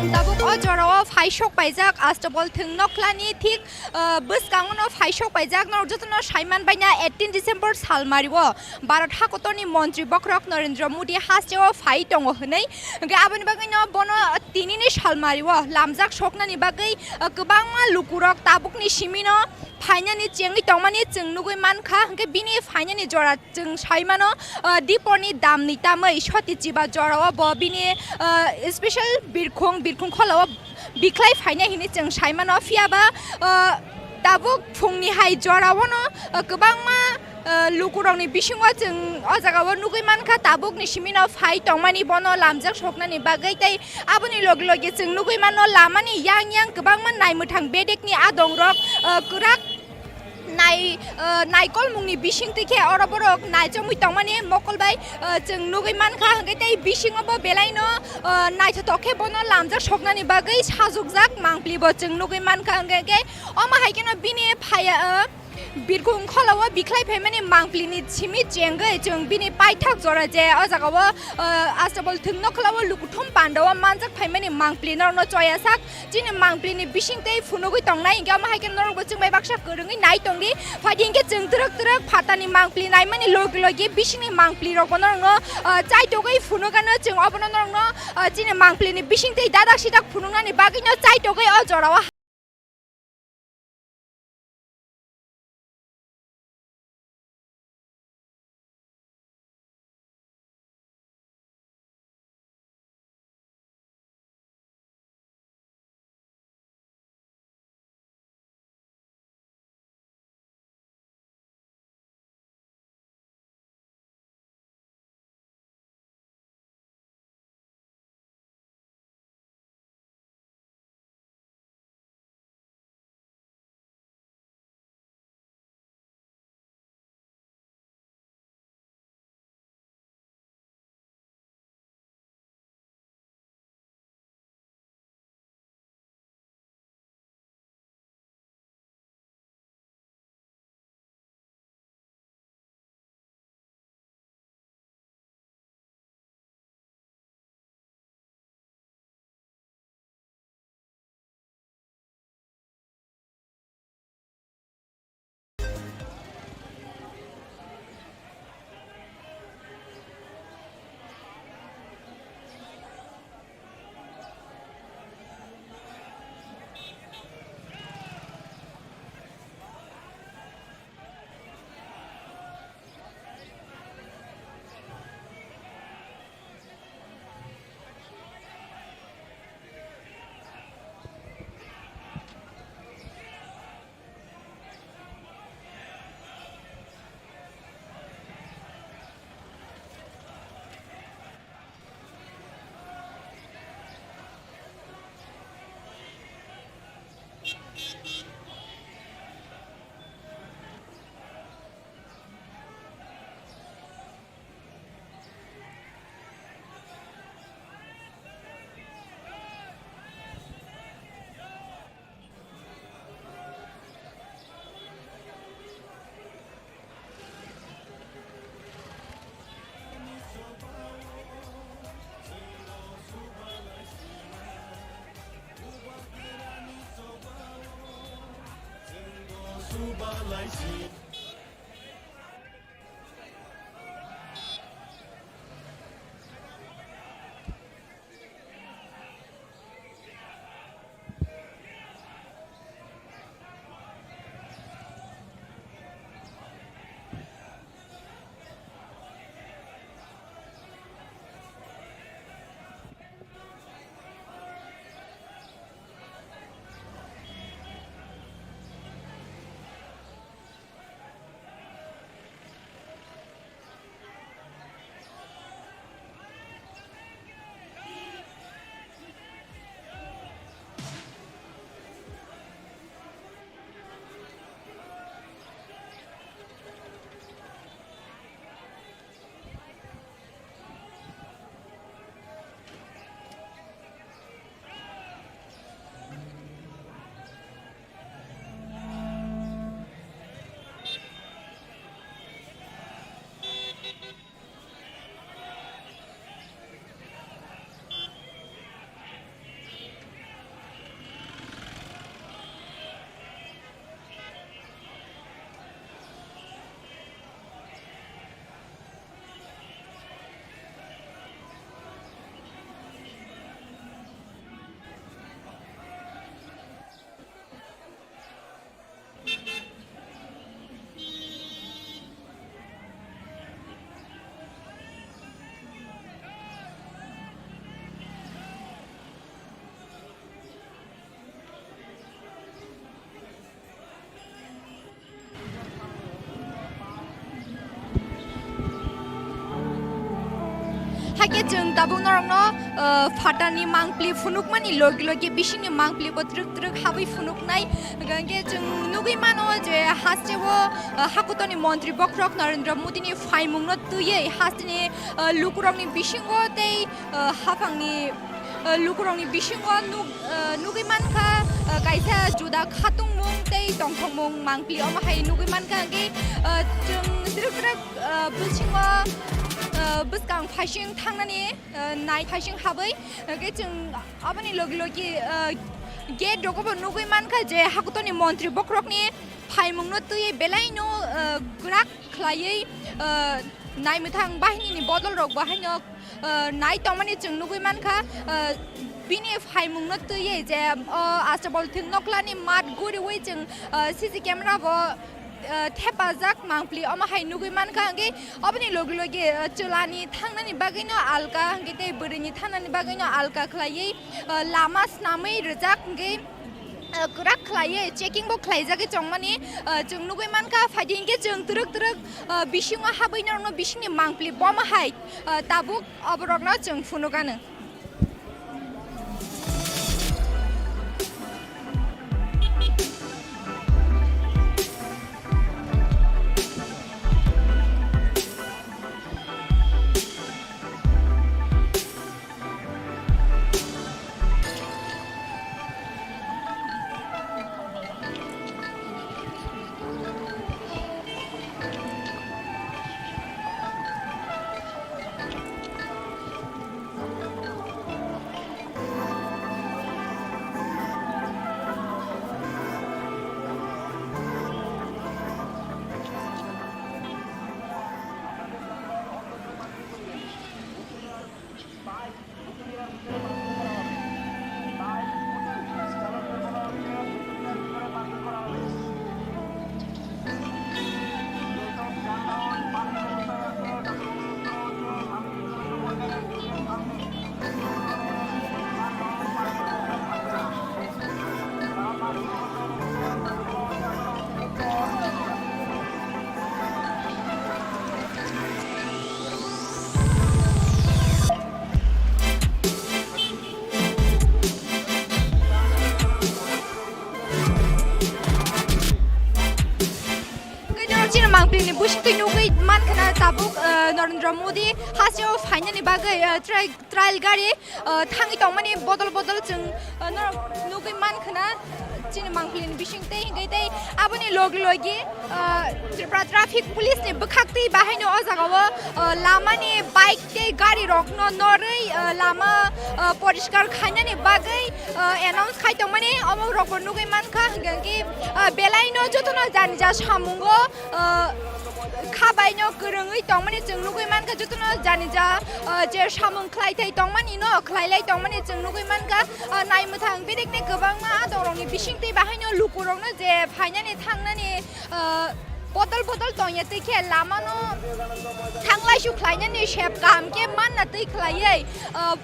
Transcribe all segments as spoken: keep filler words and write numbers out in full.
Tabuk o jorao phaisok paijak Astabol thwng nokhlani thik, ah, bwskango no phaisok paijak. Norok jotono saiman baina eighteen December salmario Bharat hakotorni montri bokhorok Narendra Modi hasteo phai tongo hwnwi. Hwnkhe aboni bagwino bono tinini salmario lamjak soknani bagwi, ah, kwbangma lukurok tabukni simino phainani chengwi tongmani chwng nugwi mankha. Hwnkhe bini phainani jora chwng saimano, ah, diponi damni tamwi soti chiba jorao bo bini, ah, special birkhung, birkhung kholao bikhlai phainai hinwi chwng saimano. Phiyaba, ah, tabuk phungni hai jorao no, ah, kwbangma, ah, lukurokni bisingo chwng o jagao nugwi mankha tabukni simino phai tongmani bono lamjak soknani bagwi tei aboni loge loge chwng nugwi mano lamani yang yang kwbangma naimwthang bedekni adongrok, ah, kwrak nai, ah, naikolmungni bisingtwi khe oro borok naichomwi tongmani mokol bai, ah, chwng nugwi mankha. Hwnkhe tei bisingo bo belaino, ah, naithothok khe bono lamjak soknani bagwi sajokjak mangpli bo chwng nugwi mankha. Hwnkhe khe omo hai kheno bini phaya, ah, birkhung kholao bikhlai phaimani mangplini simi chengwi chwng bini paithak jora je o jagao, ah, Astabol thwng nokhlao lukuthum pandao manjak phaimani mangpli norokno choya sak. Chini mangpli ni bising tei phunugwi tongnai, hinkhe omo hai khe norok bo chwng bai baksa kwrwngwi nai tongdi. Phaidi hinkhe chwng twrwk twrwk phatani mangpli naimani logi logi bisingni mangpli rok bo norokno, ah, chaitogwi phunugano chwng obono norokno, ah, chini mangpli ni bising tei dadak sidak phunugnani bagwino chaitogwi o jorao Hakhe chwng tabuk norokno, uh, phatani mangpli phunukmani logi logi bisingni mangpli bo twrwk twrwk habwi phunuknai. Hwnkhe chwng nugwi mano je hasteo, uh, hakutorni montri bokhorok Narendra Modini phaimungno twiwi hasteni, uh, lukurokni bisingo tei, uh, haphangni, uh, lukurokni bisingo nuk-, uh, nugwi mankha, uh, kaisa juda khatungmung tei tongthokmung mangpli omo hai nugwi mankha. Hwnkhe, uh, chwng twrwk twrwk, uh, bisingo, uh, bwskang phaising thangnani, uh, nai phaising habwi, uh, khe chwng aboni logi logi, uh, gate rogo bo nugwi mankha je hakutorni montri bokhorokni phaimungno twiwi belaino, uh, kwrak khlaiwi, uh, naimwthang bahinini bodol rok bo haino, uh, nai tongmani chwng nugwi mankha, uh, bini phaimungno twiwi je, uh, Astabol thwng noklani mat guriwi chwng, uh, C C camera bo, uh, thepajak mangpli omo hai nugwi mankha. Hwnkhe oboni logi logi, uh, chwlani thangnani bagwino alka, hwnkhe tei bwrwini thangnani bagwino alka khlaiwi, uh, lama snamwi rijak, hwnkhe, uh, kwrak khlaiwi checking bo khlaijagwi chongmani, uh, chwng nugwi mankha. Phaidi hwnkhe chwng twrwk twrwk, uh, bisingo habwi norokno bisingni mangpli bomo hai, uh, tabuk oborokno chwng phunukano. Chini mangpili ni bisingtwi nugwi mankha na tabuk, eh, Narendra Modi hasteo phainani bagwi, eh, try Trial gari, uh, thangwi tongmani bodol bodol chwng, uh, norok nugwi mankha na chini mangpili ni bising tei hwnkhe tei aboni logi logi, uh, Tripura Traffic Police ni bwkhak twi bahaino o jaga o, uh, lama ni bike tei gari rok no norwi, uh, lama, uh, poriskar khainani bagwi, uh, announce khai tongmani omo rok bo nugwi mankha. Hwnkhe, uh, belai no joto no jani ja samung o, uh, khabai no kwrwngwi tongmani chwng nugwi mankha, jotono jani ja, ah, je samung khlai thai tongmani no khlai lai tongmani chwng nugwi mankha. Ah, naimwthang bedekni kwbangma adongrokni bisingtwi bahaino lukurokno je phainani thangnani, ah, bodol bodol tongya twi khe lamano thanglaisu khlainani sep kaham khe manna twi khlaiwi, ah,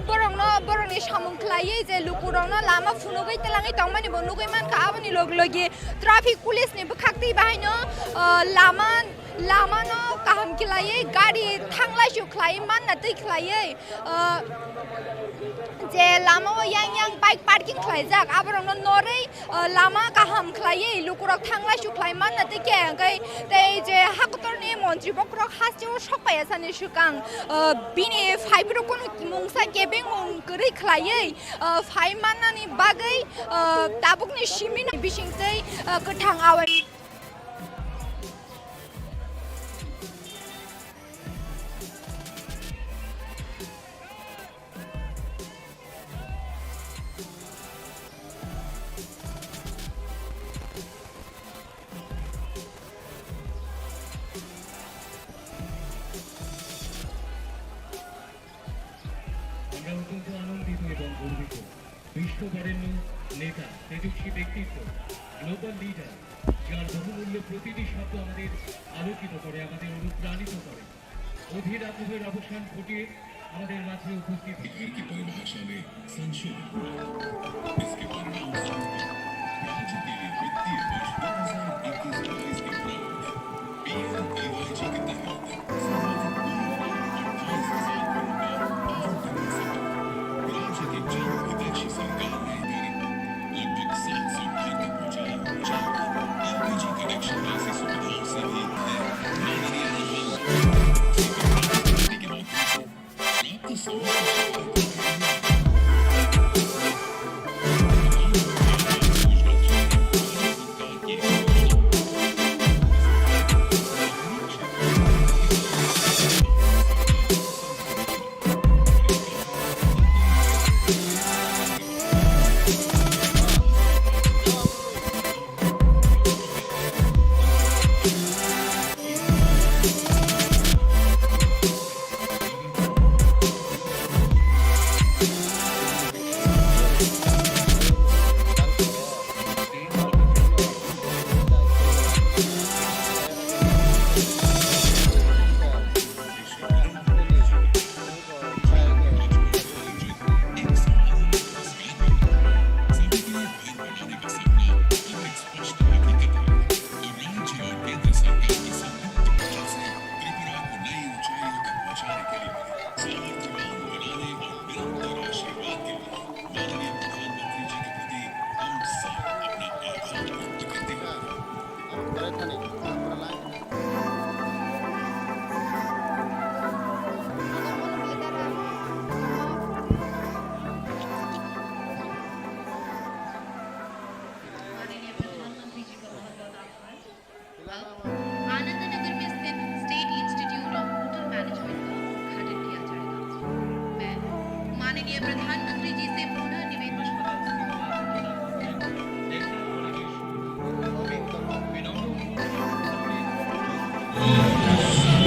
borokno, borokni samung khlaiwi je lukurokno lama phunugwi twlangwi tongmani bo nugwi mankha. Aboni logi logi traffic police ni bwkhak twi bahaino, ah, lama, lamano kaham khlaiwi gari thanglaisu khlaiwi manna twi khlaiwi, ah, je lama o yang yang bike parking khlaijak, aborokno norwi, ah, lama kaham khlaiwi lukurok thanglaisu khlai manna twi khe, hwnkhe tei je hakotorni montri bokhorok hasteo sok paiya sani swkang, ah, bini phaiphuru kunu mungsa kebengmung kwrwi khlaiwi, ah, phai mannani bagwi, ah, tabukni simino bisingtwi, ah, kwthang awai. আমরা অত্যন্ত আনন্দিত এবং গর্বিত। বিশ্ববরেণ্য নেতা, তেজস্বী ব্যক্তিত্ব, global leader, যার বহুমূল্য প্রতিটি শব্দ আমাদের আলোকিত করে, আমাদের অনুপ্রাণিত করে। অধীর আগ্রহের অবসান ঘটিয়ে আমাদের মাঝে উপস্থিত। बिहार की परिभाषा में संशोधन हुआ। इसके परिणाम स्वरूप राज्य के लिए वित्तीय वर्ष दो हज़ार इक्कीस बाईस के प्रारूप पीएमएवाईजी के तहत सामाजिक मूल्य पर अट्ठाईस हज़ार करोड़ का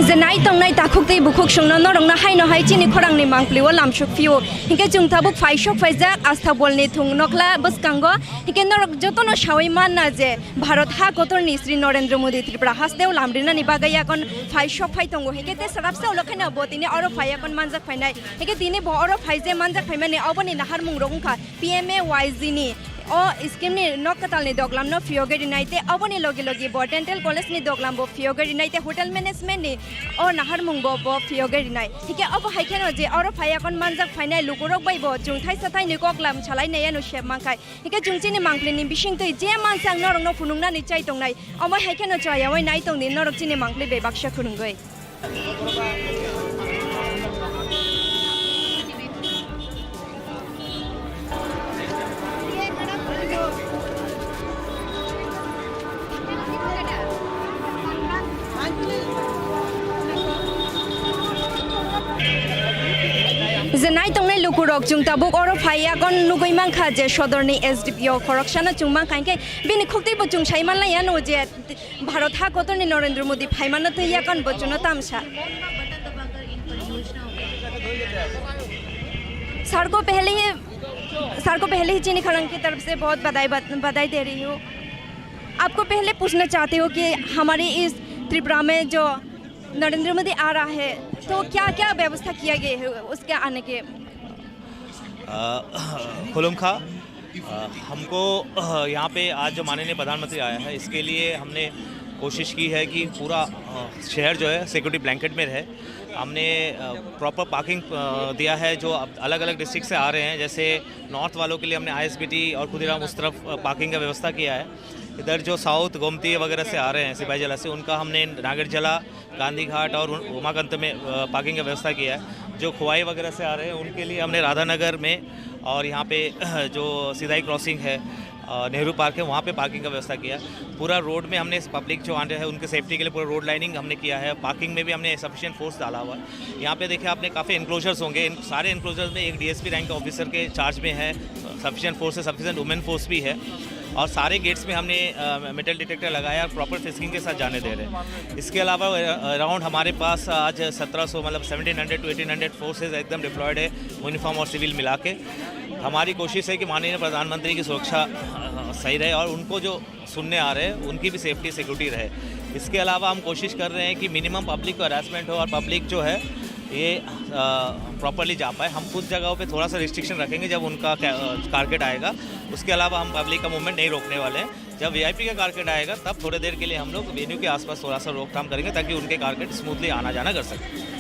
Je nai tongnai takhuk tei bukhuk songno norokno haino hai chini khorangni mangpli o lamsuk phio. Hinkhe chwng tabuk phaisok phaijak Astha Bolni thung nokla bwskango. Hinkhe norok jotono sawi manna je Bharat ha kotorni Shri Narendra Modi Tripura hasteo lamrinani bagwi yakon phaisok phai tongo. Hinkhe te sarapsa ulo kheno bo tini oro phai yakon manjak phainai. Hinkhe tini bo oro phai je manjak phaimani oboni naharmung rok wngkha P M A Y G ni o scheme ni nok kwtal ni doglam no phiyogwi rinai tei oboni logi logi bo dental college ni doglam bo phiyogwi rinai tei hotel management ni o naharmung bo bo phiyogwi rinai. Hinkhe obo hai kheno je oro phai yakon manjak phainai lukurok bai bo chwng thaisa thaini koklam salai nai ano sep mankhai. Hinkhe chwng chini mangpli ni bising twi je mansa ang norok no phunuk nani chai tongnai. Omo hai kheno chwla yaui nai tong di norok chini mangpli bai baksa khurungwi. Je nai tongnai lukurok chwng tabuk oro phai yakon nugwi mankha je sodorni S D P O khoroksano chwng mankha hinkhe bini khuktwi bo chwng sai manlai ano je Bharat ha kotorni Narendra Modi phaimano twi yakan bochwno tamsa. Sir को पहले ही, सर को पहले ही चीनी खड़ंग की तरफ से बहुत बधाई, बधाई दे रही हूँ। आपको पहले पूछना चाहती हूँ कि हमारी इस त्रिपुरा में जो नरेंद्र मोदी आ रहा है, तो क्या-क्या व्यवस्था किया गया है उसके आने के? अ, खुलुमखा। अ, हमको, अ, यहाँ पे आज जो माननीय प्रधानमंत्री आया है, इसके लिए हमने कोशिश की है कि पूरा, अ, शहर जो है सिक्योरिटी ब्लैंकेट में रहे। हमने, अ, प्रॉपर पार्किंग, अ, दिया है। जो अब अलग-अलग डिस्ट्रिक्ट से आ रहे हैं, जैसे नॉर्थ वालों के लिए हमने I S B T और खुदीराम उस तरफ, अ, पार्किंग का व्यवस्था किया है। इधर जो साउथ गोमती वगैरह से आ रहे हैं, सिपाही जला से, उनका हमने नागेरझला, गांधी घाट और उन-, उमाकांत में, अ, पार्किंग का व्यवस्था किया है। जो खोवाई वगैरह से आ रहे हैं, उनके लिए हमने राधानगर में और यहाँ पे जो सीधाई क्रॉसिंग है, अ, नेहरू पार्क है, वहाँ पे पार्किंग का व्यवस्था किया है। पूरा रोड में हमने पब्लिक जो आने हैं, उनके सेफ्टी के लिए पूरा रोड लाइनिंग हमने किया है। पार्किंग में भी हमने सफिशिएंट फोर्स डाला हुआ है। यहाँ पे देखिए, आपने काफ़ी एनक्लोजर्स होंगे, इन सारे एनक्लोजर्स में एक D S P रैंक के ऑफिसर के चार्ज में है, सफिशिएंट फोर्स है, सफिशिएंट वुमेन फोर्स भी है। और सारे गेट्स में हमने, अ, मेटल डिटेक्टर लगाया और प्रॉपर फिस्किंग के साथ जाने दे रहे हैं। इसके अलावा, अ, अराउंड हमारे पास आज सत्रह सौ, मतलब seventeen hundred two eighteen hundred forces एकदम डिप्लॉयड है, यूनिफॉर्म और सिविल मिला के। हमारी कोशिश है कि माननीय प्रधानमंत्री की सुरक्षा, अ, सही रहे और उनको जो सुनने आ रहे हैं, उनकी भी सेफ्टी सिक्योरिटी रहे। इसके अलावा हम कोशिश कर रहे हैं कि मिनिमम पब्लिक को हरासमेंट हो और पब्लिक जो है, ये, अ, प्रॉपरली जा पाए। हम कुछ जगहों पे थोड़ा सा रिस्ट्रिक्शन रखेंगे जब उनका कै-, अ, कारकेट आएगा। उसके अलावा हम पब्लिक का मूवमेंट नहीं रोकने वाले हैं। जब V I P का कारकेट आएगा, तब थोड़ी देर के लिए हम लोग वेन्यू के आसपास थोड़ा सा रोकथाम करेंगे, ताकि उनके कारकेट स्मूथली आना जाना कर सके।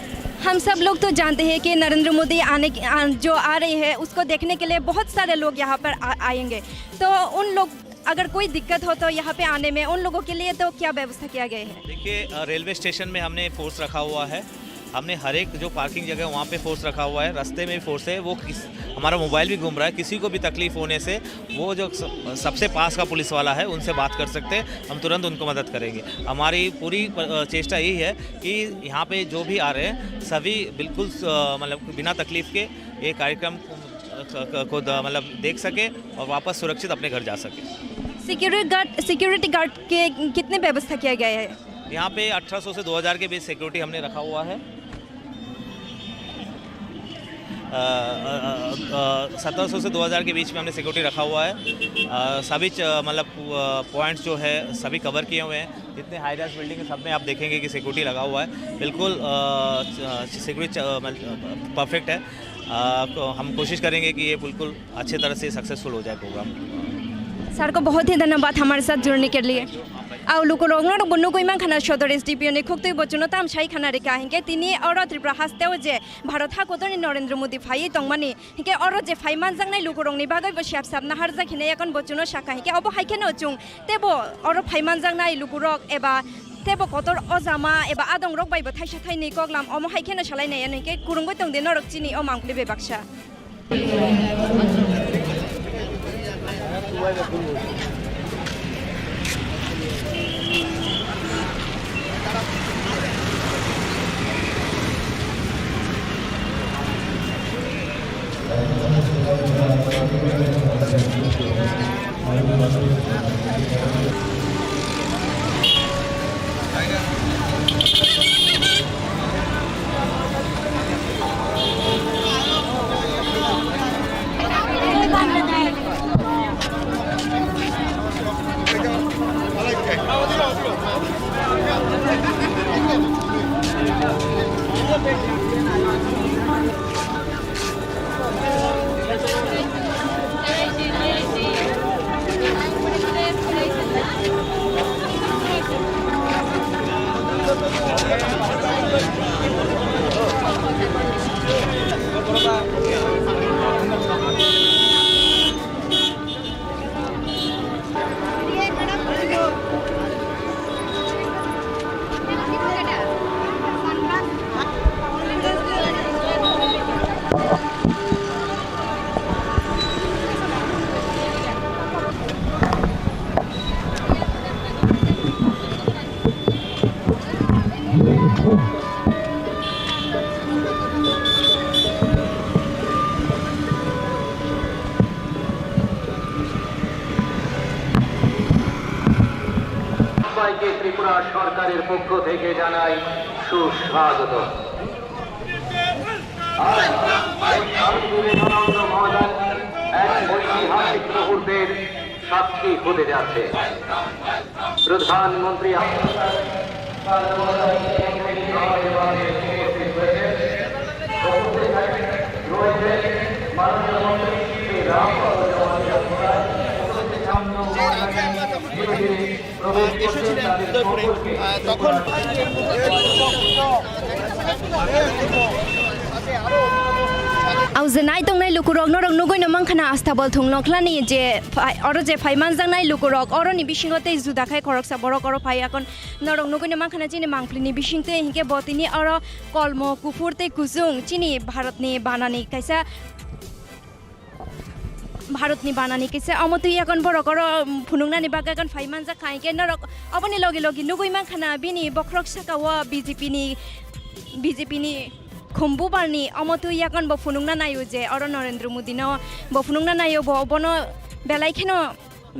हम सब लोग तो जानते हैं कि नरेंद्र मोदी आने के, आ, जो आ रहे हैं, उसको देखने के लिए बहुत सारे लोग यहाँ पर आ, आएंगे। तो उन लोग अगर कोई दिक्कत हो तो यहाँ पे आने में उन लोगों के लिए तो क्या व्यवस्था किया गया है? देखिए, अ, रेलवे स्टेशन में हमने फोर्स रखा हुआ है, हमने हर एक जो पार्किंग जगह है वहाँ पे फोर्स रखा हुआ है, रास्ते में भी फोर्स है। वो किस, हमारा मोबाइल भी घूम रहा है, किसी को भी तकलीफ होने से वो जो स-, सबसे पास का पुलिस वाला है उनसे बात कर सकते हैं, हम तुरंत उनको मदद करेंगे। हमारी पूरी प-, अ, चेष्टा यही है कि यहाँ पे जो भी आ रहे हैं सभी बिल्कुल स-, अ, मतलब बिना तकलीफ के ये कार्यक्रम क-, क-, को द-, मतलब देख सके और वापस सुरक्षित अपने घर जा सके। सिक्योरिटी गार्ड, सिक्योरिटी गार्ड के कितने व्यवस्था किया गया है? यहाँ पे अठारह सौ से दो हज़ार के बीच सिक्योरिटी हमने रखा हुआ है। अ, अ, अ, अ, सत्रह सौ से दो हज़ार के बीच में हमने सिक्योरिटी रखा हुआ है। अ, सभी च-, मतलब, अ, पॉइंट्स जो है सभी कवर किए हुए हैं। जितने हाई राइज बिल्डिंग है सब में आप देखेंगे कि सिक्योरिटी लगा हुआ है। बिल्कुल, अ, च-, सिक्योरिटी च-, अ, मतलब, परफेक्ट है। अ, तो हम कोशिश करेंगे कि ये बिल्कुल अच्छे तरह से सक्सेसफुल हो जाए प्रोग्राम। सर को बहुत ही धन्यवाद हमारे साथ जुड़ने के लिए। Au lukurok norokbo nugwi mankha na sodor S D P O ni khuktwi bo chwngno tam sai khana rikha hinkhe tini oro Tripura hasteo je Bharat hakotorni Narendra Modi phaiwi tongmani hinkhe oro je phai manjaknai lukurokni bagwi bo sep sap naharjak hinwi yakan bo chwngno sakha hinkhe obo hai kheno chwng teibo oro phai manjaknai lukurok eba teibo kotor ojama eba adongrok bai bo thaisa thainwi koklam omo hai kheno salai nai hinkhe kwrwngwi tongdi norok chini o mangpili bai baksa. সবাইকে ত্রিপুরা সরকারের পক্ষ থেকে জানাই সুস্বাগত। আজ স্বামী বিবেকানন্দ মহোদয় এক ঐতিহাসিক মুহূর্তের সাক্ষী হতে যাচ্ছে। প্রধানমন্ত্রী Au je nai tongnai lukurok norok nugui no mankha na Astabol thung nokhlani je phai-, oro je phai manjaknai lukurok oroni bisingo tei juda khai khoroksa borok oro phai akon norok nugui no mankha na chini mangpli ni bising tei hinkhe bo tini oro kolmo kuphur tei kuchung chini Bharat ni banani kaisa Bharatni banani kisa omo twi yakon borok oro, um, phunuknani bagwi yakon phai manjak kha, hinkhe norok oboni logi logi nugui mankha na bini bokhorok saka o B J P ni, B J P ni khumbu barni omo twi yakon bo phunukna naio je oro Narendra Modi no bo phunukna naio, bo bono belai kheno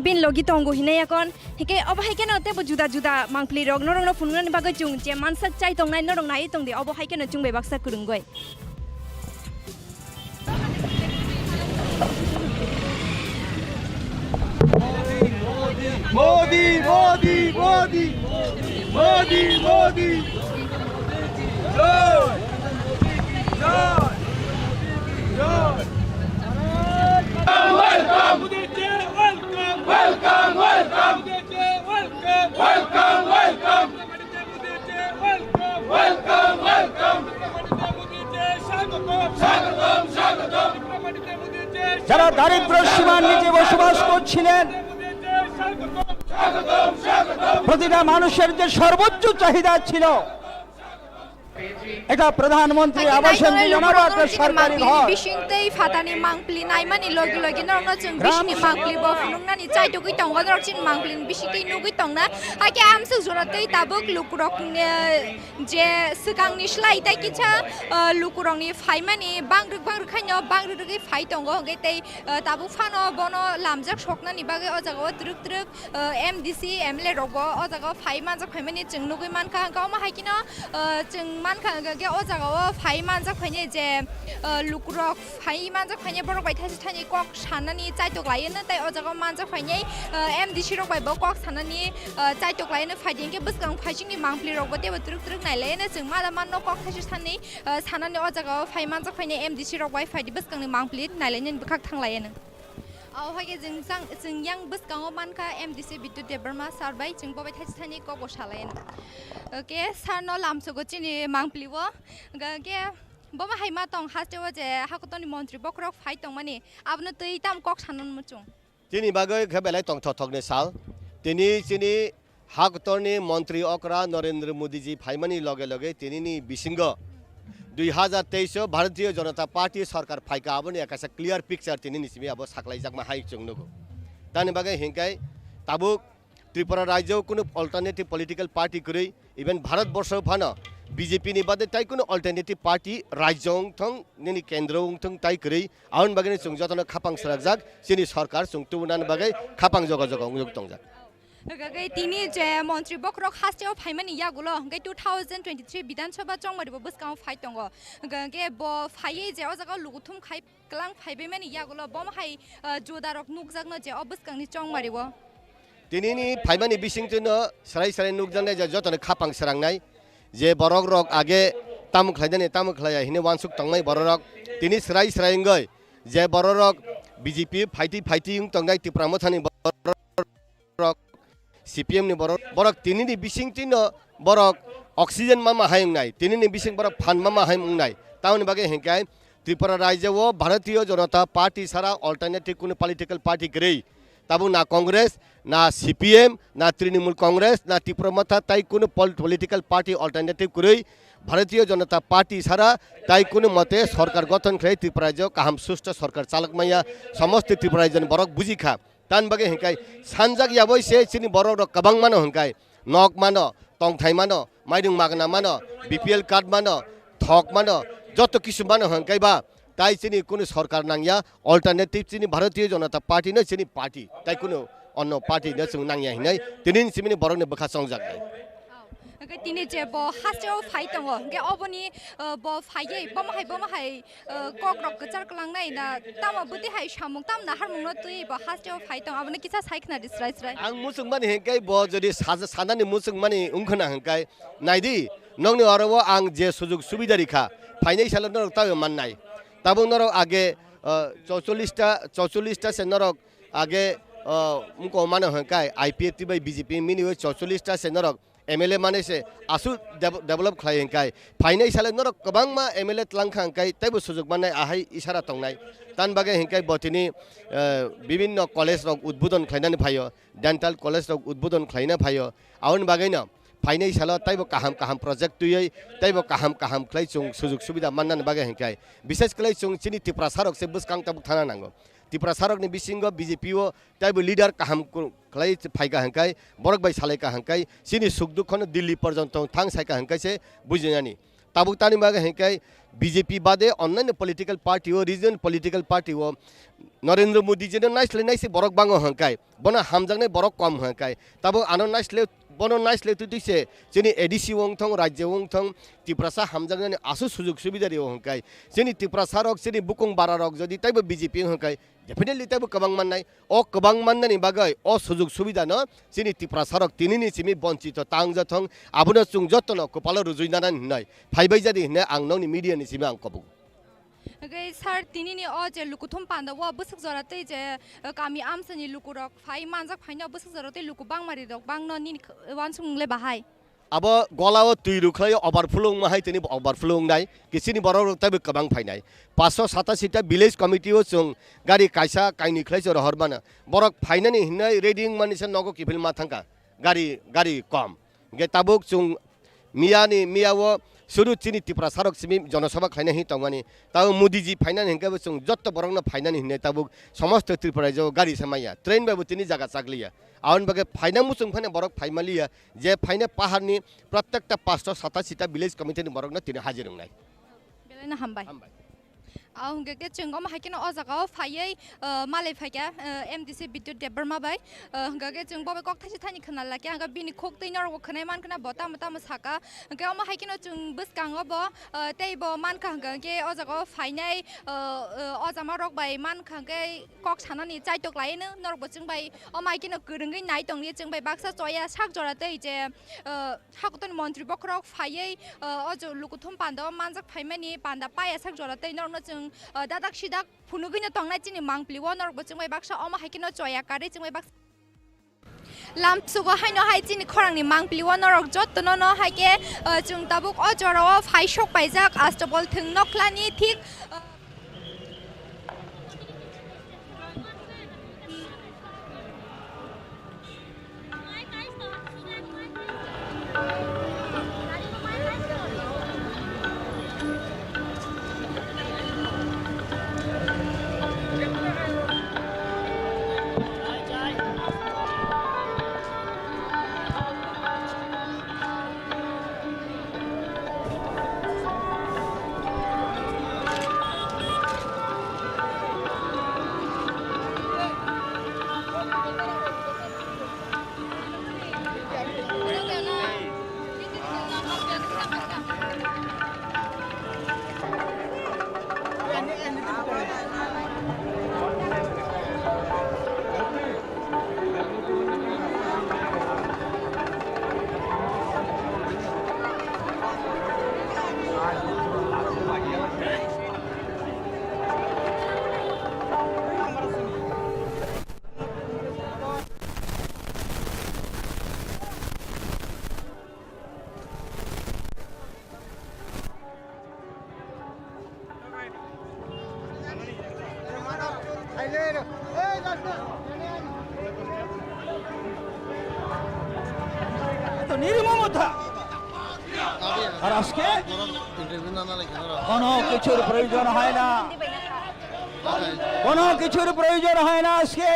bini logi tongo hinwi yakon, hinkhe obo hai kheno teibo juda juda mangpli rok norokno phunuknani bagwi chwng je mansak chai tongnai norok naiwi tongdi obo hai kheno chwng bai baksa kwrwngwi. Modi, Modi, Modi, Modi, Modi. Joy, joy, joy. Welcome, welcome, welcome, welcome, welcome, welcome. Welcome, welcome. যারা দারিদ্র সীমার নিচে বসবাস করছিলেন, প্রতিটা মানুষের যে সর্বোচ্চ চাহিদা ছিল, এটা প্রধানমন্ত্রী আবাস যোজনা বা একটা সরকারি ঘর। Bising tei phatani mangpli naimani logi logi norokno chwng bisingni mangpli bo phunuknani chaitugwi tongo, norok chini mangpli ni bising tei nugwi tongna. Hakhe amsuk jora tei tabuk lukurok, eh, je swkangni slai tei kisa, eh, lukurokni phaimani bangrwk bangrwk haino bangrwk rwgwi phai tongo, hwnkhe tei, eh, tabuk phano bono lamjak soknani bagwi o jaga o twrwk twrwk, eh, M D C, M L A rokbo o jaga o phai manjak phaimani chwng nugwi mankha. Hwnkhe omo hai kheno, eh, chwng mankha hwnkhe o jaga o phai manjak phainai je, eh, lukurok phai manjak phainai borok bai thaisa thaini kok sanani chaitok laiano tei o jaga o manjak phainai, eh, M D C rok bai bo kok sanani, eh, chaitok laiano phaidi hinkhe bwskang phaisingni mangpli rokbo teibo twrwk twrwk nailaiano chwng mada manno kok thaisa thaini, eh, sanani o jaga o phai manjak phainai M D C rok bai phaidi bwskangni mangpli nailainani bwkhak thanglaiano. Abo hai khe chwng sang-, chwng yang bwskango mankha M D C Bidyut Debbarma sir bai, chwng bo bai thaisa thaini kok bo salaiano. Hwnkhe sir no lamsogo chini mangpli o, hwnkhe Bomo hai ma tong haste o je hakotorni montri bokhorok phai tongmani, abono twi tamo kok sanani muchung? Chini bagwi khe belai tongthokthokni sal. Tini chini hakotorni montri okra Narendra Modi ji phaimani loge loge tinini bisingo dui hazar teis o Bharatiya Janata Party sarkar phaikha, aboni kaisa clear picture tinini simi abo saklaijakma hai chwng nugo. Tamni bagwi hinkhe tabuk Tripura rajyo kunu alternative political party kwrwi, even Bharat borsho phano B J P ni bade tai kunu alternative party rajyo wngthong, nini kendro wngthong tai kwrwi, aboni bagwi chwng jotono khapang swrakjak, chini sarkar chwng tubunani bagwi khapang joga joga wngwi tongjak. Hwnkhe tini je montri bokhorok hasteo phaimani yagulo, hwnkhe two thousand twenty-three Bidhan Sabha chongmaribo bwskango phai tongo, hwnkhe bo phaiwi je o jaga lukuthum khai Kwlang phaibaimani yagulo bomo hai, ah, judarok nukjakno je o bwskangni chongmario. Tinini phaimani bisingtwino swrai swrai nukjaknai je jotoni khapang srangnai, je borokrok age tamo khlainani tamo khlaiya hwnwi uansuk tongmai bororok. Tini swrai swrai wngwi je bororok B J P phaiti phaiti wng tongnai Tipra Mothani bororok. C P M ni borok, borok tinini bisingtwino borok oxygen mama hai wngnai, tinini bising borok phan mama hai wngnai. Tamoni bagwi hinkhe Tripura rajyo o Bharatiya Janata Party sara alternative kunu political party kwrwi. Tabuk na Congress, na C P M, na Trinamool Congress, na Tipra Motha tai kunu pol-, political party alternative kwrwi. Bharatiya Janata Party sara tai kunu mote sorkar gothon khlai Tripura rajyo kaham susto sorkar chalok manya, somosto Tripura rajyoni borok bujikha. Tamni bagwi hinkhe sanjak yaboi se chini borok rok kwbang mano hinkhe nok mano, tongthai mano, mairung magna mano, B P L card mano, thok mano, joto kisu mano hwnkhe ba, tai chini kunu sorkar nangya, alternative chini Bharatiya Janata Party no chini party, tai kunu onno party no chwng nangya hinwi tini ni simini borokni bwkha chongjak nai. Hwnkhe tini je bo hasteo phai tongo, hwnkhe oboni, uh, bo phaiwi bomo hai, bomo hai, uh, kok rok kwchar kwlangnai na, tamo bwtwi hai samung, tamo naharmung no twi bo hasteo phai tongo, abono kisa sai khna di srai srai. Ang muchung mani hwnkhe bo jodi saja-, sanani muchung mani wngkhwna hwnkhe, naidi, nokni oro o ang je sujug subida rikha, phainai salo norok tawi mannai. Tabuk norok age, uh, chouchollish ta, chouchollish ta se norok age, uh, wngkok mano hwnkhe I P F T bai B J P mini o chouchollish ta se norok M L A mane se aswk dev-, develop khlai hwnkhe, phainai salo norok kwbangma M L A twlang kha hwnkhe teibo sujug mannai ahai isara tongnai. Tan bagwi hwnkhe bo tini, uh, bibinno college rok udbodon khlainani phaio, dental college rok udbodon khlaina phaio. Aboni bagwino phainai salo teibo kaham kaham project twiwi teibo kaham kaham khlai chwng sujug subida mannani bagwi hwnkhe, bishes khlai chwng chini Tiprasa rok se bwskang tabuk thana nango. Tiprasa rokni bisingo B J P o teibo leader kaham ku-, khlai phaika hwnkhe, borok bai salaika hwnkhe, chini suk dukhono Delhi porjonto thang saika hwnkhe se bujinani. Tabuk tani bagwi hwnkhe B J P bade onnaino political party o, regional political party o Narendra Modi jeno naislai naisi borok bango hwnkhe, bono hamjaknai borok kom hwnkhe, tabuk ano naisle, bono naisle twi twi se chini A D C wngthong, rajya wngthong, Tiprasa hamjaknani aswk sujug subida rio hwnkhe, chini Tiprasa rok, chini bukung bara rok jodi teibo B J P hwnkhe, definitely teibo kwbang mannai. O kwbang mannani bagwi o sujug subida no chini Tiprasa rok tini ni simi bonchito tang jathong, abono chwng jotono kwpalo rwjui nanani hwnwi phaibai jadi hwnwi ang nokni media ni simi ang kobok. Hwnkhe sir, tini ni o je lukuthum panda o bwswk jora tei je, eh, kami amchani lukurok phai manjak phaino bwswk jora tei luku bangmari rok bangno nini kh-, uansukmung le bahai? Abo gola o twi rwkhlai overflow wngma hai tini overflow wngnai, kisini borok rok teibo kwbang phainai. Paanch sho satashi ta village committee o chwng gari kaisa kainwi khlai se rohor mano. Borok phainani hwnwi ready wngmani se nogo kiphil ma thangkha, gari, gari kom. Hwnkhe tabuk chwng miyani, miya o suru chini Tiprasa rok simi jonosabha khlaina hin tongmani. Tabuk Modi ji phainani hwnkhe bo chwng jotto borokno phainani hwnwi tabuk somosto Tripura rajyo o gari se maya. Train bai bo tini jaga chakliya. Aboni bagwi phaina muchung phano borok phai maliya. Je phaina paharni prottekta paanch sho satashi ta village committee ni borokno tini hajir wngnai. Belai no hambai. Hambai. Ah, hwnkhe khe chwng omo hai kheno o jaga o phaiwi, ah, malai phaikha, ah, M D C Bidyut Debbarma bai. Ah, hwnkhe khe chwng bo bai kok thaisa thani khna lakha, hwnkhe bini khuk twi norok bo khwnai mankha na bo tamo tamo saka. Hwnkhe omo hai kheno chwng bwskango bo, ah, tei bo mankha hwnkhe khe o jaga o phainai, ah, ah, o jama rok bai mankha hwnkhe kok sanani chaitok laino norok bo chwng bai omo hai kheno kwrwngwi nai tongdi chwng bai baksa choya sak jora tei je, ah, Hakutun montri bokhorok phaiwi, ah, o jo lukuthum panda o manjak phaimani panda paya sak jora tei norokno chwng, ah, dadak sidak phunugwino tongnai chini mangpili o norokbo chwng bai baksa omo hai kheno choya karwi chwng bai baksa. Lamsugo haino hai chini khorangni mangpili o norok jottono no hai khe, ah, chwng tabuk o jora o phai sok paijak Astabol thwng nokhlani thik, ah, তো নির্মমতা। আর আজকে কোনো কিছুর প্রয়োজন হয় না, কোনো কিছুর প্রয়োজন হয় না আজকে।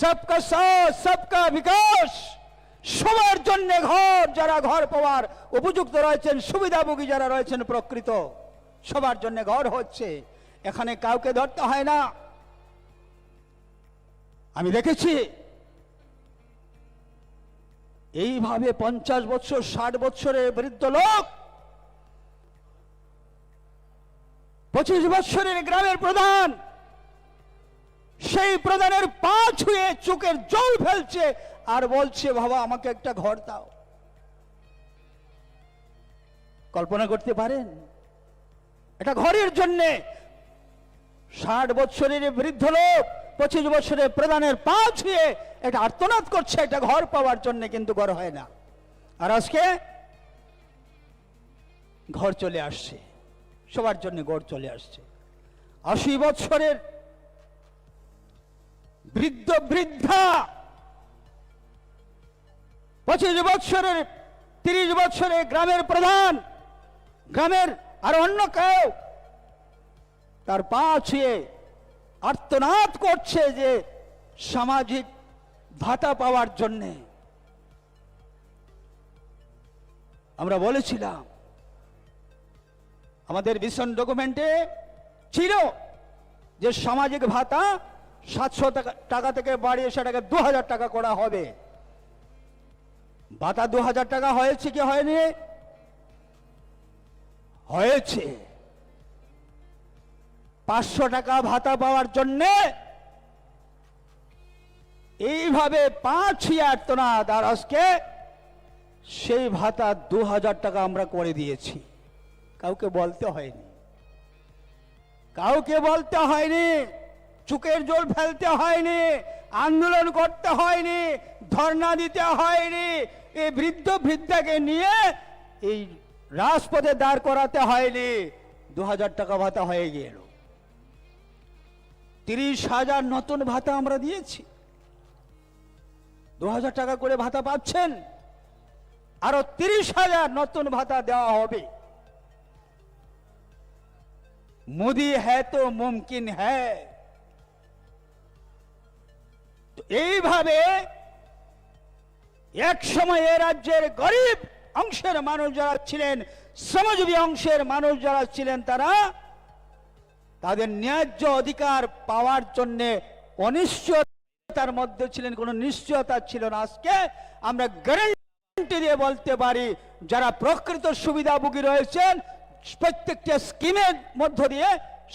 सबका साथ, सबका विकास, সবার জন্য ঘর, যারা ঘর পাওয়ার উপযুক্ত রয়েছেন, সুবিধাভোগী যারা রয়েছেন প্রকৃত, সবার জন্য ঘর হচ্ছে। এখানে কাউকে ধরতে হয় না। আমি দেখেছি এইভাবে পঞ্চাশ বছর, ষাট বছরের বৃদ্ধ লোক, পঁচিশ বছরের গ্রামের প্রধান, সেই প্রধানের পা ছুঁয়ে চোখের জল ফেলছে আর বলছে, "বাবা, আমাকে একটা ঘর দাও।" কল্পনা করতে পারেন? একটা ঘরের জন্যে ষাট বছরের বৃদ্ধ লোক পঁচিশ বছরের প্রধানের পা ছুঁয়ে একটা আর্তনাদ করছে একটা ঘর পাওয়ার জন্য, কিন্তু ঘর হয় না। আর আজকে ঘর চলে আসছে, সবার জন্য ঘর চলে আসছে। আশি বছরের বৃদ্ধ বৃদ্ধা, পঁচিশ বছরের, তিরিশ বছরের গ্রামের প্রধান, গ্রামের আর অন্য কেউ তার পা ছুঁয়ে আর্তনাদ করছে যে সামাজিক ভাতা পাওয়ার জন্যে। আমরা বলেছিলাম, আমাদের ভিশন ডকুমেন্টে ছিল যে সামাজিক ভাতা সাতশো টাকা, টাকা থেকে বাড়িয়ে সেটাকে দু হাজার টাকা করা হবে। ভাতা দু হাজার টাকা হয়েছে কি হয়নি? হয়েছে। পাঁচশো টাকা ভাতা পাওয়ার জন্যে এইভাবে পাঁচ হাজার তো না, আর আজকে সেই ভাতা দু হাজার টাকা আমরা করে দিয়েছি। কাউকে বলতে হয়নি, কাউকে বলতে হয়নি, চোখের জল ফেলতে হয়নি, আন্দোলন করতে হয়নি, ধর্ণা দিতে হয়নি, এই বৃদ্ধ বৃদ্ধাকে নিয়ে এই রাজপথে দাঁড় করাতে হয়নি। দু হাজার টাকা ভাতা হয়ে গেল। তিরিশ হাজার নতুন ভাতা আমরা দিয়েছি। দু হাজার টাকা করে ভাতা পাচ্ছেন, আরো তিরিশ হাজার নতুন ভাতা দেওয়া হবে। মোদি হ্যায় তো মুমকিন হ্যায়। তো এইভাবে এক সময় এ রাজ্যের গরিব অংশের মানুষ যারা ছিলেন, শ্রমজীবী অংশের মানুষ যারা ছিলেন, তারা তাদের ন্যায্য অধিকার পাওয়ার জন্যে অনিশ্চয়তার মধ্যে ছিলেন, কোনো নিশ্চয়তা ছিল না। আজকে আমরা গ্যারান্টি দিয়ে বলতে পারি, যারা প্রকৃত সুবিধাভোগী রয়েছেন, প্রত্যেকটা স্কিমের মধ্য দিয়ে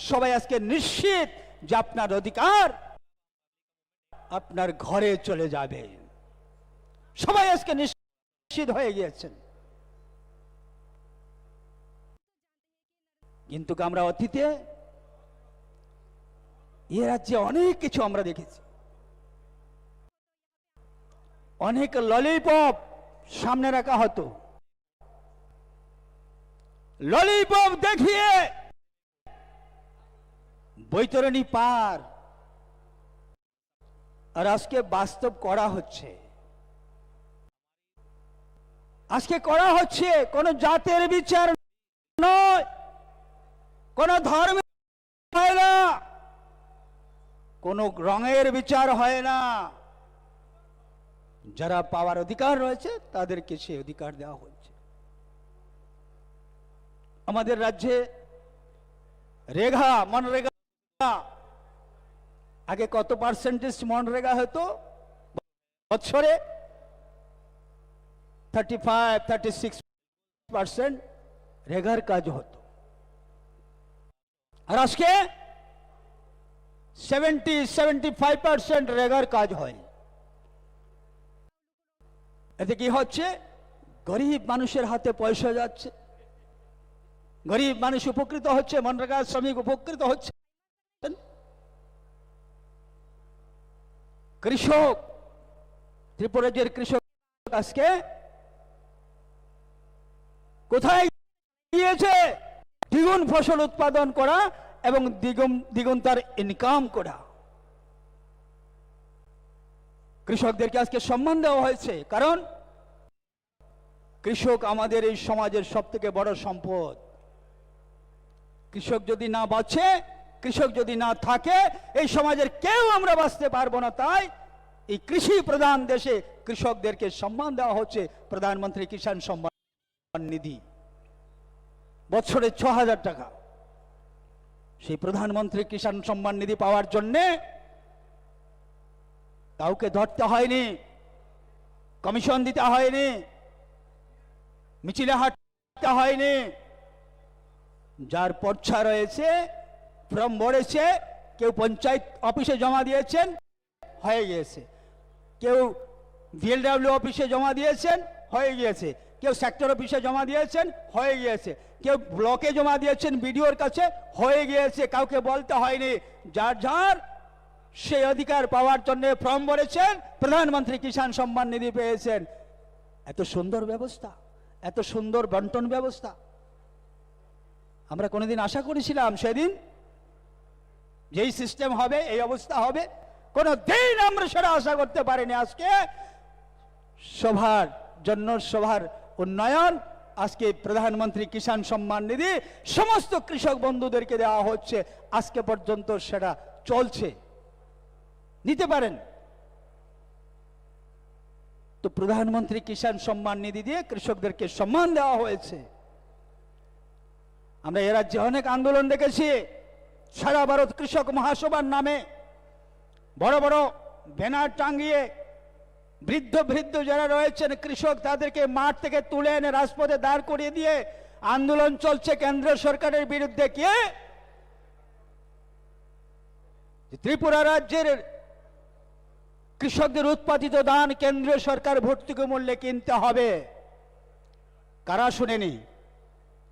সবাই আজকে নিশ্চিত যে আপনার অধিকার আপনার ঘরে চলে যাবে। সবাই আজকে নিশ্চিত হয়ে গিয়েছেন। কিন্তু আমরা অতীতে এ রাজ্যে অনেক কিছু আমরা দেখেছি। অনেক ললিপপ সামনে রাখা হতো, ললিপপ দেখিয়ে বৈতরণী পার। আর আজকে বাস্তব করা হচ্ছে, আজকে করা হচ্ছে। কোনো জাতের বিচার নয়, কোনো ধর্মের হয় না, কোনো রঙের বিচার হয় না। যারা পাওয়ার অধিকার রয়েছে, তাদেরকে সেই অধিকার দেওয়া হচ্ছে। আমাদের রাজ্যে রেগা, মনরেগা, আগে কত পার্সেন্টেজ মনরেগা হতো বছরে? Thirty five, thirty six percent রেগার কাজ হতো। আর আজকে সেভেন্টি, সেভেন্টি ফাইভ পার্সেন্ট রেগার কাজ হয়। এতে কি হচ্ছে? গরিব মানুষের হাতে পয়সা যাচ্ছে, গরিব মানুষ উপকৃত হচ্ছে, মনরেগা শ্রমিক উপকৃত হচ্ছে। কৃষক, ত্রিপুরা রাজ্যের কৃষক আজকে কোথায় গিয়েছে? দ্বিগুণ ফসল উৎপাদন করা এবং দ্বিগুণ, দ্বিগুণ তার ইনকাম করা। কৃষকদেরকে আজকে সম্মান দেওয়া হয়েছে, কারণ কৃষক আমাদের এই সমাজের সব থেকে বড় সম্পদ। কৃষক যদি না বাঁচে, কৃষক যদি না থাকে, এই সমাজের কেউ আমরা বাঁচতে পারবো না। তাই এই কৃষি প্রধান দেশে কৃষকদেরকে সম্মান দেওয়া হচ্ছে প্রধানমন্ত্রী কিষাণ সম্মান নিধি, বছরে ছ হাজার টাকা। সেই প্রধানমন্ত্রী কিষাণ সম্মান নিধি পাওয়ার জন্যে কাউকে ধরতে হয়নি, কমিশন দিতে হয়নি, মিছিলে হাঁটতে হয়নি। যার পর্চা রয়েছে, ফর্ম ভরেছে, কেউ পঞ্চায়েত অফিসে জমা দিয়েছেন, হয়ে গিয়েছে। কেউ ভিএলডব্লিউ অফিসে জমা দিয়েছেন, হয়ে গিয়েছে। কেউ সেক্টর অফিসে জমা দিয়েছেন, হয়ে গিয়েছে। কেউ ব্লকে জমা দিয়েছেন বিডিওর কাছে, হয়ে গিয়েছে। কাউকে বলতে হয়নি। যার যার সেই অধিকার পাওয়ার জন্য ফর্ম ভরেছেন, প্রধানমন্ত্রী কিষাণ সম্মান নিধি পেয়েছেন। এত সুন্দর ব্যবস্থা, এত সুন্দর বন্টন ব্যবস্থা। আমরা কোনোদিন আশা করেছিলাম সেদিন যেই সিস্টেম হবে, এই অবস্থা হবে? কোনো দিন আমরা সেটা আশা করতে পারিনি। আজকে সবার জন্য, সবার উন্নয়ন, আজকে প্রধানমন্ত্রী কিষাণ সম্মান নিধি সমস্ত কৃষক বন্ধুদেরকে দেওয়া হচ্ছে। আজকে পর্যন্ত সেটা চলছে, নিতে পারেন। তো প্রধানমন্ত্রী কিষাণ সম্মান নিধি দিয়ে কৃষকদেরকে সম্মান দেওয়া হয়েছে। আমরা এ রাজ্যে অনেক আন্দোলন দেখেছি, সারা ভারত কৃষক মহাসভার নামে বড় বড় ব্যানার টাঙিয়ে বৃদ্ধ বৃদ্ধ যারা রয়েছেন কৃষক, তাদেরকে মাঠ থেকে তুলে এনে রাজপথে দাঁড় করিয়ে দিয়ে আন্দোলন চলছে কেন্দ্র সরকারের বিরুদ্ধে। কে যে ত্রিপুরা রাজ্যের কৃষকদের উৎপাদিত ধান কেন্দ্রীয় সরকার ভর্তুকি মূল্যে কিনতে হবে। কারা শুনেনি?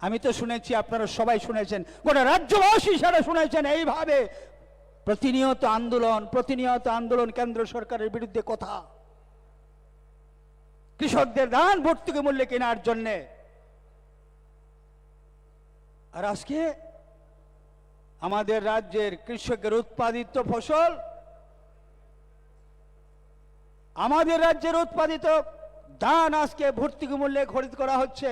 আমি তো শুনেছি, আপনারা সবাই শুনেছেন, গোটা রাজ্যবাসী সারা শুনেছেন। এইভাবে প্রতিনিয়ত আন্দোলন, প্রতিনিয়ত আন্দোলন কেন্দ্র সরকারের বিরুদ্ধে কথা, কৃষকদের ধান ভর্তুকি মূল্যে কেনার জন্যে। আর আজকে আমাদের রাজ্যের কৃষকের উৎপাদিত ফসল, আমাদের রাজ্যের উৎপাদিত ধান আজকে ভর্তুকি মূল্যে খরিদ করা হচ্ছে।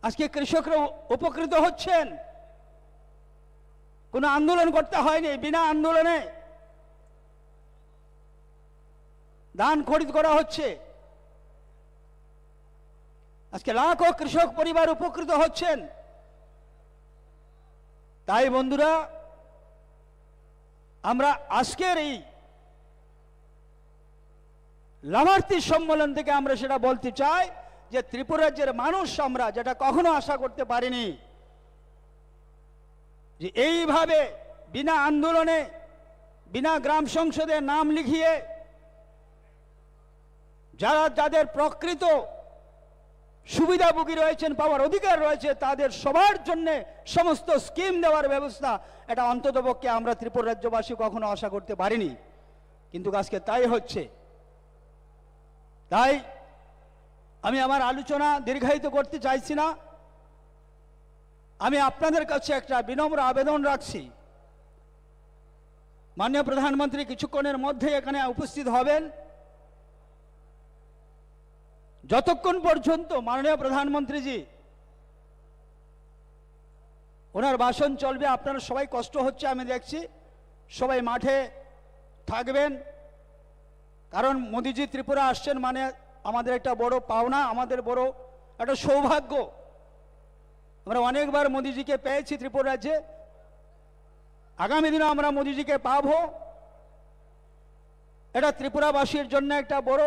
আজকে কৃষকরা উপ-, উপকৃত হচ্ছেন। কোনো আন্দোলন করতে হয়নি, বিনা আন্দোলনে ধান খরিদ করা হচ্ছে। আজকে লাখো কৃষক পরিবার উপকৃত হচ্ছেন। তাই বন্ধুরা, আমরা আজকের এই লাভার্থী সম্মেলন থেকে আমরা সেটা বলতে চাই যে ত্রিপুরা রাজ্যের মানুষ, আমরা যেটা কখনো আশা করতে পারিনি, যে এইভাবে বিনা আন্দোলনে, বিনা গ্রাম সংসদে নাম লিখিয়ে যারা, যাদের প্রকৃত সুবিধাভোগী রয়েছেন, পাওয়ার অধিকার রয়েছে, তাদের সবার জন্য সমস্ত স্কিম দেওয়ার ব্যবস্থা, এটা অন্ততপক্ষে আমরা ত্রিপুরা রাজ্যবাসী কখনো আশা করতে পারিনি, কিন্তু আজকে তাই হচ্ছে। তাই আমি আমার আলোচনা দীর্ঘায়িত করতে চাইছি না। আমি আপনাদের কাছে একটা বিনম্র আবেদন রাখছি, মাননীয় প্রধানমন্ত্রী কিছুক্ষণের মধ্যে এখানে উপস্থিত হবেন। যতক্ষণ পর্যন্ত মাননীয় প্রধানমন্ত্রীজি ওনার ভাষণ চলবে, আপনারা সবাই কষ্ট হচ্ছে আমি দেখছি, সবাই মাঠে থাকবেন, কারণ মোদিজি ত্রিপুরা আসছেন মানে আমাদের একটা বড় পাওনা, আমাদের বড় একটা সৌভাগ্য। আমরা অনেকবার মোদিজিকে পেয়েছি ত্রিপুরা রাজ্যে, আগামী দিনে আমরা মোদিজিকে পাবো। এটা ত্রিপুরাবাসীর জন্য একটা বড়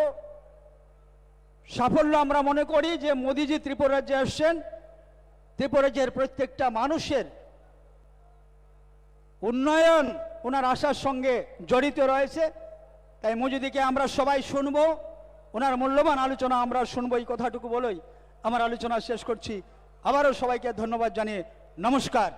সাফল্য আমরা মনে করি যে মোদিজি ত্রিপুরা রাজ্যে আসছেন, ত্রিপুরা রাজ্যের প্রত্যেকটা মানুষের উন্নয়ন ওনার আশার সঙ্গে জড়িত রয়েছে। তাই মোদিজিকে আমরা সবাই শুনবো, ওনার মূল্যবান আলোচনা আমরা শুনবো। এই কথাটুকু বলেই আমার আলোচনা শেষ করছি। আবারও সবাইকে ধন্যবাদ জানিয়ে নমস্কার।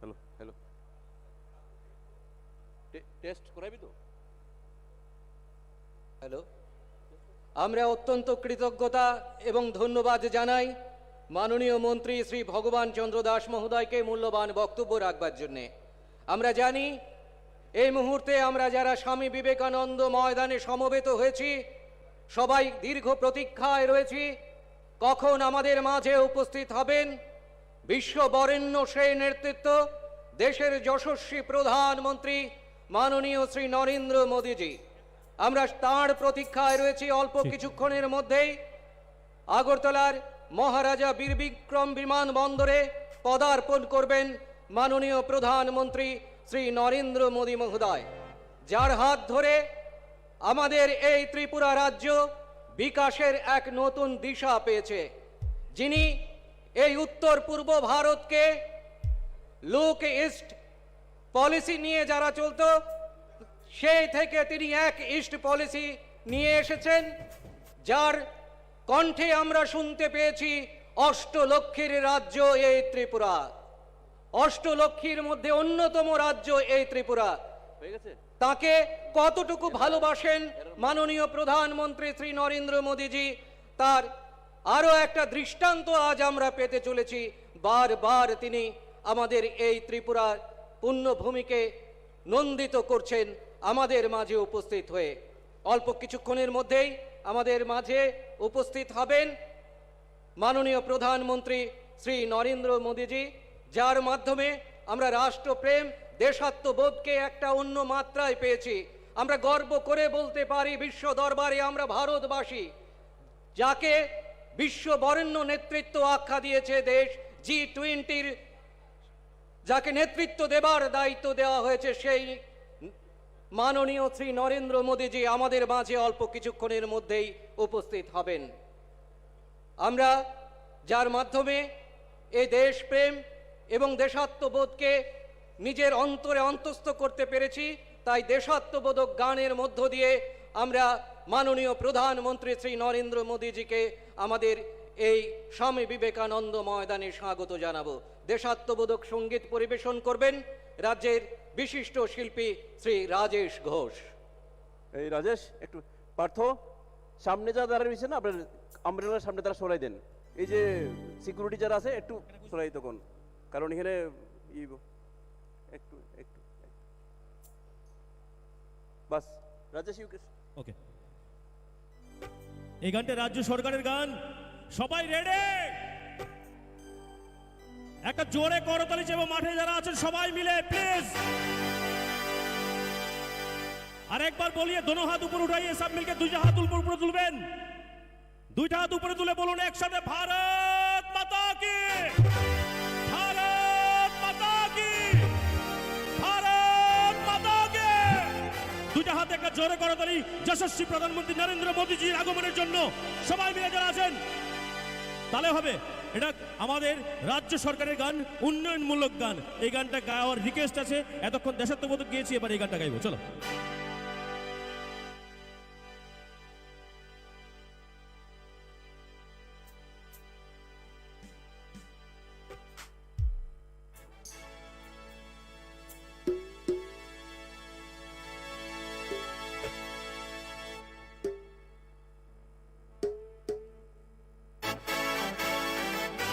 Hello, hello. টে-, টেস্ট করাবি তো? হ্যালো। আমরা অত্যন্ত কৃতজ্ঞতা এবং ধন্যবাদ জানাই মাননীয় মন্ত্রী শ্রী ভগবান চন্দ্র দাস মহোদয়কে মূল্যবান বক্তব্য রাখবার জন্যে। আমরা জানি এই মুহূর্তে আমরা যারা স্বামী বিবেকানন্দ ময়দানে সমবেত হয়েছি, সবাই দীর্ঘ প্রতীক্ষায় রয়েছি, কখন আমাদের মাঝে উপস্থিত হবেন বিশ্ব বরেণ্য সেই নেতৃত্ব, দেশের যশস্বী প্রধানমন্ত্রী মাননীয় শ্রী নরেন্দ্র মোদীজি। আমরা তাঁর প্রতীক্ষায় রয়েছি। অল্প ঠিক। কিছুক্ষণের মধ্যেই আগরতলার মহারাজা বীর বিক্রম বিমানবন্দরে পদার্পণ করবেন মাননীয় প্রধানমন্ত্রী শ্রী নরেন্দ্র মোদী মহোদয়, যার হাত ধরে আমাদের এই ত্রিপুরা রাজ্য বিকাশের এক নতুন দিশা পেয়েছে, যিনি এই উত্তর পূর্ব ভারতকে লুক ইস্ট পলিসি নিয়ে যারা চলতো, সেই থেকে তিনি এক ইস্ট পলিসি নিয়ে এসেছেন, যার কণ্ঠে আমরা শুনতে পেয়েছি, "অষ্টলক্ষ্মীর রাজ্য এই ত্রিপুরা।" অষ্টলক্ষ্মীর মধ্যে অন্যতম রাজ্য এই ত্রিপুরা। হয়ে গেছে? তাকে কতটুকু ভালোবাসেন মাননীয় প্রধানমন্ত্রী শ্রী নরেন্দ্র মোদীজি, তার আরও একটা দৃষ্টান্ত আজ আমরা পেতে চলেছি। বারবার তিনি আমাদের এই ত্রিপুরার পুণ্যভূমিকে নন্দিত করছেন আমাদের মাঝে উপস্থিত হয়ে। অল্প কিছুক্ষণের মধ্যেই আমাদের মাঝে উপস্থিত হবেন মাননীয় প্রধানমন্ত্রী শ্রী নরেন্দ্র মোদীজি, যার মাধ্যমে আমরা রাষ্ট্রপ্রেম, দেশাত্মবোধকে একটা অন্য মাত্রায় পেয়েছি। আমরা গর্ব করে বলতে পারি, বিশ্ব দরবারে আমরা ভারতবাসী, যাকে বিশ্ব বরেণ্য নেতৃত্ব আখ্যা দিয়েছে দেশ, জি টোয়েন্টির যাকে নেতৃত্ব দেবার দায়িত্ব দেওয়া হয়েছে, সেই মাননীয় শ্রী নরেন্দ্র মোদীজি আমাদের মাঝে অল্প কিছুক্ষণের মধ্যেই উপস্থিত হবেন। আমরা যার মাধ্যমে এই দেশপ্রেম এবং দেশাত্মবোধকে নিজের অন্তরে অন্তস্থ করতে পেরেছি, তাই দেশাত্মবোধক গানের মধ্য দিয়ে আমরা মাননীয় প্রধানমন্ত্রী শ্রী নরেন্দ্র মোদীজিকে আমাদের এই স্বামী বিবেকানন্দ ময়দানে স্বাগত জানাবো। দেশাত্মবোধক সঙ্গীত পরিবেশন করবেন রাজ্যের বিশিষ্ট শিল্পী শ্রী রাজেশ ঘোষ। এই রাজেশ, একটু পার্থ, সামনে যারা দাঁড়িয়ে রয়েছে না, আপনার আমব্রেলার সামনে তারা সরাই দেন। এই যে সিকিউরিটি যারা আছে, একটু সরাই তখন, কারণ এখানে ই একটু, একটু, একটু। বাস, রাজেশ, you can. ওকে। এই গানটা রাজ্য সরকারের গান। সবাই রেডি? একটা জোরে করতালি চাইবো, মাঠে যারা আছেন সবাই মিলে, প্লিজ। আর একবার বলিয়ে, দোনো হাত উপরে উঠাইয়ে সব মিলকে দুইটা হাত উপরে, উপরে তুলবেন। দুইটা হাত উপরে তুলে বলুন একসাথে, "ভারত মাতা কি, ভারত মাতা কি, ভারত মাতা কি।" দুইটা হাতে একটা জোরে করতালি যশস্বী প্রধানমন্ত্রী নরেন্দ্র মোদীজির আগমনের জন্য। সবাই মিলে যারা আছেন, তাহলে হবে। এটা আমাদের রাজ্য সরকারের গান, উন্নয়নমূলক গান। এই গানটা গাওয়ার রিকোয়েস্ট আছে। এতক্ষণ দেশাত্মবোধক গেয়েছি, এবার এই গানটা গাইবো। চলো।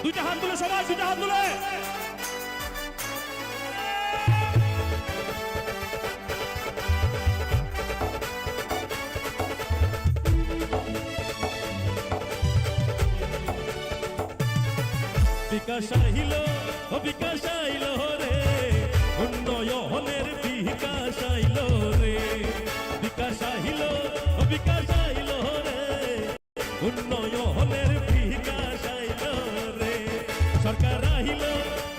দুইটা হাত তুলে সবাই, দুইটা হাত তুলে। বিকাশ আইলো, ও বিকাশ আইলো রে, উন্নয়নের বিকাশ আইলো রে। বিকাশ আইলো, ও বিকাশ আইলো রে, উন্নয়নের বিকাশ আইলো রে। সরকার আইলো,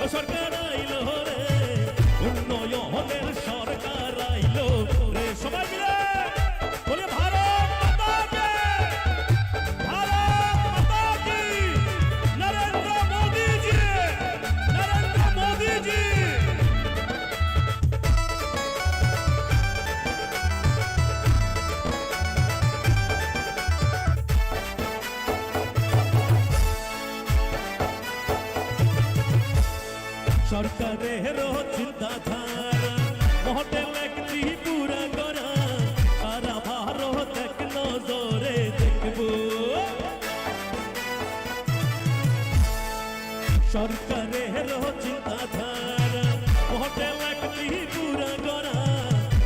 ও সরকার আইলো রে, উন্নয়নের সরকার আইলো রে। সবাই মিলে বলি, "ভারত মাতা কি, ভারত মাতা কি, নরেন্দ্র মোদী জি, নরেন্দ্র মোদী জি।" সরকারের চিন্তাধারা মডেল এক ত্রিপুরা গড়া, সারা ভারত এক নজরে দেখব। সরকারের চিন্তাধারা মডেল এক ত্রিপুরা গড়া,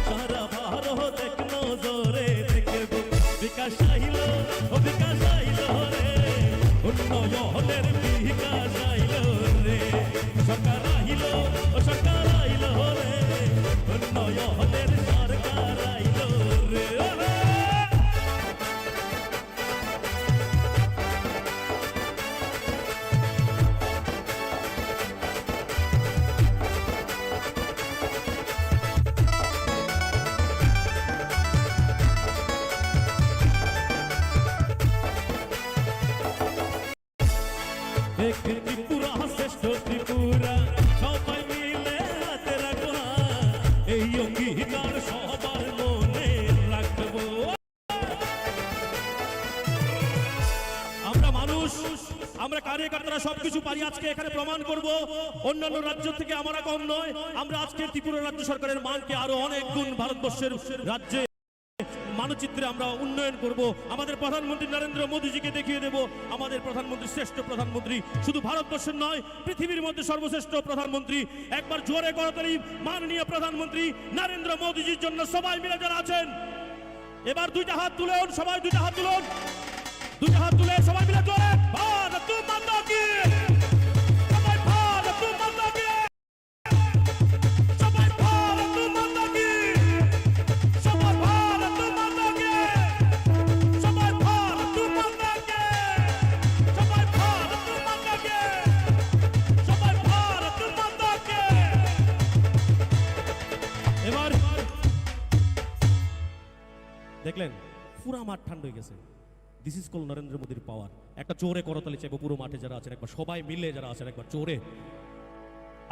সারা ভারত এক নজরে দেখব। বিকাশ আইলো, কিছু পারি আজকে এখানে প্রমাণ করব। অন্যান্য রাজ্য থেকে আমরা কম নয়, আমরা আজকে ত্রিপুরা রাজ্য সরকারের মানকে আরো অনেক গুণ ভারতবর্ষের রাজ্যে মানচিত্রে আমরা উন্নয়ন করব। আমাদের প্রধানমন্ত্রী নরেন্দ্র মোদীজিকে দেখিয়ে দেব আমাদের প্রধানমন্ত্রী শ্রেষ্ঠ প্রধানমন্ত্রী, শুধু ভারতবর্ষের নয়, পৃথিবীর মধ্যে সর্বশ্রেষ্ঠ প্রধানমন্ত্রী। একবার জোরে করতালি মাননীয় প্রধানমন্ত্রী নরেন্দ্র মোদীজির জন্য, সবাই মিলে যারা আছেন। এবার দুইটা হাত তুলুন, সবাই দুইটা হাত তুলুন, দুইটা হাত তুলে সবাই মিলে জোরে ভারত মাতা কি, সবাই ভারত মাতা কি, সবাই ভারত মাতা কি, সবাই ভারত মাতা কি, সবাই ভারত মাতা কি, সবাই ভারত মাতা কি, সবাই ভারত মাতা কি। এবার দেখলেন, পুরা মাঠ ঠান্ডা হয়ে গেছে। This is called নরেন্দ্র মোদীর পাওয়ার। একটা জোরে করতালি চাইবো পুরো মাঠে যারা আছেন, একবার সবাই মিলে যারা আছেন, একবার জোরে।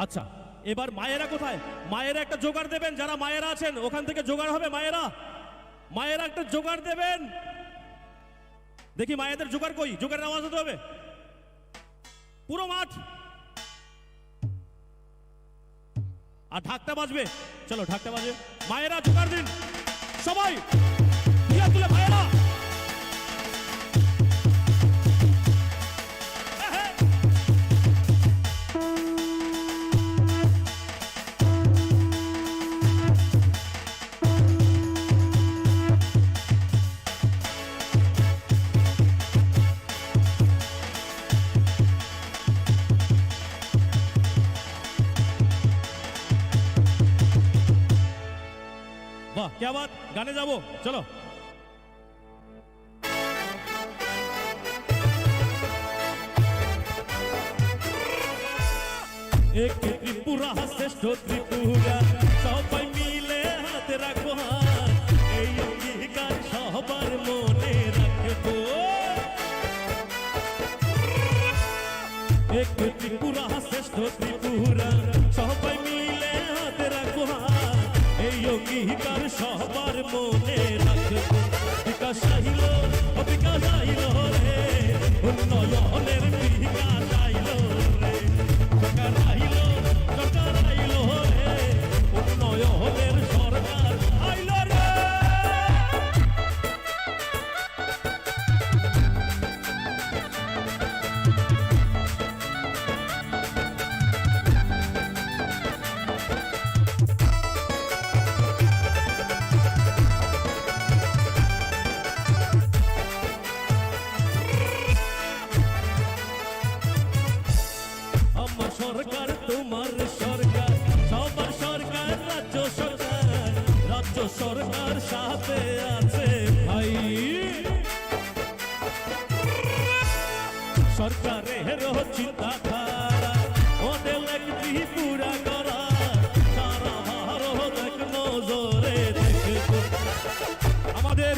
আচ্ছা, এবার মায়েরা কোথায়? মায়েরা একটা জোগাড় দেবেন, যারা মায়েরা আছেন ওখান থেকে জোগাড় হবে। মায়েরা, মায়েরা একটা জোগাড় দেবেন। দেখি মায়েদের জোগাড় কই? জোগাড়ের আওয়াজ হতে হবে। পুরো মাঠ। আর ঢাকটা বাজবে। চলো, ঢাকটা বাজে। মায়েরা জোগাড় দিন। সবাই। দুইহাত তুলে মায়েরা। বাহ, क्या बात, গানে যাবো, চলো। এক ত্রিপুরা, শ্রেষ্ঠ ত্রিপুরা, সবাই মিলে হাতে রাখো হাত, এই অঙ্গীকার সবার মনে রাখবো। এক ত্রিপুরা, শ্রেষ্ঠ ত্রিপুরা, সবাই মিলে হাতে রাখো হাত, এই অঙ্গীকার সবার মনে রাখবো। বিকাশ আইলো, ও বিকাশ আইলো রে, উন্নয়নের বিকাশ আইলো রে। সরকার আইলো, সরকার আইলো রে, উন্নয়নের সরকার আইলো রে। আমার সরকার, তোমার সরকার, সবার সরকার, রাজ্য সরকার, রাজ্য সরকার সাথে আছে ভাই। সরকারের চিন্তাধারা, মডেল এক ত্রিপুরা করা, সারা ভারত এক নজরে দেখবো। আমাদের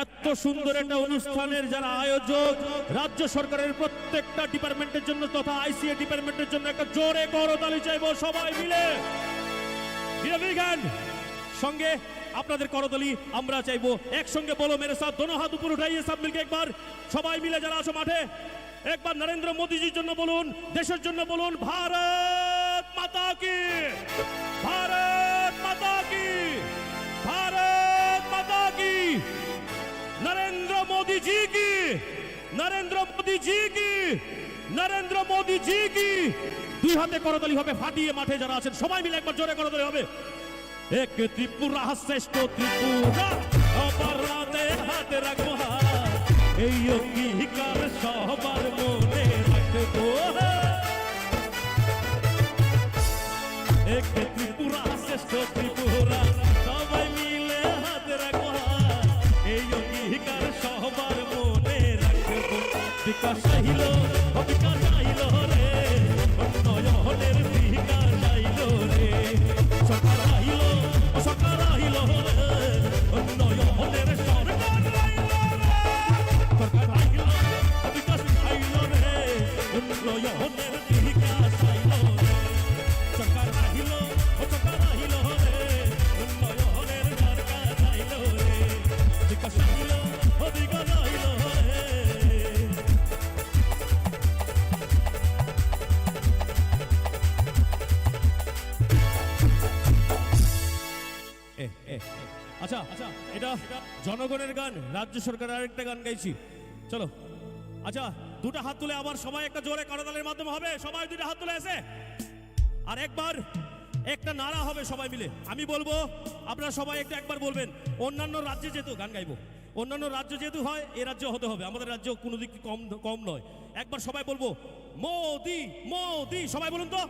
এত সুন্দর একটা অনুষ্ঠানের যারা আয়োজক, রাজ্য সরকারের প্রত্যেকটা ডিপার্টমেন্টের জন্য তথা আইসিএ ডিপার্টমেন্টের জন্য একটা জোরে করতালি চাইবো সবাই মিলে। বিরোধী গান সঙ্গে আপনাদের করতালি আমরা চাইবো। একসঙ্গে বলো মেরে সাথ, দোনো হাত উপর উঠাইয়ে সব মিলকে একবার, সবাই মিলে যারা আছো মাঠে, একবার নরেন্দ্র মোদীজির জন্য বলুন, দেশের জন্য বলুন, ভারত মাতা কি, ভারত মাতা কি, ভারত মাতা কি, নরেন্দ্র মোদীজি কি, নরেন্দ্র মোদীজি কি, নরেন্দ্র মোদীজি কি। দুই হাতে করতালি হবে, ফাটিয়ে মাঠে যারা আছেন সবাই মিলে একবার জোরে করতালি হবে। এক ত্রিপুরা, শ্রেষ্ঠ ত্রিপুরা, সবার হাতে হাতে রাখবো হাত, এই অঙ্গীকার সবার মনে রাখবো। এক ত্রিপুরা, শ্রেষ্ঠ ত্রিপুরা, সবাই মিলে হাতে রাখবো হাত, এই অঙ্গীকার সবার মনে রাখবো। বিকাশ আইলো, ও বিকাশ আইলো রে, উন্নয়নের বিকাশ আইলো রে। সরকার আইলো, ও সরকার আইলো রে, উন্নয়নের সরকার আইলো রে। সরকার আইলো, ও বিকাশ আইলো রে, উন্নয়নের বিকাশ আইলো রে। সরকার আইলো, ও সরকার আইলো রে, উন্নয়নের সরকার আইলো রে। বিকাশ আইলো, ও বিকাশ আইলো রে। আচ্ছা, এটা জনগণের গান, রাজ্য সরকারের আরেকটা গান গাইছি। চলো। আচ্ছা, দুটো হাত তুলে আবার সবাই একটা জোরে করতালির মাধ্যমে হবে। সবাই দুটো হাত তুলে এসে। আর একবার একটা নারা হবে সবাই মিলে। আমি বলবো, আপনারা সবাই একটা একবার বলবেন। অন্যান্য রাজ্যে যেহেতু গান গাইবো, অন্যান্য রাজ্য যেহেতু হয়, এ রাজ্যে হতে হবে। আমাদের রাজ্য কোনো দিক কম, কম নয়। একবার সবাই বলবো, "মোদি, মোদি।" সবাই বলুন তো।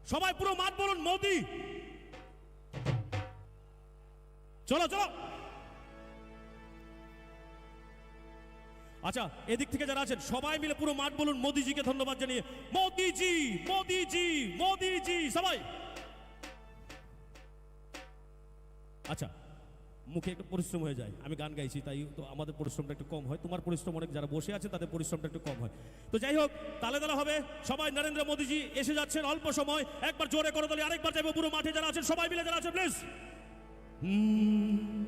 সবাই পুরো মাঠ বলুন, "মোদি।" চলো, চলো। আচ্ছা, এদিক থেকে যারা আছেন, সবাই মিলে পুরো মাঠ বলুন, "মোদিজিকে ধন্যবাদ জানিয়ে।" মোদিজি, মোদিজি, মোদিজি, সবাই। আচ্ছা, মুখে একটু পরিশ্রম হয়ে যায়, আমি গান গাইছি, তাই তো আমাদের পরিশ্রমটা একটু কম হয়। তোমার পরিশ্রম অনেক, যারা বসে আছেন তাদের পরিশ্রমটা একটু কম হয়। তো যাই হোক, তালে তালে হবে। সবাই, নরেন্দ্র মোদিজি এসে যাচ্ছেন অল্প সময়। একবার জোরে করতালি, আরেকবার যাইবো পুরো মাঠে যারা আছেন, সবাই মিলে যারা আছেন, প্লিজ। হুম,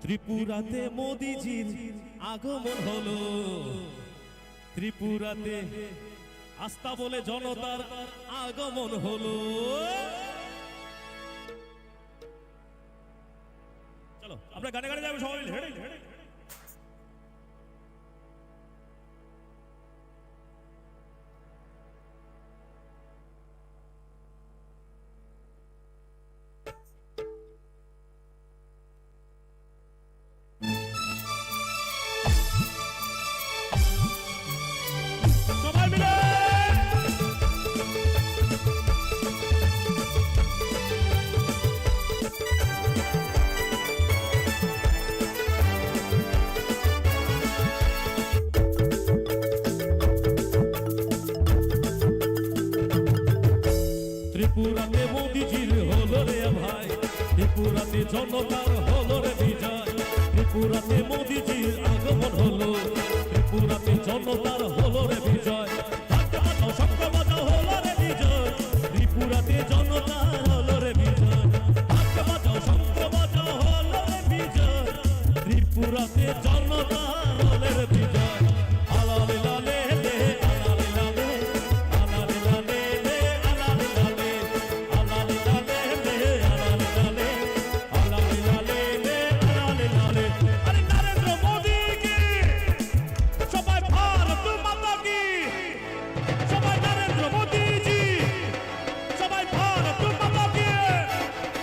ত্রিপুরাতে মোদিজির আগমন হলো, ত্রিপুরাতে আস্তা বলে জনতার আগমন হলো। চলো, আমরা গানে গানে যাবো সবাই মিলে। হেডে, হেডে। সবাই মিলে। ত্রিপুরাতে মোদিজির হলো রে ভাই, ত্রিপুরাতে জনতার হলো রে বিজয়। ত্রিপুরাতে মোদিজির আগমন হলো, ত্রিপুরাতে জনতার হলো রে বিজয়। ঢাক বাজাও, শঙ্খ বাজাও, হলো রে বিজয়। ত্রিপুরাতে জনতার হলো রে বিজয়। ঢাক বাজাও, শঙ্খ বাজাও, হলো রে বিজয়। ত্রিপুরাতে জনতার হলো রে বিজয়। আলালে লালে লে, আলালে লালে, আলালে লালে লে, আলালে লালে, আলালে লালে লে, আলালে লালে, আলালে লালে লে, আলালে লালে। আরে নরেন্দ্র মোদি কি? সবাই ভারত মাতা কি? সবাই নরেন্দ্র মোদিজি, সবাই ভারত মাতা কি?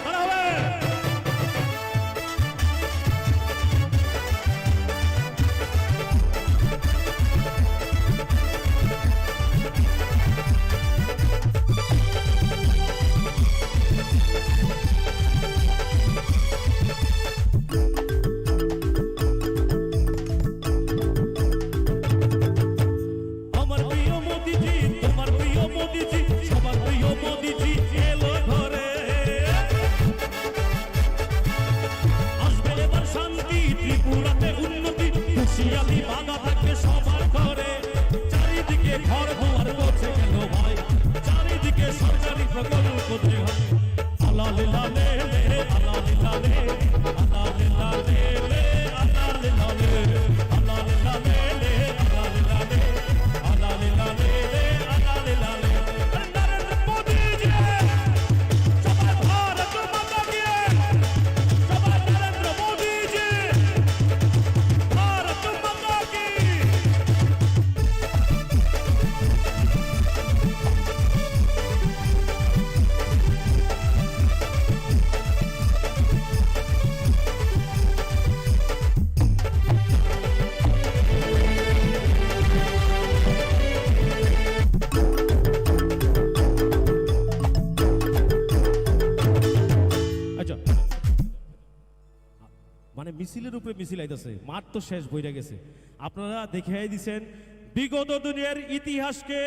তারা হবে। আমার প্রিয় মোদিজি, তোমার প্রিয় মোদিজি, সবার প্রিয় মোদিজি এলো ঘরে। আসবে এবার শান্তি, ত্রিপুরাতে উন্নতি, খুশিয়ালি বাগা থাকবে সবার ঘরে। চারিদিকে ঘর দুয়ার পৌঁছে গেল ভাই, চারিদিকে সরকারি প্রকল্প যে হয়। আলালে লালে লে, আলালে লালে, আলালে লালে লে, আলালে লালে, আলালে লালে লে, আলালে লালে, আলালে লালে লে, আলালে লালে। আরে নরেন্দ্র মোদি জি, সবাই ভারত মাতা কি, সবাই নরেন্দ্র মোদি জি, ভারত মাতা কি। আচ্ছা, মানে মিছিলের উপরে মিছিল আইতাছে, মাঠ তো শেষ, বইরা গেছে। আপনারা দেখাই দিছেন বিগত দিনের ইতিহাসকে,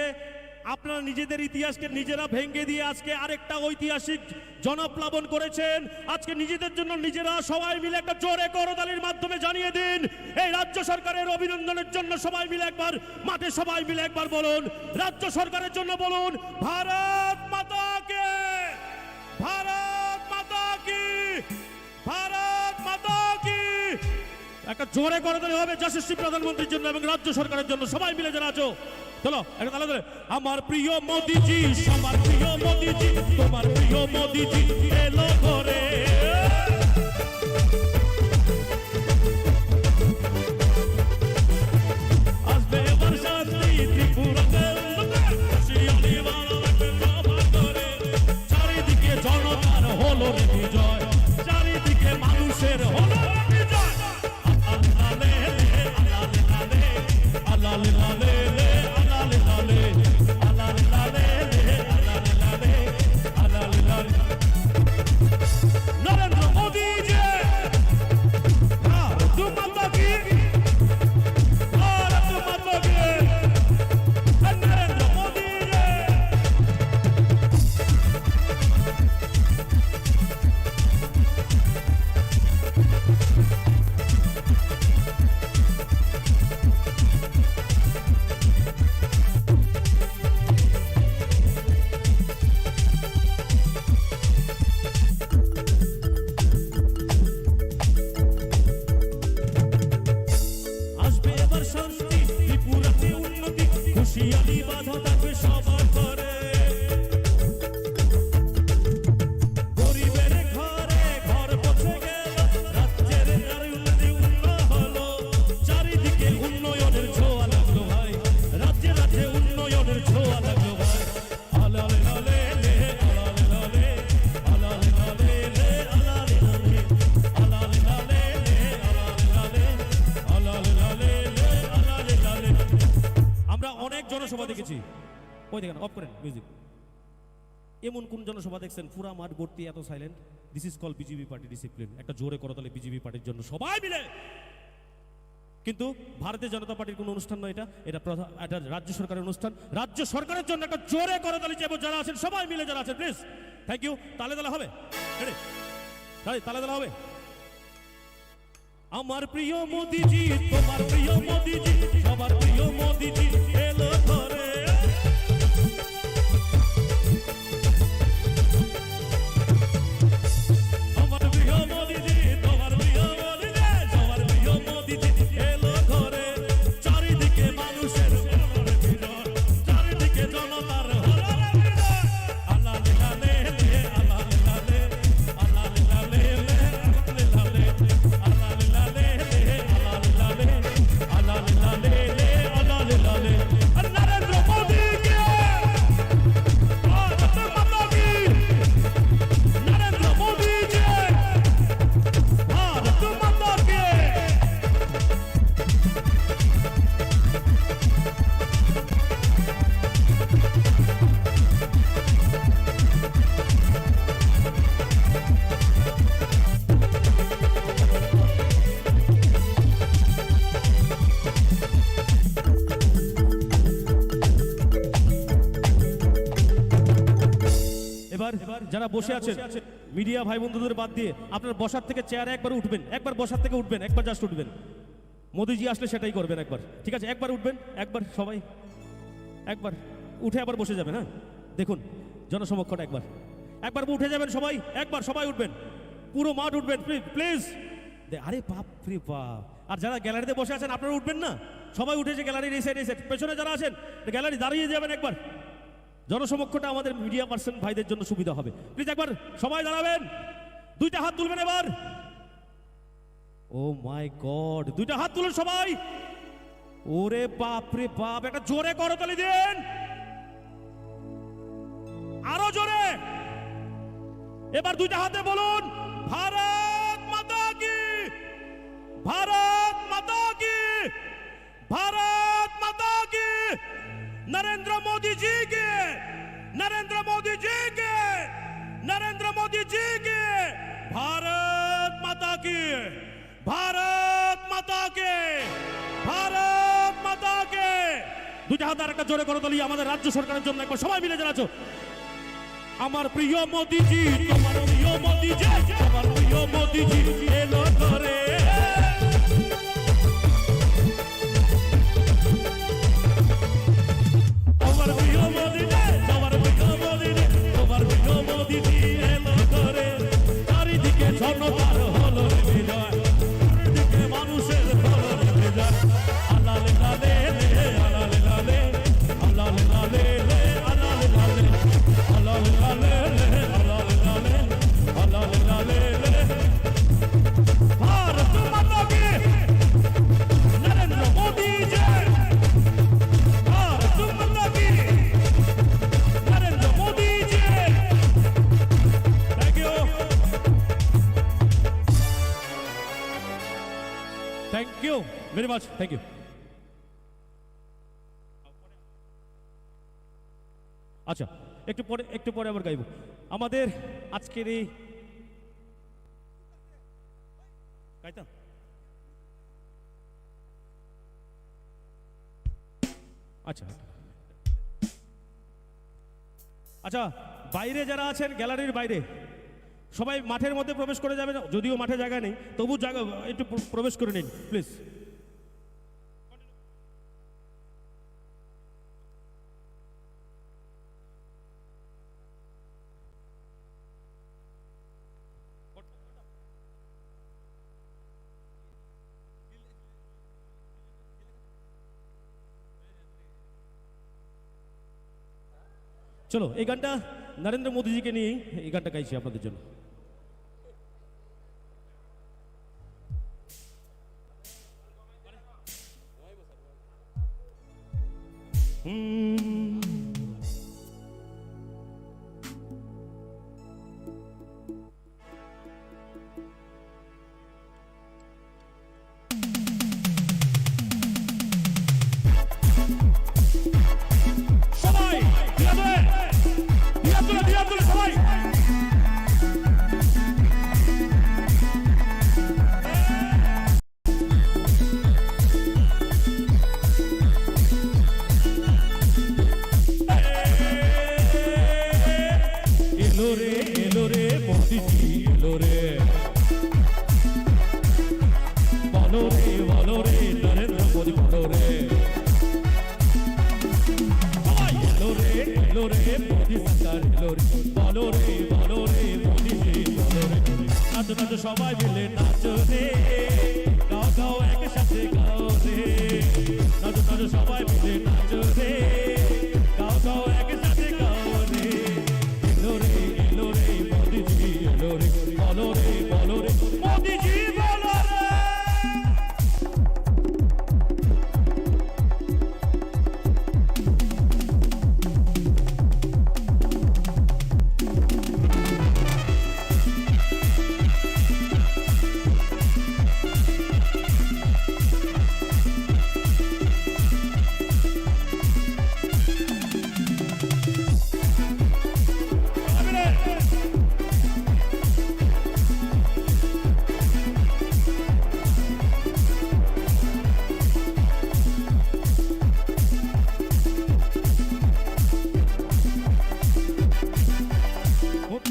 আপনারা নিজেদের ইতিহাসকে নিজেরা ভেঙে দিয়ে আজকে আরেকটা ঐতিহাসিক জনপ্লাবন করেছেন। আজকে নিজেদের জন্য নিজেরা সবাই মিলে একটা জোরে করতালির মাধ্যমে জানিয়ে দিন। এই রাজ্য সরকারের অভিনন্দনের জন্য সবাই মিলে একবার মাঠে সবাই মিলে একবার বলুন, রাজ্য সরকারের জন্য বলুন, ভারত মাতা কি, ভারত মাতা কি। ভারত মাতা কি। একটা জোরে করতালি হবে যশস্বী প্রধানমন্ত্রীর জন্য এবং রাজ্য সরকারের জন্য। সবাই মিলে যারা আছো, চলো, একটা তালে ধরে। আমার প্রিয় মোদিজি, আমার প্রিয় মোদিজি, তোমার প্রিয় মোদিজি এলো ঘরে। আসবে এবার শান্তি ত্রিপুরাতে, খুশিয়ালি বাংলাদেশে সবার ঘরে। চারিদিকে জনতার হলো রে বিজয়, চারিদিকে মানুষের হলো রে বিজয়। নরেন্দ্র মোদী জয়। ভারত মাতা কি, ভারত মাতা কি, নরেন্দ্র মোদী জয়। আসবে এবার শান্তি, ত্রিপুরাতে উন্নতি, খুশিয়ালি বাধা থাকবে সবার ঘরে। গরিবের ঘরে ঘর পৌঁছে গেল, রাজ্যের নারী উন্নতি উন্নয়ন হলো, চারিদিকে উন্নয়নের ছোঁয়া লাগলো ভাই, রাজ্যে রাজ্যে উন্নয়নের ছোঁয়া লাগলো ভাই। আলালে লালে লে, আলালে লালে, আলালে লালে লে, আলালে লালে লে, আলালে লালে লে, আলালে লালে, আলালে লালে লে, আলালে লালে। আমরা অনেক জনসভা দেখেছি। ওই দেখেন, অফ করেন মিউজিক। এমন কোন জনসভা দেখছেন পুরা মাঠ ভর্তি এত silent? This is called BJP party discipline. একটা জোরে করতালি বিজেপি পার্টির জন্য সবাই মিলে। কিন্তু ভারতীয় জনতা পার্টির কোনো অনুষ্ঠান নয় এটা, এটা প্রধা-, এটা রাজ্য সরকারের অনুষ্ঠান। রাজ্য সরকারের জন্য একটা জোরে করতালি চাইবো, যারা আছেন সবাই মিলে, যারা আছেন প্লিজ। Thank you. তালে তালে হবে। রেডি? তালে তালে হবে। আমার প্রিয় মোদিজি, তোমার প্রিয় মোদিজি, সবার প্রিয় মোদিজি এলো ঘরে। আমার প্রিয় মোদিজি, তোমার প্রিয় মোদিজি, সবার প্রিয় মোদিজি এলো ঘরে। চারিদিকে মানুষের চারিদিকে জনতার হররে বিজয়। আলালে লালে লে, আলালে লালে, আলালে লালে লে, আলালে লালে, আলালে লালে লে, আলালে লালে, আলালে লালে লে, আলালে লালে। নরেন্দ্র মোদী কে, ভারত মাতা কি, নরেন্দ্র মোদী কে, ভারত মাতা কে। এবার যারা বসে আছেন, মিডিয়া ভাই বন্ধুদের বাদ দিয়ে আপনার বসার থেকে চেয়ারে একবার উঠবেন, একবার বসার থেকে উঠবেন, একবার জাস্ট উঠবেন। মোদিজি আসলে সেটাই করবেন একবার। ঠিক আছে, একবার উঠবেন, একবার সবাই, একবার উঠে আবার বসে যাবেন। হ্যাঁ, দেখুন জনসমক্ষটা একবার, একবার উঠে যাবেন সবাই, একবার সবাই উঠবেন, পুরো মাঠ উঠবেন, প্লিজ, প্লিজ। দে-, আরে বাপ রে বাপ। আর যারা গ্যালারিতে বসে আছেন, আপনারা উঠবেন না? সবাই উঠেছে গ্যালারির এই সাইড, এই সাইড, পেছনে যারা আছেন, গ্যালারি দাঁড়িয়ে যাবেন একবার। জনসমক্ষটা আমাদের মিডিয়া পার্সন ভাইদের জন্য সুবিধা হবে। প্লিজ একবার সবাই দাঁড়াবেন, দুইটা হাত তুলবেন এবার। ও মাই গড, দুইটা হাত তুলুন সবাই। ওরে বাপ রে বাপ, একটা জোরে করতালি দিন, আরো জোরে। এবার দুইটা হাতে বলুন, ভারত মাতা কি, ভারত মাতা কি। भारत माता की, नरेंद्र मोदी जी की, नरेंद्र मोदी जी की, नरेंद्र मोदी जी की, भारत माता की, भारत माता की, भारत माता की। দুইটা হাত আর একটা জোরে করতালি আমাদের রাজ্য সরকারের জন্য একবার সবাই মিলে জানাচ্ছ। আমার প্রিয় মোদিজি, তোমার প্রিয় মোদিজি, আমার প্রিয় মোদিজি এলো ঘরে। আমার প্রিয় মোদিজি, তোমার প্রিয় মোদিজি, তোমার প্রিয় মোদিজি এলো ঘরে। চারিদিকে জনতার হলো রে বিজয়, চারিদিকে মানুষের হলো রে বিজয়। আলালে লালে লে, আলালে লালে, Very much, thank you. আচ্ছা, একটু পরে, একটু পরে আবার গাইবো। আমাদের আজকের এই, গাইতাম? আচ্ছা। আচ্ছা, বাইরে যারা আছেন, গ্যালারির বাইরে, সবাই মাঠের মধ্যে প্রবেশ করে যাবেন। যদিও মাঠে জায়গা নেই, তবু জায়গা, একটু প্র-, প্রবেশ করে নিন, প্লিজ। চলো, এই গানটা নরেন্দ্র মোদীজিকে নিয়েই এই গানটা গাইছি আপনাদের জন্য। হুম। সবাই, দুই হাত তুলে, দুই হাত তুলে, দুই হাত তুলে, সবাই। এলো রে, এলো রে, মোদিজি এলো রে। বলো রে, বলো রে, নরেন্দ্র মোদি বলো রে। সবাই এলো রে, এলো রে, মোদি সরকার এলো রে। বলো রে, বলো রে, মোদিজি বলো রে। নাচো, নাচো, সবাই মিলে নাচো রে। গাও, গাও, একসাথে গাও রে। নাচো, নাচো, সবাই মিলে নাচো রে। গাও, গাও, একসাথে গাও রে। এলো রে, এলো রে, মোদিজি এলো রে। বলো রে, বলো রে, মোদিজি বলো রে।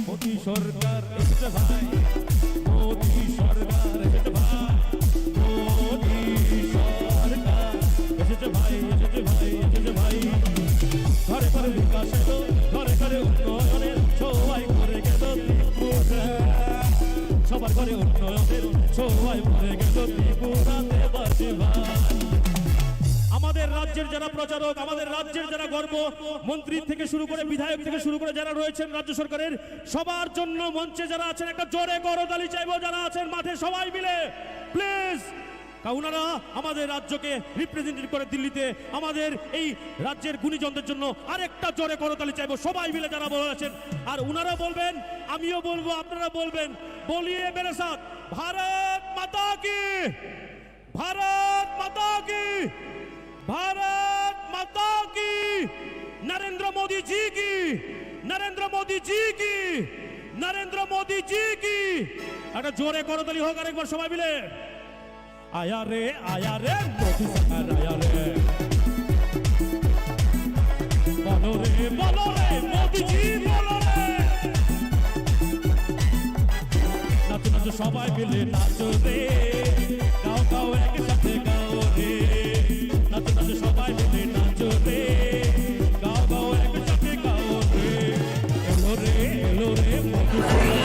মোদি সরকার এসেছে ভাই, মোদি সরকার এসেছে ভাই, মোদি সরকার এসেছে ভাই, এসেছে ভাই, এসেছে ভাই। ঘরে ঘরে বিকাশ এলো, ঘরে ঘরে উন্নয়নের ছোঁয়ায় ভরে গেল ত্রিপুরা। সবার ঘরে উন্নয়নের ছোঁয়ায় ভরে গেল ত্রিপুরা দেবাশীর্বাদ। আমাদের রাজ্যের যারা প্রচারক, আমাদের রাজ্যের যারা গর্ব, মন্ত্রী থেকে শুরু করে, বিধায়ক থেকে শুরু করে যারা রয়েছেন রাজ্য সরকারের, সবার জন্য মঞ্চে যারা আছেন একটা জোরে করতালি চাইবো, যারা আছেন মাঠে সবাই মিলে প্লিজ। কারণ ওনারা আমাদের রাজ্যকে রিপ্রেজেন্টেট করে দিল্লিতে, আমাদের এই রাজ্যের গুণীজনদের জন্য আরেকটা জোরে করতালি চাইবো সবাই মিলে যারা বড় আছেন। আর ওনারা বলবেন, আমিও বলবো, আপনারা বলবেন, বলিয়ে মেরে সাথ, ভারত মাতা কি, ভারত মাতা কি, ভারত মাতা কি, নরেন্দ্র মোদী জি কি, নরেন্দ্র মোদী জি কি, নরেন্দ্র মোদী জি কি। একটা জোরে করতালি হোক আরেকবার সবাই মিলে। আয়া রে, আয়া রে, মোদি সরকার আয়া রে। বলো রে, বলো রে, মোদিজি বলো রে। নাচো, নাচো, সবাই মিলে নাচো রে। গাও, গাও, একসাথে গাও রে। নাচো, নাচো, সবাই মিলে নাচো রে। গাও, গাও, একসাথে গাও রে। এলো রে, এলো রে, মোদি সরকার।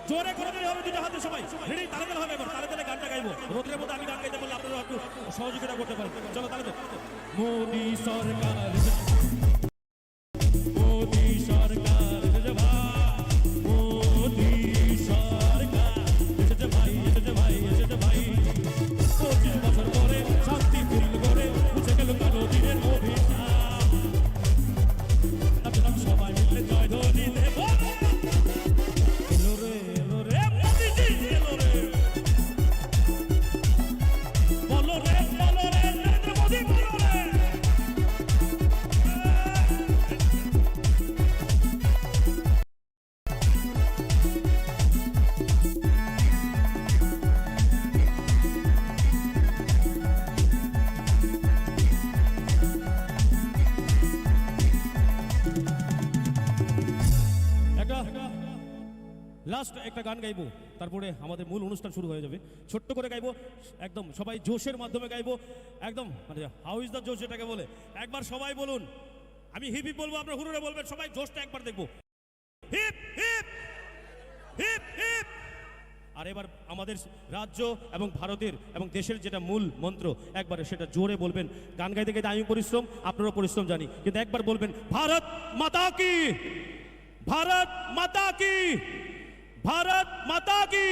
জোরে করে দিলে হবে দুটো হাতে সবাই। রেডি? তালে তালে হবে এবার। তালে তালে গানটা গাইবো। রোদের মধ্যে আমি গান গাইতে পারলে আপনারা একটু সহযোগিতা করতে পারেন। চলো তালে তালে। মোদি সরকার, মোদি সরকার, এসেছে ভাই। মোদি সরকার, এসেছে ভাই, এসেছে ভাই, এসেছে ভাই। পঁচিশ বছর পরে শান্তি ফিল করে মুছে গেল কালো দিনের অভিশাপ। নাচলাম সবাই মিলে জয়ধ্বনি দেব। এলো রে, এলো রে, মোদিজি এলো রে। বলো রে, বলো রে, নরেন্দ্র মোদি বলো রে। একটা লাস্ট একটা গান গাইবো, তারপরে আমাদের মূল অনুষ্ঠান শুরু হয়ে যাবে। ছোট্ট করে গাইবো, একদম সবাই জোশের মাধ্যমে গাইবো, একদম মানে হাউ ইজ দ্য জোশ যেটাকে বলে। একবার সবাই বলুন, আমি হিপ হিপ বলবো, আপনারা হুরুরে বলবেন, সবাই জোশটা একবার দেখবো। Hip hip, hip hip. আর এবার আমাদের রাজ্য এবং ভারতের এবং দেশের যেটা মূল মন্ত্র, একবারে সেটা জোরে বলবেন। গান গাইতে গাইতে আমি পরিশ্রম, আপনারাও পরিশ্রম জানি, কিন্তু একবার বলবেন, ভারত মাতা কি, ভারত মাতা কি, ভারত মাতা কি।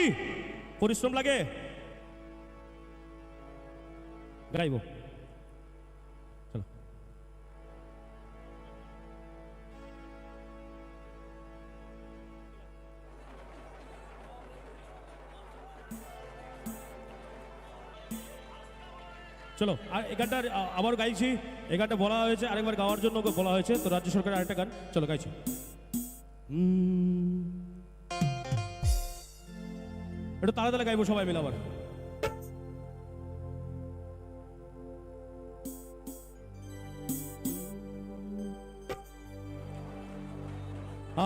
পরিশ্রম লাগে, গাইবো। চলো। চলো, আর এই গানটা, আ-, আবার গাইছি। এই গানটা বলা হয়েছে, আরেকবার গাওয়ার জন্য ওকে বলা হয়েছে, তো রাজ্য সরকারের আরেকটা গান। চলো, গাইছি। হুম। একটু তালে তালে গাইবো সবাই মিলে আবার।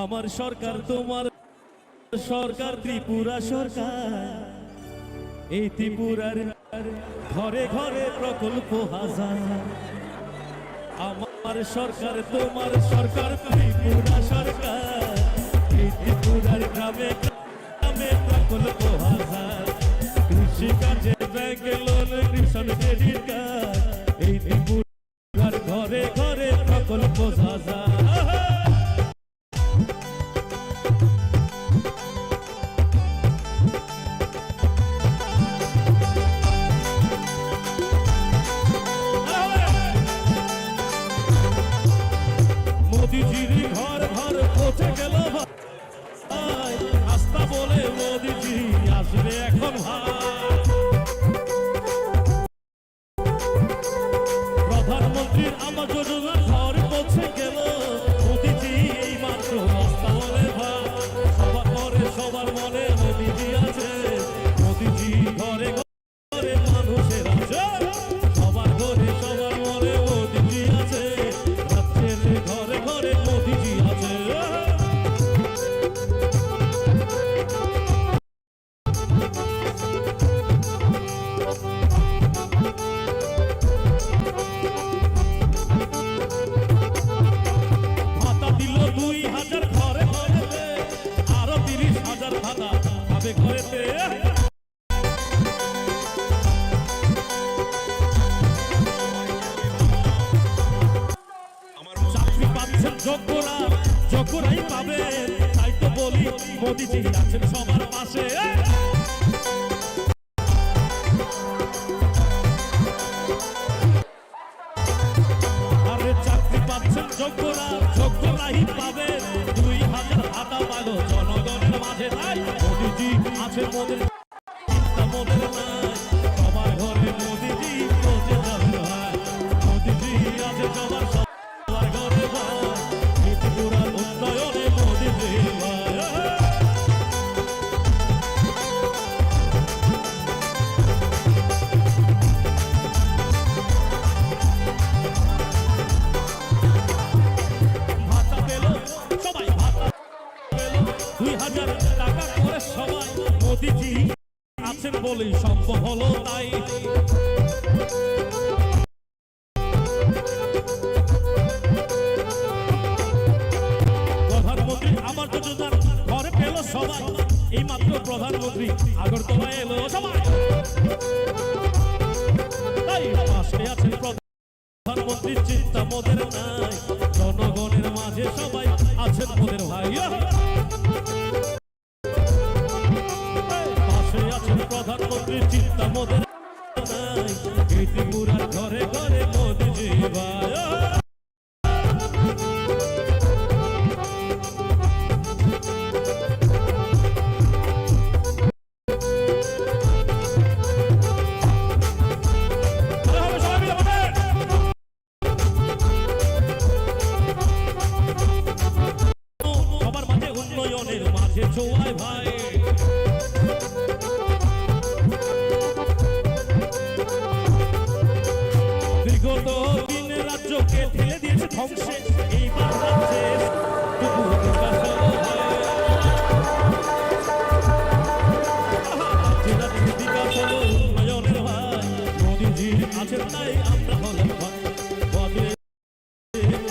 আমার সরকার, তোমার সরকার, ত্রিপুরা সরকার, এই ত্রিপুরার ঘরে ঘরে প্রকল্প হাজার। আমার সরকার, তোমার সরকার, ত্রিপুরা সরকার, এই ত্রিপুরার গ্রামে গ্রামে প্রকল্প হাজার। কৃষি কাজে bank loan, ration credit card, এই ত্রিপুরার ঘরে ঘরে প্রকল্প হাজার। মোদিজির ঘর ঘর পৌঁছে গেল ভাই, রাস্তা বলে মোদিজি আসবে এখন ভাই। প্রধানমন্ত্রীর আবাস যোজনার ঘর পৌঁছে গেল, মোদিজি এই মাত্র রাস্তা বলে ভাই। সবার ঘরে সবার মনে মোদিজি আছে, মোদিজি ঘরে ঘরে মানুষের আছে, সবার ঘরে সবার মনে মোদিজি আছে, রাজ্যের ঘরে ঘরে মোদিজি আছে। ভাতা দিল দুই হাজার ঘরে ঘরেতে, আরো তিরিশ হাজার ভাতা পাবে ঘরেতে। চাকরি পাচ্ছেন যোগ্যরা, যোগ্যরাই পাবেন। তাই তো বলি মোদিজি আছেন সবার পাশে। আরে চাকরি পাচ্ছেন যোগ্যরা, যোগ্যরাই পাবেন। দুই হাজার ভাতা পালো জনগণের মাঝে, তাই মোদিজি আছে মোদের চিন্তা মোদের নাই। সবার ঘরে মোদিজি পৌঁছে যাবে ভাই। মোদিজি আছে সবার, সবার ঘরে ভাই। ত্রিপুরার উন্নয়নে মোদিজি ভাই। ভাতা পেল সবাই, ভাতা পেল দুই হাজার টাকা করে সবাই। মোদিজি আছেন বলেই সম্ভব হলো তাই। প্রধানমন্ত্রী আবাস যোজনার ঘরে পেল সবাই। এইমাত্র প্রধানমন্ত্রী আগরতলা এলো, সবাই। এই পাশে আছেন প্রধানমন্ত্রী, চিন্তা মোদের নাই, জনগণের মাঝে সবাই আছেন মোদের ভাই। এই পাশে আছেন প্রধানমন্ত্রী, চিন্তা মোদের নাই, এই ত্রিপুরার ঘরে ঘরে মোদিজি ভাই। সবার মাঝে উন্নয়নের মাঝে ছোঁয়ায় ভাই। বিগত দিনে রাজ্যকে ঠেলে দিয়েছে ধ্বংসে, এইবার রাজ্যে তবু বিকাশ হলো ভাই। রাজ্যে রাজ্যে বিকাশ হলো, উন্নয়নের ভাই। মোদিজি আছেন তাই আমরা হলাম ভাই। মোদি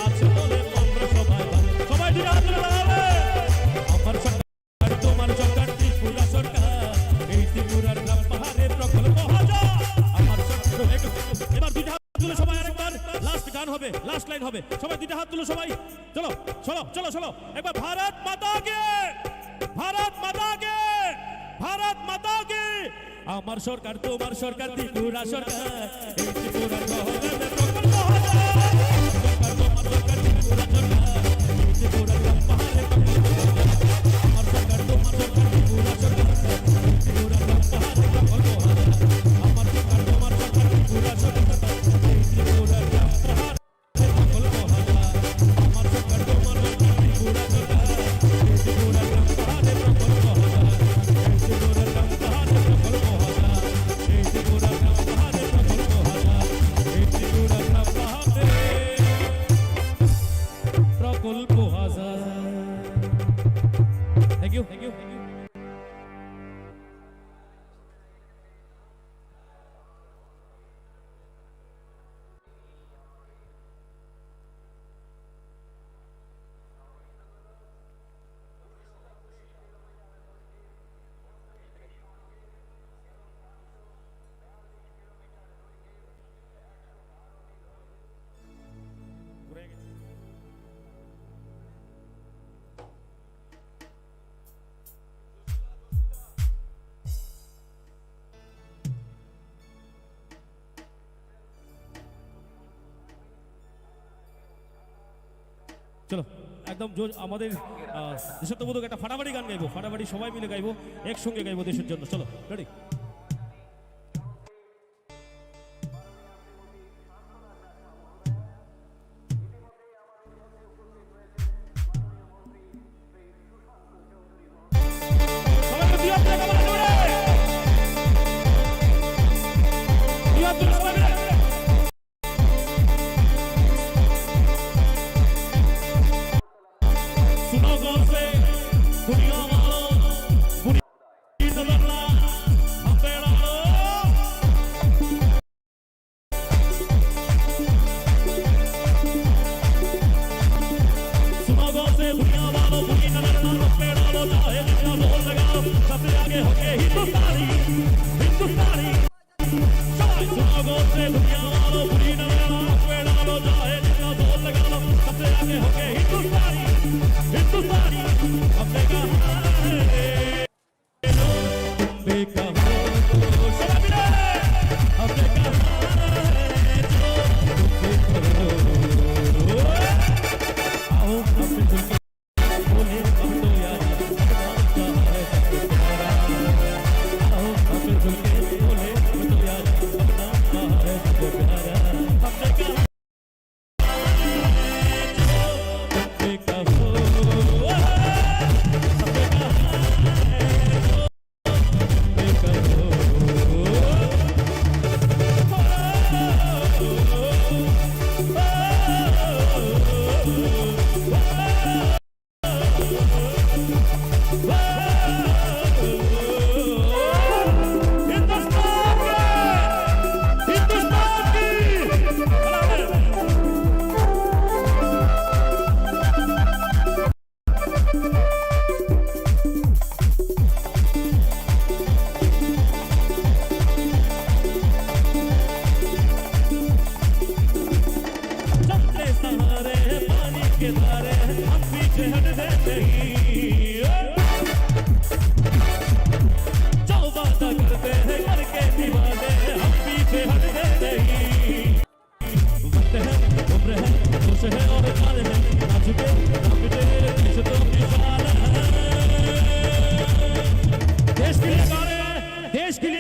আছে বলে আমরা সবাই ভালো। সবাই দুই হাত তুলে দাঁড়াবে। আমার সরকার, তোমার সরকার, ত্রিপুরা সরকার, এই ত্রিপুরার গ্রাম পাহাড়ে প্রকল্প হাজার। আমার সরকার, এবার দুইটা হাত তুলে সবাই আরেকবার, লাস্ট গান হবে, লাস্ট লাইন হবে, সবাই দুইটা হাত তুলো সবাই। চলো, চলো, চলো, চলো, একবার ভারত মাতা কি, ভারত মাতা কি, ভারত মাতা কি। আমার সরকার, তোমার সরকার, ত্রিপুরা সরকার, এই ত্রিপুরা শহরে প্রকল্প হাজার। সরকার, তোমার সরকার, ত্রিপুরা সরকার, এই ত্রিপুরা গ্রাম পাহাড়ে প্রকল্প হাজার। আমার সরকার, তোমার সরকার, ত্রিপুরা সরকার, এই ত্রিপুরা গ্রাম পাহাড়ে প্রকল্প হাজার। আমার সরকার, তোমার সরকার, ত্রিপুরা সরকার, এই ত্রিপুরা গ্রাম পাহাড়ে প্রকল্প হাজার। Thank you, thank you। চলো, একদম জোর, আমাদের, আহ, দেশাত্মবোধক একটা ফাটাফাটি গান গাইবো, ফাটাফাটি সবাই মিলে গাইবো, একসঙ্গে গাইবো দেশের জন্য। চলো, রেডি?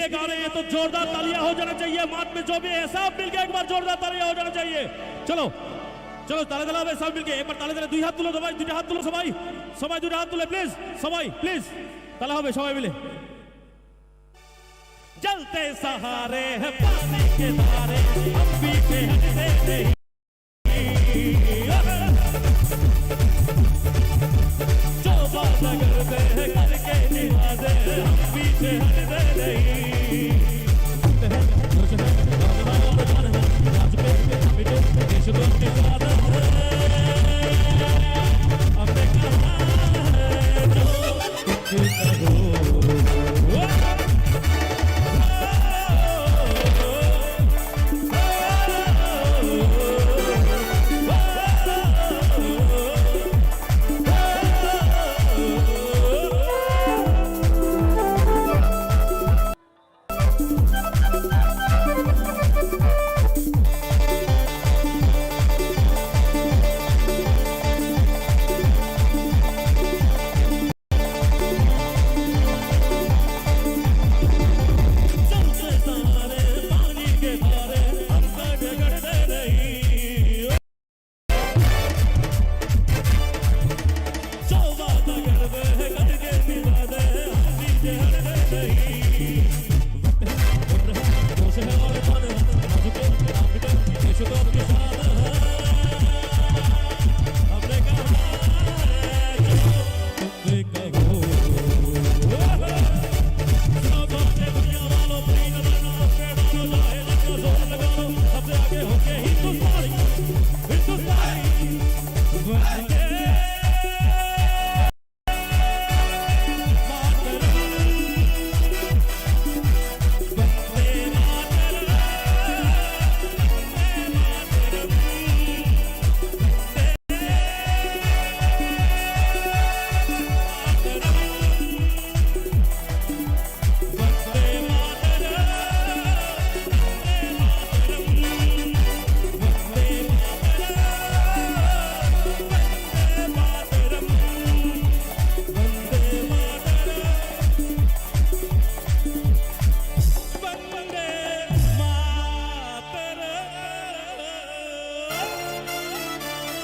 गा रहे हैं तो जोरदार तालियां हो जाना चाहिए। माथ में जो भी है, सब मिलके एक बार जोरदार तालियां हो जाना चाहिए। चलो, चलो, ताले ताले হবে সব মিলকে। একবার তালে তালে দুই হাত তুলো সবাই, দুইটা হাত তুলো সবাই। সবাই দুইটা হাত তুলে, প্লিজ। সবাই, প্লিজ। তালে হবে সবাই মিলে। जलते सहारे हैं पानी के धारे, हम पीछे हटते नहीं। जो वादा करते हैं करके निभाते हैं, हम पीछे हटते नहीं।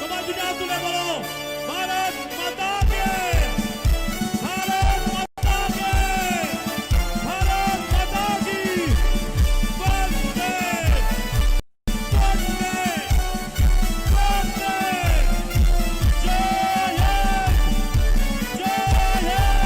সবাই দুইটা হাত তুলে বলো, ভারত মাতা কি, ভারত মাতা কি, ভারত মাতা কি, বন্দে, বন্দে, বন্দে, জয় হিন্দ, জয় হিন্দ, জয় হিন্দ।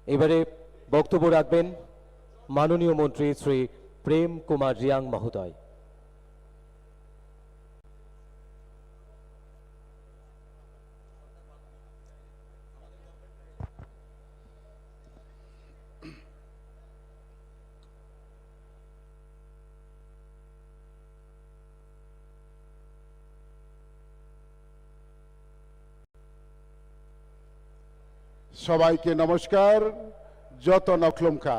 এবারে বক্তব্য রাখবেন মাননীয় মন্ত্রী শ্রী প্রেম কুমার রিয়াং মহোদয়। সবাইকে নমস্কার। যতন খুলুমখা,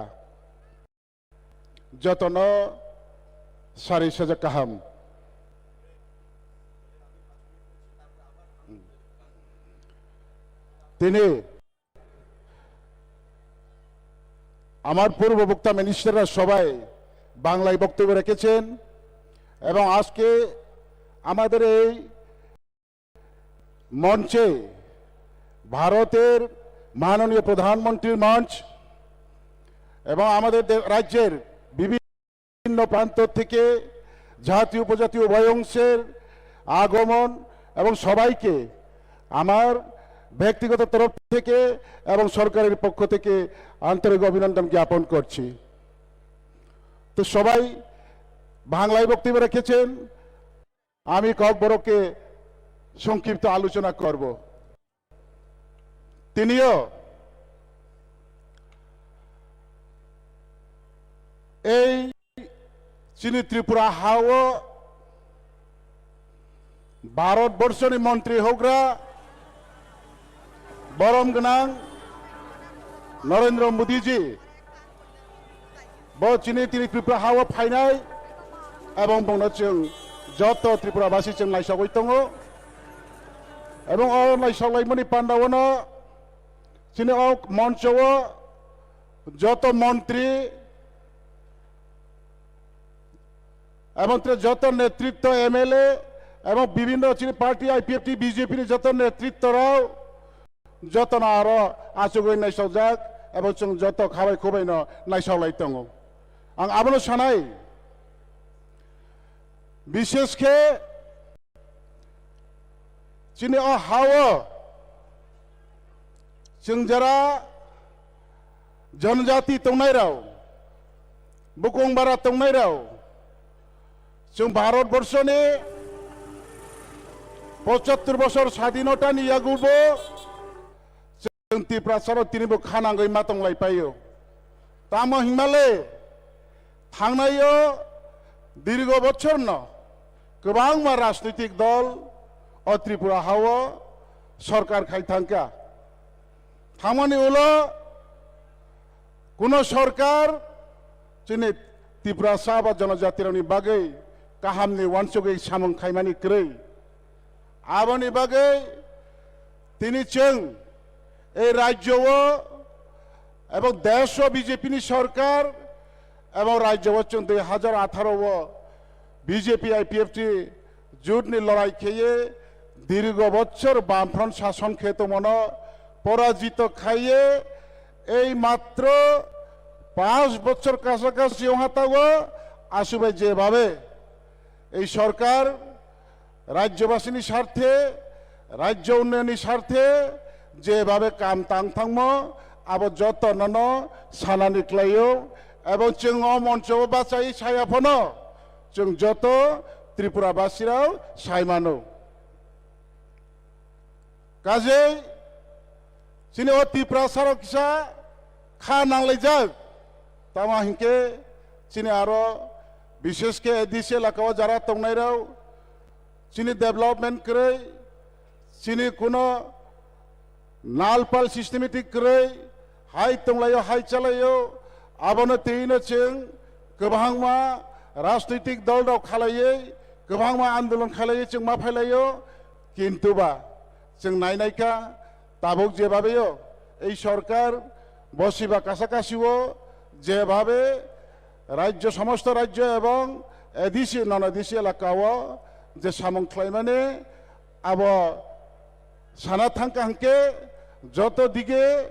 যতন সারি সাজা কাহাম। তিনি আমার পূর্ব বক্তা মিনিস্টাররা সবাই বাংলায় বক্তব্য রেখেছেন এবং আজকে আমাদের এই মঞ্চে ভারতের মাননীয় প্রধানমন্ত্রীর মঞ্চ এবং আমাদের দে-, রাজ্যের বিভিন্ন প্রান্ত থেকে জাতীয় উপজাতীয় উভয় অংশের আগমন এবং সবাইকে আমার ব্যক্তিগত তরফ থেকে এবং সরকারের পক্ষ থেকে আন্তরিক অভিনন্দন জ্ঞাপন করছি। তো সবাই বাংলায় বক্তব্য রেখেছেন, আমি ককবরকে সংক্ষিপ্ত আলোচনা করব। তিনিও এই চিনি ত্রিপুরা হাও Bharat borshoni montri hougra borom gwnang Narendra Modi ji bo chini tini Tripura hao phainai, ebong bongno chwng joto Tripura basi chwng naisogwi tongo. Ebong o naisoklaimani pandaono chini o moncho o joto montri, ebong tere joto netritto M L A ebong bibhinno chini party I P F T B J P ni joto netritto rao jotono aro achugwi naisokjak ebong chwng joto khabai khubaino naisoklai tongo. Ang abono sanai, bishesh khe chini o hao chwng jara janjati tongnairao, bukung bara tongnairao, chwng Bharat borshoni pochattor bosor sadhinotani yagubo chwng Tiprasarok tinibo khanangwi ma tonglai paio. Tamo hinmale thangnaio dirgo bochorno kwbangma rajnitik dol o Tripura hao sorkar khai thangkha. Thangmani ulo kuno sorkar chini Tiprasa ba jonojatirokni bagwi kahamni uansugwi samung khaimani kwrwi. Aboni bagwi tini chwng ei rajyo o ebong desh o B J P ni sorkar ebong rajyo o chwng dui hajar atharo o B J P I P F T jut ni lorai kheye dirgo bochor Bamfront sason khe tongmano porajito khaiye ei matro panch bochor kasa kasi ongha tago. Asubai jebhabe ei sorkar rajyobasini sarthe, rajyo unnayonni sarthe jebhabe kam tang thangmo, abo jotonono sanani klaio. Ebong chwng o moncho o bachai saya phano chwng joto Tripura basirao sai mano. Kajei chini o Tiprasarok kisa kha nanglaijak. Tamo hinkhe chini aro bishesh khe A D C elaka o jara tongnairao chini development kwrwi, chini kuno nalpal systematic kwrwi, hai tonglaio, hai chalaio, abono twiwi no chwng kwbangma rajnitik dol rok khalaiwi, kwbangma andolon khalaiwi chwng ma phailaio, kintu ba chwng nainai kha, tabuk jebhabe o ei sorkar bosiba kasa kasio jebhabe rajyo, somosto rajyo ebong A D C, non A D C elaka o je samung khlaimani abo sana thangkha hinkhe joto dige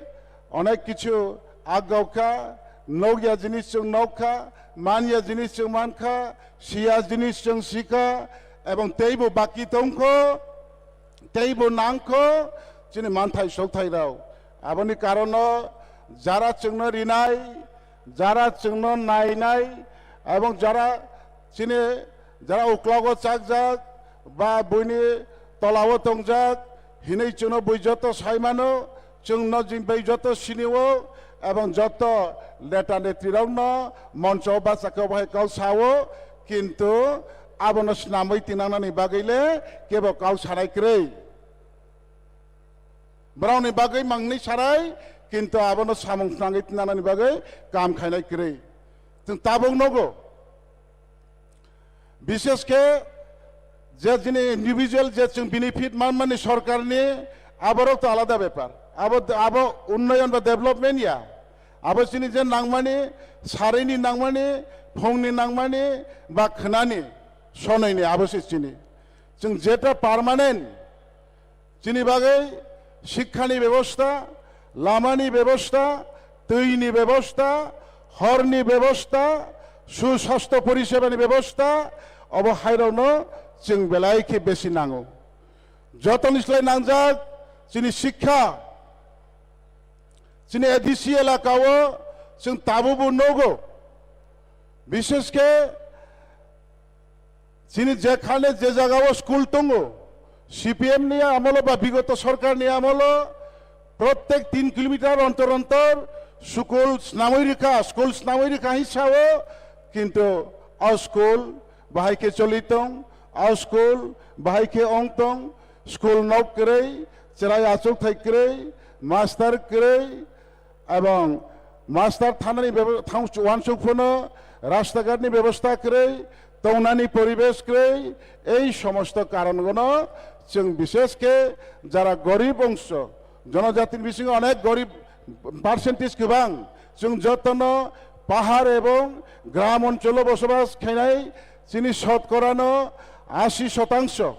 onek kichu aggaukha, nokya jinis chwng nokkha, manya jinis chwng mankha, siya jinis chwng sikha, ebong teibo baki tongkho, teibo nangkho chini manthai sokthai rok. Aboni karono jara chwngno rinai, jara chwngno nainai, ebong jara chini jara uklogo chakjak ba buini tolao tongjak hinwi chwngno bui joto sai mano, chwngno jing bai joto sinio, ebong joto neta netrirokno moncho bachakhe bahai kok sao, kintu abono snamwi tinangnani bagwi le kebo kok sanai kwrwi. Borokni bagwi mangni sarai, kintu abono samung snangwi tinanani bagwi kam khainai kwrwi. Chwng tabuk nogo. Bishesh khe je chini individual je chwng benefit manmani sorkarni, aborok to alada bepar. Abo, abo unnoyon ba development ya. Abo chini je nangmani, sarini nangmani, phungni nangmani, ba khwnani, sonoini abo se chini. Chwng jeta permanent chini bagwi sikkhani bebosta, lamani bebosta, twini bebosta, horni bebosta, susastho porisebani bebosta, obo hairokno chwng belai khe besi nango. Jotoni slai nangjak chini sikha, chini A D C elaka o chwng tabukbo nogo. Bishesh khe chini jekhane je jagao school tongo, C P M ni amolo ba bigoto sorkar ni amolo prottek tin kilometer ontor ontor school snamwi rikha, school snamwi rikha hin sao, kintu o school bahai khe choli tong, A school bahai khe ong tong, school nok kwrwi, chwrai achukthai kwrwi, master kwrwi, ebong master thanani bebo-, thang-, uansuk phano rasta ghatni bebosta kwrwi, tongnani poribesh kwrwi, ei somosto karongono chwng bishesh khe jara gorib ongso, jonojatini bisingo onek gorib percentage kwbang, chwng jotono pahar ebong gram oncholo bosobas khainai chini sotkorano asi shotangso.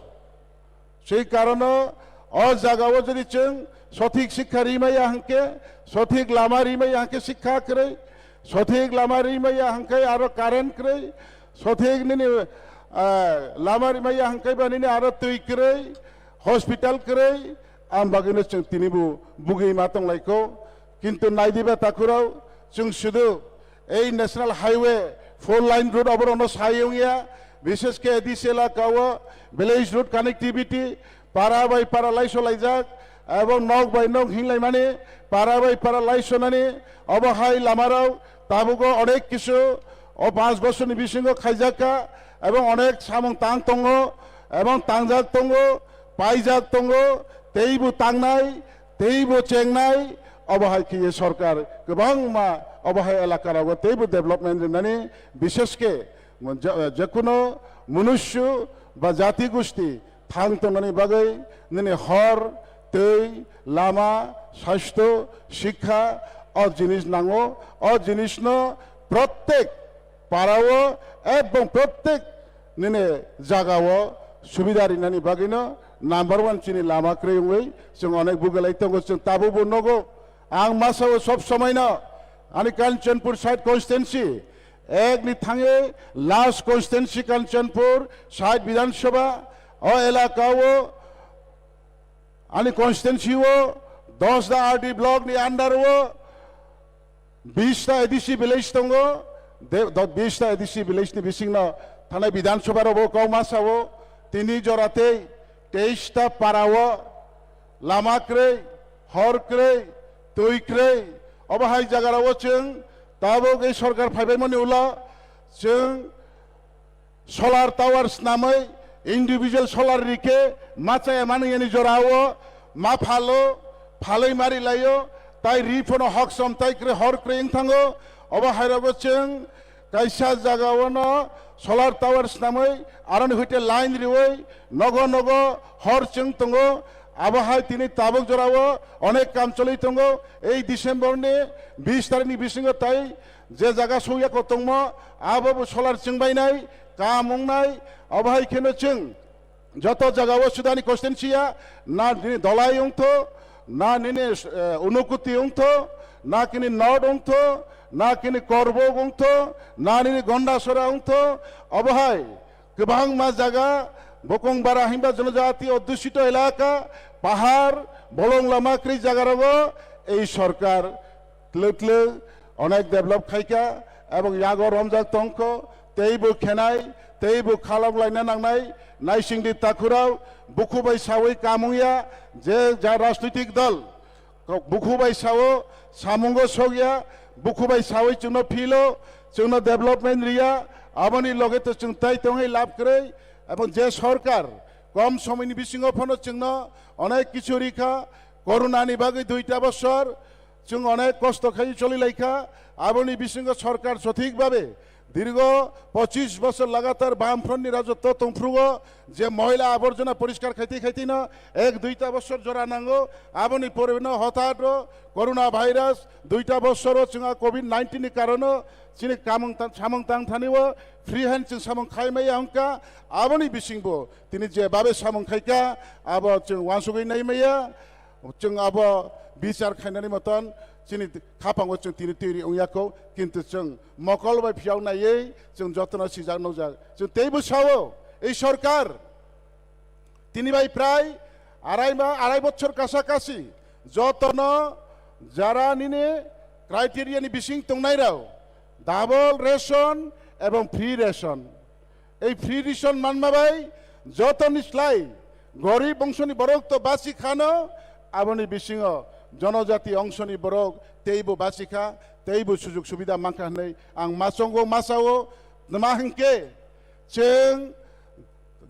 Sei karono o jagao jodi chwng sothik sikha rimaya hwnkhe, sothik lama rimaya hwnkhe sikha kwrwi, sothik lama rimaya hwnkhe aro current kwrwi, sothik nini, ah, lama rimaya hwnkhe ba nini aro twi kwrwi, hospital kwrwi, ang bagwino chwng tinibo bugwi ma tonglaiko. Kintu naidiba takhurao chwng sudu ei National Highway four lane road oborokno sai wngya, bishesh khe A D C elaka o village road connectivity, para bai para laiso laijak, ebong nok bai nok hinglaimani, para bai para laisonani, obo hai lamarok tabugo onek kisu o panch bosorni bisingo khaijakka, ebong onek samung tang tongo, ebong tangjak tongo, paijak tongo, teibo tangnai, teibo chengnai, obo hai khe sorkar kwbangma obo hai elaka rogo teibo development rinani, bishesh khe mo-, je-, jekuno munusyo ba jati gusti thang tongnani bagwi nini hor, twi, lama, sastho, sikha, o jinis nango, o jinisno prottek parao ebong prottek nini jagao subida rinani bagwino number one chini lama kwrwi wngwi chwng onek bugalai tongo, chwng tabukbo nogo. Ang masao sob somaino ani Kanchanpur side constituency, ekni thangwi last constituency Kanchanpur side Bidhan Sabha, o elaka o ani constituency o dos ta R D block ni under o bish ta A D C village tongo, de-, do-, bish ta A D C village ni bisingno thanai Bidhan Sabha rogo kok masao tini jora tei teis ta para o lama kwrwi, hor kwrwi, twi kwrwi, obo hai jaga rao chwng tabuk ei sorkar phaibaimani ulo chwng solar tower snamwi individual solar rikhe ma chaya mani yani jorao ma phalo, phalwi mari laio, tai ri phano hoksom tai kwrwi hor kwrwi wng thango. Obo hai rogo chwng kaisa jaga o no solar tower snamwi aroni hoite line riwi nogo nogo hor chwng tongo. Abo hai tini tabuk jorao onek kam choli tongo. Ei December ni bis tarikh ni bisingo tai je jaga sokya kotongmo abo bo solar chwng bainai, kam wngnai. Abo hai kheno chwng joto jagao sudani constituency ya, na nini Dolai wngtho, na nini, eh, Unukuti wngtho, na kini North wngtho, na kini Korbok wngtho, na nini Gondasora wngtho, obo hai kwbangma jaga bokong bara himba jonojati odusito elaka, pahar, bolong lama kwrwi jaga rogo ei sorkar twlwk twlwk onek develop khaikha, ebong yago romjak tongkho, teibo khenai, teibo khalok laina nangnai, naisingdi takhurao, bukhu bai sawi kamungya, je ja rajnitik dol, kok bukhu bai sao, samungo sokya, bukhu bai sawi chwngno philo, chwngno development riya, aboni loge to chwng tai tongwi lab kwrwi, ebong je sorkar kom somoini bisingo phano chwngno onek kichu rikha, Corona ni bagwi duita bosor chwng onek kosto khai choli laikha. Aboni bisingo sorkar sothik babe dirgo pochis bosor lagatar Bamfront ni rajotwo tongphrugo, je moila aborjona poriskar khaiti khaitino ek duita bosor jora nango. Aboni pore no hothat o Corona virus duita bosor o chwng a covid nineteen ni karono chini kamung tang, samung tang thani o free hand chwng samung khai maya hwnkha. Aboni bisingbo tini je babe samung khaikha abo chwng wansugwi nai maya. Chwng abo bichar khainani moton chini khapango chwng tini twi ri wngya kho, kintu chwng mokol bai phiyok naiwi chwng jotono sijak nukjak. Chwng teibo sao, ei sorkar tini bai prai arai ma, arai bochor kasa kasi jotono jara nini criteria ni bising tongnai rao double ration ebong free ration. Ei free ration manma bai jotoni slai gorib bongsoni borok to basi khano, aboni bisingo jonojati ongsoni borok teibo basi kha, teibo sujuk subida mankha hwnwi ang machongo masao. Tma hwnkhe chwng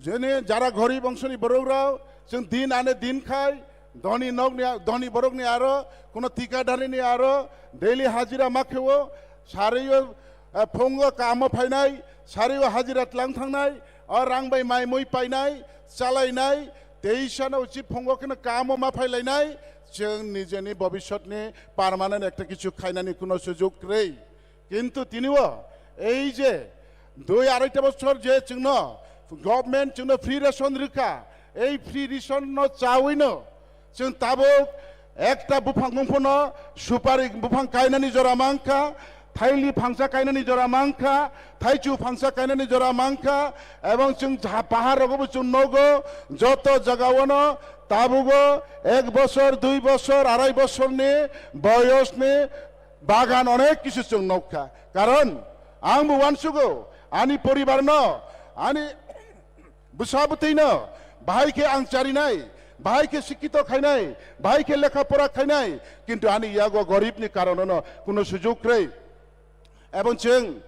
Jene jara gorib ongsoni borok rao, chwng din ane din khai, doni nokni, doni borokni aro, kuno tikadarini aro, daily hajira ma kheo, sario, eh, phongo kamo phainai, sario hajira tlang thangnai, o rang bai mai mui painai, chalainai, teisano uchi phongo kheno kamo ma phailainai, chwng nijeni bobisotni permanent ekta kichu khainani kuno sujuk kwrwi. Kintu tinibo ei je dui araita bochor je chwngno government chwngno free ration rwkha, ei free ration no chawino chwng tabuk ekta buphang bumphano supari buphang kainani jora mankha, thaili phangsa kainani jora mankha, thaichu phangsa kainani jora mankha, ebong chwng ja-, pahar rogobo chwng nogo, joto jagaono tabugo ek bosor, dui bosor, arai bosorni boyosni bagan onek kisu chwng nukha. Karon ang bo uansugo, ani poribarno, ani bwsa bwtwino bahai khe ang charinai, bahai khe sikkito khainai, bahai khe lekha pora khainai, kintu ani yago goribni karonono kuno sujuk kwrwi. Ebong chwng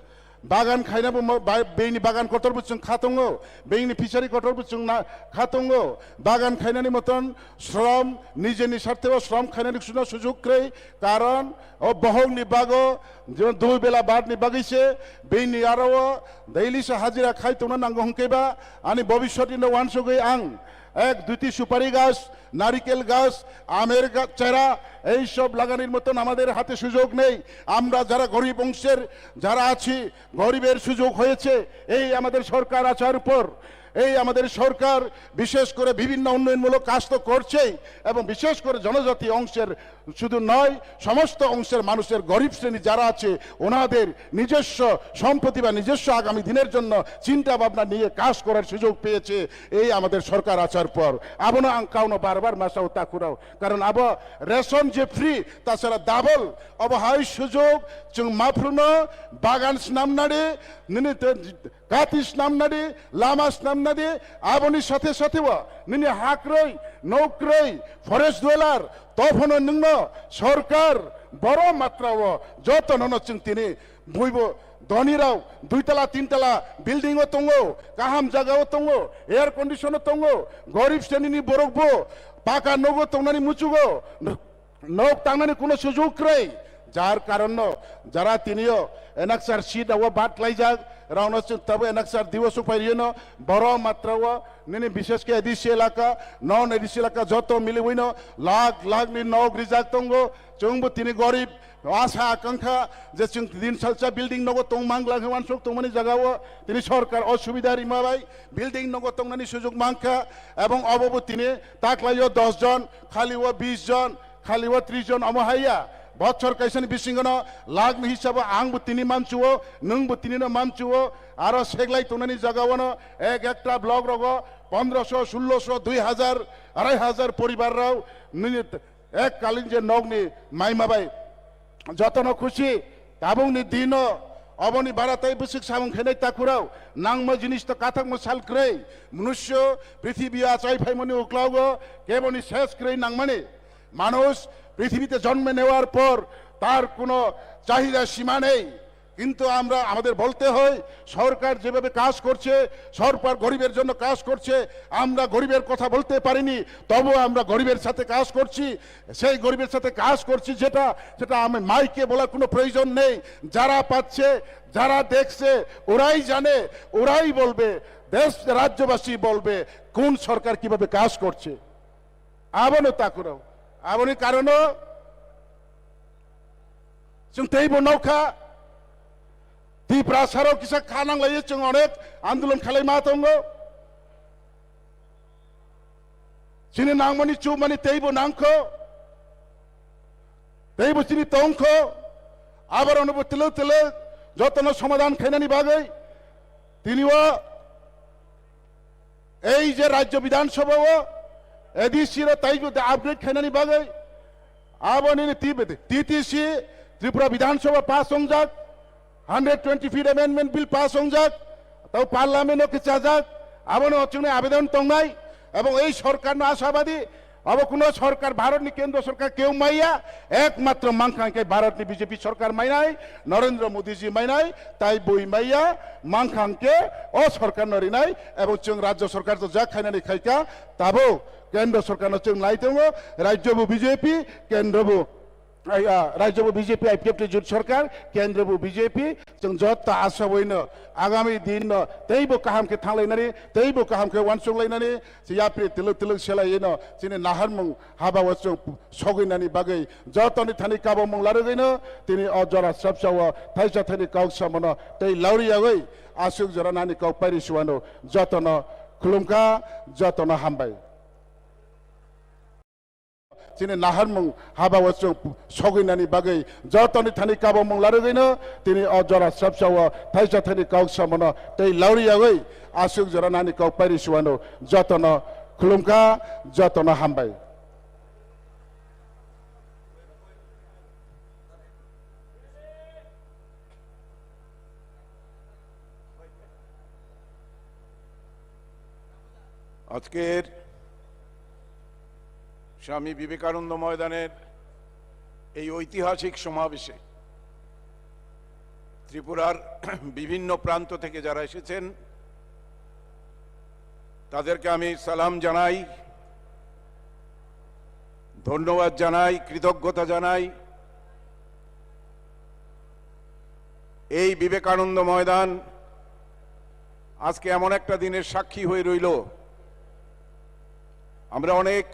bagan khainabo mo-, bai-, beini bagan kotorbo chwng kha tongo, beini fishery kotorbo chwng na-, kha tongo. Bagan khainani moton shrom, nijeni sartheo shrom khainani suno sujuk kwrwi, karon o bohokni bago, jemon dui bela badni bagwi se, beini aro o daily se hajira khai tongna nango hwnkhe ba, ani bobiswtni no uansugwi ang ek duiti supari gach, নারিকেল গাছ, আমের গা-, চারা, এইসব লাগানোর মতন আমাদের হাতে সুযোগ নেই। আমরা যারা গরিব অংশের যারা আছি, গরিবের সুযোগ হয়েছে এই আমাদের সরকার আসার পর। এই আমাদের সরকার বিশেষ করে বিভিন্ন উন্নয়নমূলক কাজ তো করছেই, এবং বিশেষ করে জনজাতি অংশের শুধু নয়, সমস্ত অংশের মানুষের, গরিব শ্রেণী যারা আছে, ওনাদের নিজস্ব সম্পত্তি বা নিজস্ব আগামী দিনের জন্য চিন্তা ভাবনা নিয়ে কাজ করার সুযোগ পেয়েছে এই আমাদের সরকার আসার পর। Abono ang kauno bar bar masao takhurao, karon abo ration je free, tasara double, obo hai sujok chwng maphruno bagan snamnadi, nini te-, kati snamnadi, lama snamnadi, aboni sathe sathe o nini hakroi, nokroi, forest dweller, tophono nwngno sorkar boro matrao jotonono chwng tini buibo dhonirao dui tala, tin tala building o tongo, kaham jaga o tongo, air condition o tongo, gorib srenini borok bo paka nogo tongnani muchugo, nok tangnani kuno sujog kwrwi, jar karonno jara tinio enaksar seat o bat laijak, raono chwng tabo enaksar diwo supai riyeno, boro matrao nini bishesh khe A D C elaka, non A D C elaka joto miliwino lakh lakh ni nok rijak tongo, chwngbo tini gorib, Asa akangkha je chwng din salsa building nogo tong mangla hwnwi uansuk tongmani jagao tini sorkar o subida rima bai building nogo tongnani sujog mankha, ebong obo bo tini taklaio dos jon, khali o bis jon, khali o tris jon omo haiya. Bochor kaisani bisingono lakh ni hisabo ang bo tini manchuo, nwng bo tini no manchuo, aro seglai tongnani jagaono ek ekta block rogo pondroso, sulloso, dui hajar, arai hajar poribar rao nini Ek kalin je nokni maima bai jotono khusi, tabukni dino oboni bara tei bwswk samung khenai takhurao nangma jinis to kathakma sal kwrwi. Munusyo prithibi achai phaimani uklogo keboni ses kwrwi nangmani. মানুষ পৃথিবীতে জন্ম নেওয়ার পর তার কোনো চাহিদা সীমা নেই। কিন্তু আমরা, আমাদের বলতে হয়, সরকার যেভাবে কাজ করছে, সরকার গরিবের জন্য কাজ করছে, আমরা গরিবের কথা বলতে পারিনি, তবুও আমরা গরিবের সাথে কাজ করছি। সেই গরিবের সাথে কাজ করছি যেটা, সেটা আমি মাইকে বলার কোনো প্রয়োজন নেই। যারা পাচ্ছে, যারা দেখছে, ওরাই জানে, ওরাই বলবে, দেশ রাজ্যবাসী বলবে কোন সরকার কিভাবে কাজ করছে। Abono takuro, aboni karono chwng teibo nokha, Tiprasarok kisa kha nanglaio, chwng onek andolon khalai ma tongo. Chini nangmani chumani teibo nangkho, teibo chini tongkho, abaronobo twlwk twlwk jotono somadhan khainani bagwi tini o ei je Rajya Bidhan Sabha o A D C ro taibo upgrade khainani bagwi abo nini T-, T T C Tripura Bidhan Sabha pass wngjak, hundred twenty feet amendment bill pass wngjak, tau parliament o kichajak, abono chwngni abedon tongnai, ebong ei sorkar no ashabadi Abo kuno sorkar, Bharatni kendro sorkar keu maiya, ekmatro mankha hwnkhe Bharatni B J P sorkar mainai, Narendra Modiji mainai, tai bui maiya, mankha hwnkhe o sorkarno rinai, ebong chwng rajya sorkar to jak khainani khaikha, tabo kendro sorkarno chwng nai tongo, rajya bo B J P, kendro bo Ai, ah, rajya bo B J P, I P F T jut sorkar, kendro bo B J P, chwng joto asabwino agami din no teibo kaham khe thanglainani, teibo kaham khe uansuk lainani, se yapri tiluk tiluk selai no chini naharmung haba o chwng sogwinani bagwi jotoni thani kabamung larwgwino tini o jora swpsa o thaisa thani kok samono tei lauri yagwi aswk jora nani kok pairi suwano jotono khulumkha, jotono hambai. Chini naharmung haba o chwng sogwinani bagwi jotoni thani kabamung larwgwino tini o jora swpsa o thaisa thani kok samono tei lauri yagwi aswk jora nani kok pairi suwano jotono khulumkha, jotono hambai. আজকের স্বামী বিবেকানন্দ ময়দানের এই ঐতিহাসিক সমাবেশে ত্রিপুরার বিভিন্ন প্রান্ত থেকে যারা এসেছেন, তাদেরকে আমি সালাম জানাই, ধন্যবাদ জানাই, কৃতজ্ঞতা জানাই। এই বিবেকানন্দ ময়দান আজকে এমন একটা দিনের সাক্ষী হয়ে রইল। আমরা অনেক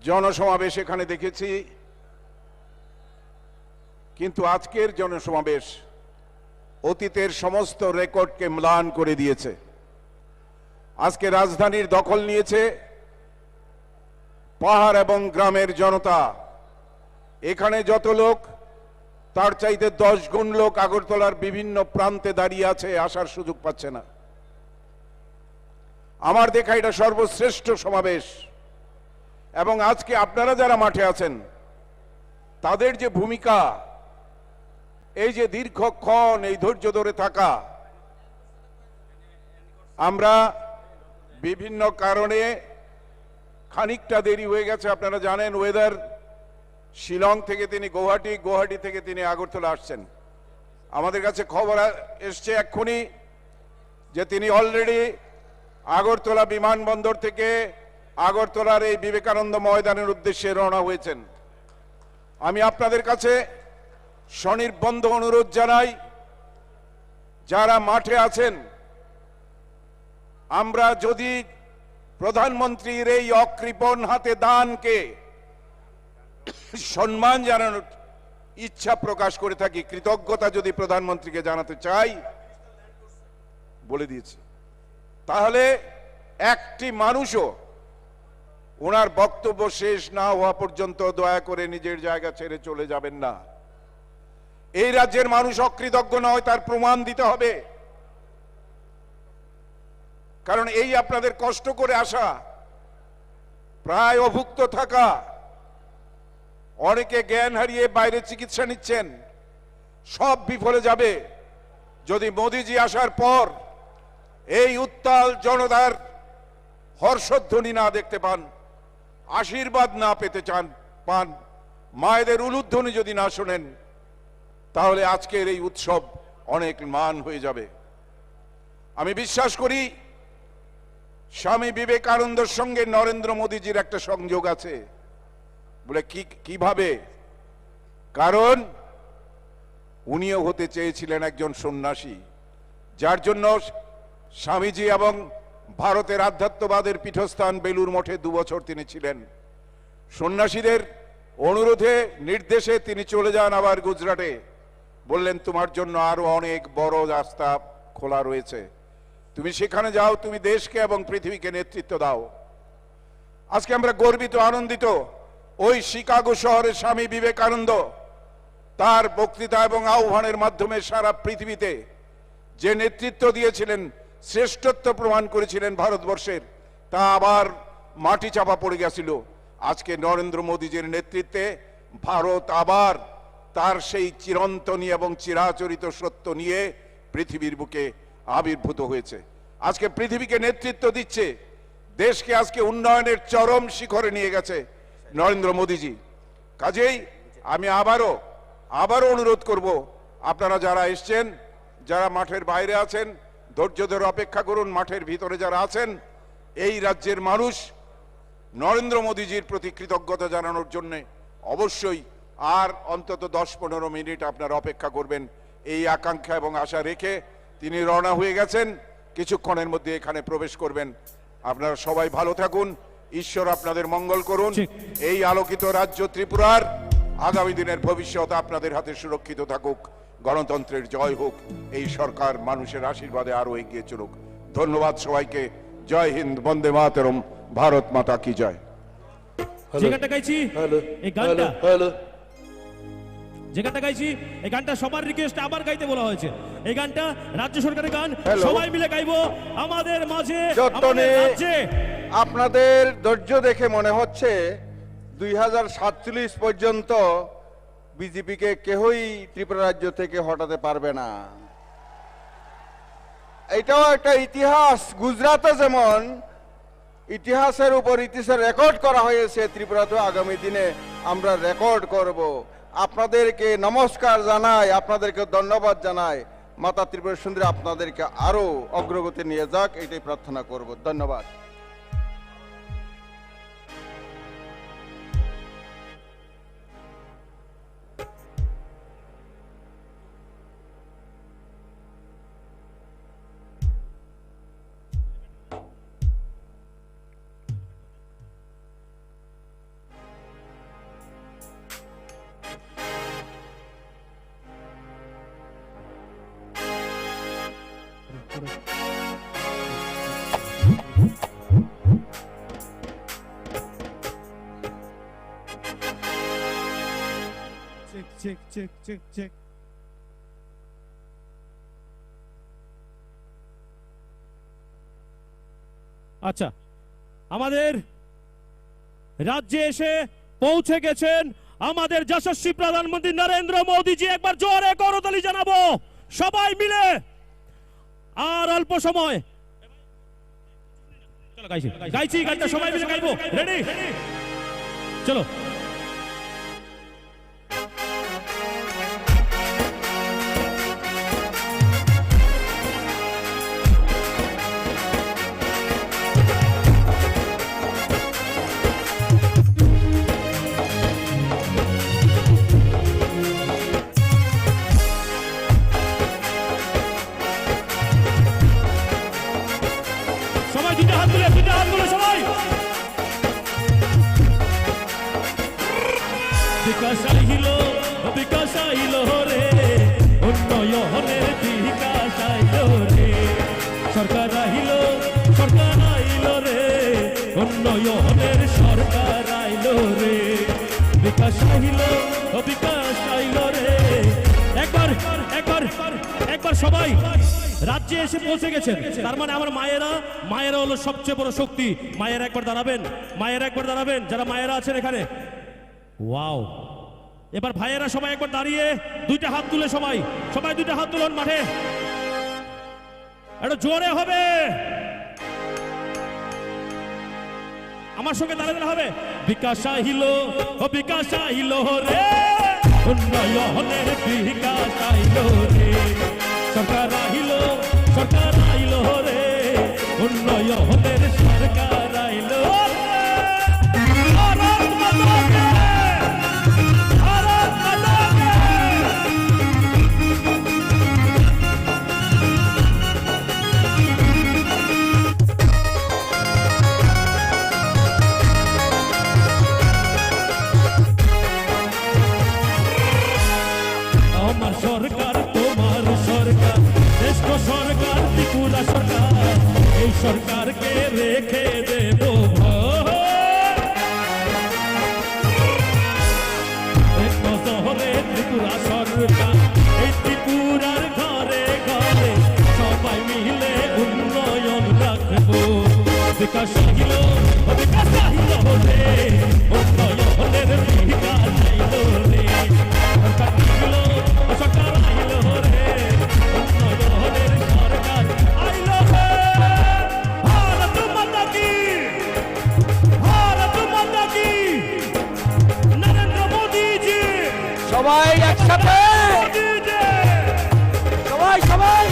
জনসমাবেশ এখানে দেখেছি, কিন্তু আজকের জনসমাবেশ অতীতের সমস্ত রেকর্ডকে ম্লান করে দিয়েছে। আজকে রাজধানীর দখল নিয়েছে পাহাড় এবং গ্রামের জনতা। এখানে যত লোক, তার চাইতে দশ গুণ লোক আগরতলার বিভিন্ন প্রান্তে দাঁড়িয়ে আছে, আসার সুযোগ পাচ্ছে না। আমার দেখা এটা সর্বশ্রেষ্ঠ সমাবেশ। এবং আজকে আপনারা যারা মাঠে আছেন, তাদের যে ভূমিকা, এই যে দীর্ঘক্ষণ এই ধৈর্য ধরে থাকা, আমরা বিভিন্ন কারণে খানিকটা দেরি হয়ে গেছে। আপনারা জানেন, ওয়েদার, শিলং থেকে তিনি গুয়াহাটি, গুয়াহাটি থেকে তিনি আগরতলা আসছেন। আমাদের কাছে খবর আ-, এসছে এক্ষুনি যে তিনি অলরেডি আগরতলা বিমানবন্দর থেকে আগরতলার এই বিবেকানন্দ ময়দানের উদ্দেশ্যে রওনা হয়েছেন। আমি আপনাদের কাছে স্বনির্বন্ধ অনুরোধ জানাই, যারা মাঠে আছেন, আমরা যদি প্রধানমন্ত্রীর এই অকৃপণ হাতে দানকে সম্মান জানানোর ইচ্ছা প্রকাশ করে থাকি, কৃতজ্ঞতা যদি প্রধানমন্ত্রীকে জানাতে চাই, বলে দিয়েছি, তাহলে একটি মানুষও ওনার বক্তব্য শেষ না হওয়া পর্যন্ত দয়া করে নিজের জায়গা ছেড়ে চলে যাবেন না। এই রাজ্যের মানুষ অকৃতজ্ঞ নয়, তার প্রমাণ দিতে হবে। কারণ এই আপনাদের কষ্ট করে আসা, প্রায় অভুক্ত থাকা, অনেকে জ্ঞান হারিয়ে বাইরে চিকিৎসা নিচ্ছেন, সব বিফলে যাবে যদি মোদিজি আসার পর এই উত্তাল জনতার হর্ষধ্বনি না দেখতে পান, আশীর্বাদ না পেতে চান, পান, মায়েদের উলুধ্বনি যদি না শোনেন, তাহলে আজকের এই উৎসব অনেক ম্লান হয়ে যাবে। আমি বিশ্বাস করি স্বামী বিবেকানন্দর সঙ্গে নরেন্দ্র মোদীজির একটা সংযোগ আছে। বলে, "কি, কিভাবে?" কারণ উনিও হতে চেয়েছিলেন একজন সন্ন্যাসী, যার জন্য স্বামীজি এবং ভারতের আধ্যাত্মবাদের পীঠস্থান বেলুর মঠে দু বছর তিনি ছিলেন। সন্ন্যাসীদের অনুরোধে, নির্দেশে তিনি চলে যান আবার গুজরাটে। বললেন, "তোমার জন্য আরো অনেক বড় রাস্তা খোলা রয়েছে, তুমি সেখানে যাও, তুমি দেশকে এবং পৃথিবীকে নেতৃত্ব দাও।" আজকে আমরা গর্বিত, আনন্দিত। ওই শিকাগো শহরে স্বামী বিবেকানন্দ তার বক্তৃতা এবং আহ্বানের মাধ্যমে সারা পৃথিবীতে যে নেতৃত্ব দিয়েছিলেন, শ্রেষ্ঠত্ব প্রমাণ করেছিলেন ভারতবর্ষের, তা আবার মাটি চাপা পড়ে গেছিল। আজকে নরেন্দ্র মোদীজির নেতৃত্বে ভারত আবার তার সেই চিরন্তনী এবং চিরাচরিত সত্য নিয়ে পৃথিবীর বুকে আবির্ভূত হয়েছে। আজকে পৃথিবীকে নেতৃত্ব দিচ্ছে দেশকে আজকে উন্নয়নের চরম শিখরে নিয়ে গেছে নরেন্দ্র মোদীজি। কাজেই আমি আবারও, আবারও অনুরোধ করব, আপনারা যারা এসছেন, যারা মাঠের বাইরে আছেন, ধৈর্য ধরে অপেক্ষা করুন। মাঠের ভিতরে যারা আছেন, এই রাজ্যের মানুষ নরেন্দ্র মোদীজির প্রতি কৃতজ্ঞতা জানানোর জন্যে অবশ্যই আর অন্তত দশ পনেরো মিনিট আপনারা অপেক্ষা করবেন। এই আকাঙ্ক্ষা এবং আশা রেখে তিনি রওনা হয়ে গেছেন, কিছুক্ষণের মধ্যে এখানে প্রবেশ করবেন। আপনারা সবাই ভালো থাকুন, ঈশ্বর আপনাদের মঙ্গল করুন। ঠিক। এই আলোকিত রাজ্য ত্রিপুরার আগামী দিনের ভবিষ্যৎ আপনাদের হাতে সুরক্ষিত থাকুক, গণতন্ত্রের জয় হোক, এই সরকার মানুষের আশীর্বাদে আরো এগিয়ে চলুক। ধন্যবাদ সবাইকে। জয় হিন্দ, বন্দে মাতরম, ভারত মাতা কি জয়। হ্যালো। যে গানটা গাইছি, হ্যালো। এই গানটা, হ্যালো, হ্যালো। যে গানটা গাইছি, এই গানটা সবার রিকোয়েস্টে আবার গাইতে বলা হয়েছে। এই গানটা রাজ্য সরকারের গান, হ্যালো। সবাই মিলে গাইবো। আমাদের মাঝে, যতনে আমাদের রাজ্যে। আপনাদের ধৈর্য দেখে মনে হচ্ছে দুই হাজার সাতচল্লিশ পর্যন্ত বিজেপিকে কেউই ত্রিপুরা রাজ্য থেকে হটাতে পারবে না। এটাও একটা ইতিহাস। গুজরাটে যেমন ইতিহাসের উপর ইতিহাসের রেকর্ড করা হয়েছে, ত্রিপুরাতেও আগামী দিনে আমরা রেকর্ড করব। আপনাদেরকে নমস্কার জানাই, আপনাদেরকে ধন্যবাদ জানাই। মাতা ত্রিপুরা সুন্দরী আপনাদেরকে আরো অগ্রগতি নিয়ে যাক, এটাই প্রার্থনা করব। ধন্যবাদ। Check, check, check, check, check. আচ্ছা, আমাদের রাজ্যে এসে পৌঁছে গেছেন আমাদের যশস্বী প্রধানমন্ত্রী নরেন্দ্র মোদীজি। একবার জোরে করতালি জানাবো সবাই মিলে। আর অল্প সময়। চলো গাইছি, গাইছি, গানটা সবাই মিলে গাইবো। রেডি? চলো। সবাই দুইটা হাত তুলে, দুইটা হাত তুলে সবাই। বিকাশ আইলো, বিকাশ আইলো রে, উন্নয়নের বিকাশ আইলো রে। সরকার আইলো, সরকার আইলো রে, উন্নয়নের সরকার আইলো রে। বিকাশ আইলো, বিকাশ আইলো রে। একবার, একবার, একবার সবাই রাজ্যে এসে পৌঁছে গেছেন। তার মানে আমার মায়েরা, মায়েরা হলো সবচেয়ে বড় শক্তি। মায়েরা একবার দাঁড়াবেন, মায়েরা একবার দাঁড়াবেন, যারা মায়েরা আছেন এখানে। ওয়াও! এবার ভাইয়েরা সবাই একবার দাঁড়িয়ে দুইটা হাত তুলে সবাই, সবাই দুইটা হাত তুলুন মাঠে। একটু জোরে হবে। আমার সঙ্গে তালে তালে হবে। বিকাশ আহিল, ও বিকাশ আহিল রে, উন্নয়নের বিকাশ আইল রে। সরকার আহিল, সরকার আইল রে, উন্নয়নের সরকার আইল রে। ভারত মাতা কি! ভারত মাতা কি! আমার সরকার, তোমার সরকার, শ্রেষ্ঠ সরকার, ত্রিপুরা সরকার, এই সরকারকে রেখে দেব ভয়। এক নজরে ত্রিপুরা সরকার, এই ত্রিপুরার ঘরে ঘরে সবাই মিলে উন্নয়ন রাখবো। বিকাশ আহিল, বিকাশ আহিল রে, উন্নয়নের বিকাশ আইল রে। সরকার আহিল, সরকার আহিল রে, উন্নয়নের সরকার আইল রে। ভারত মাতা কি! সবাই একসাথে। সবাই, সবাই।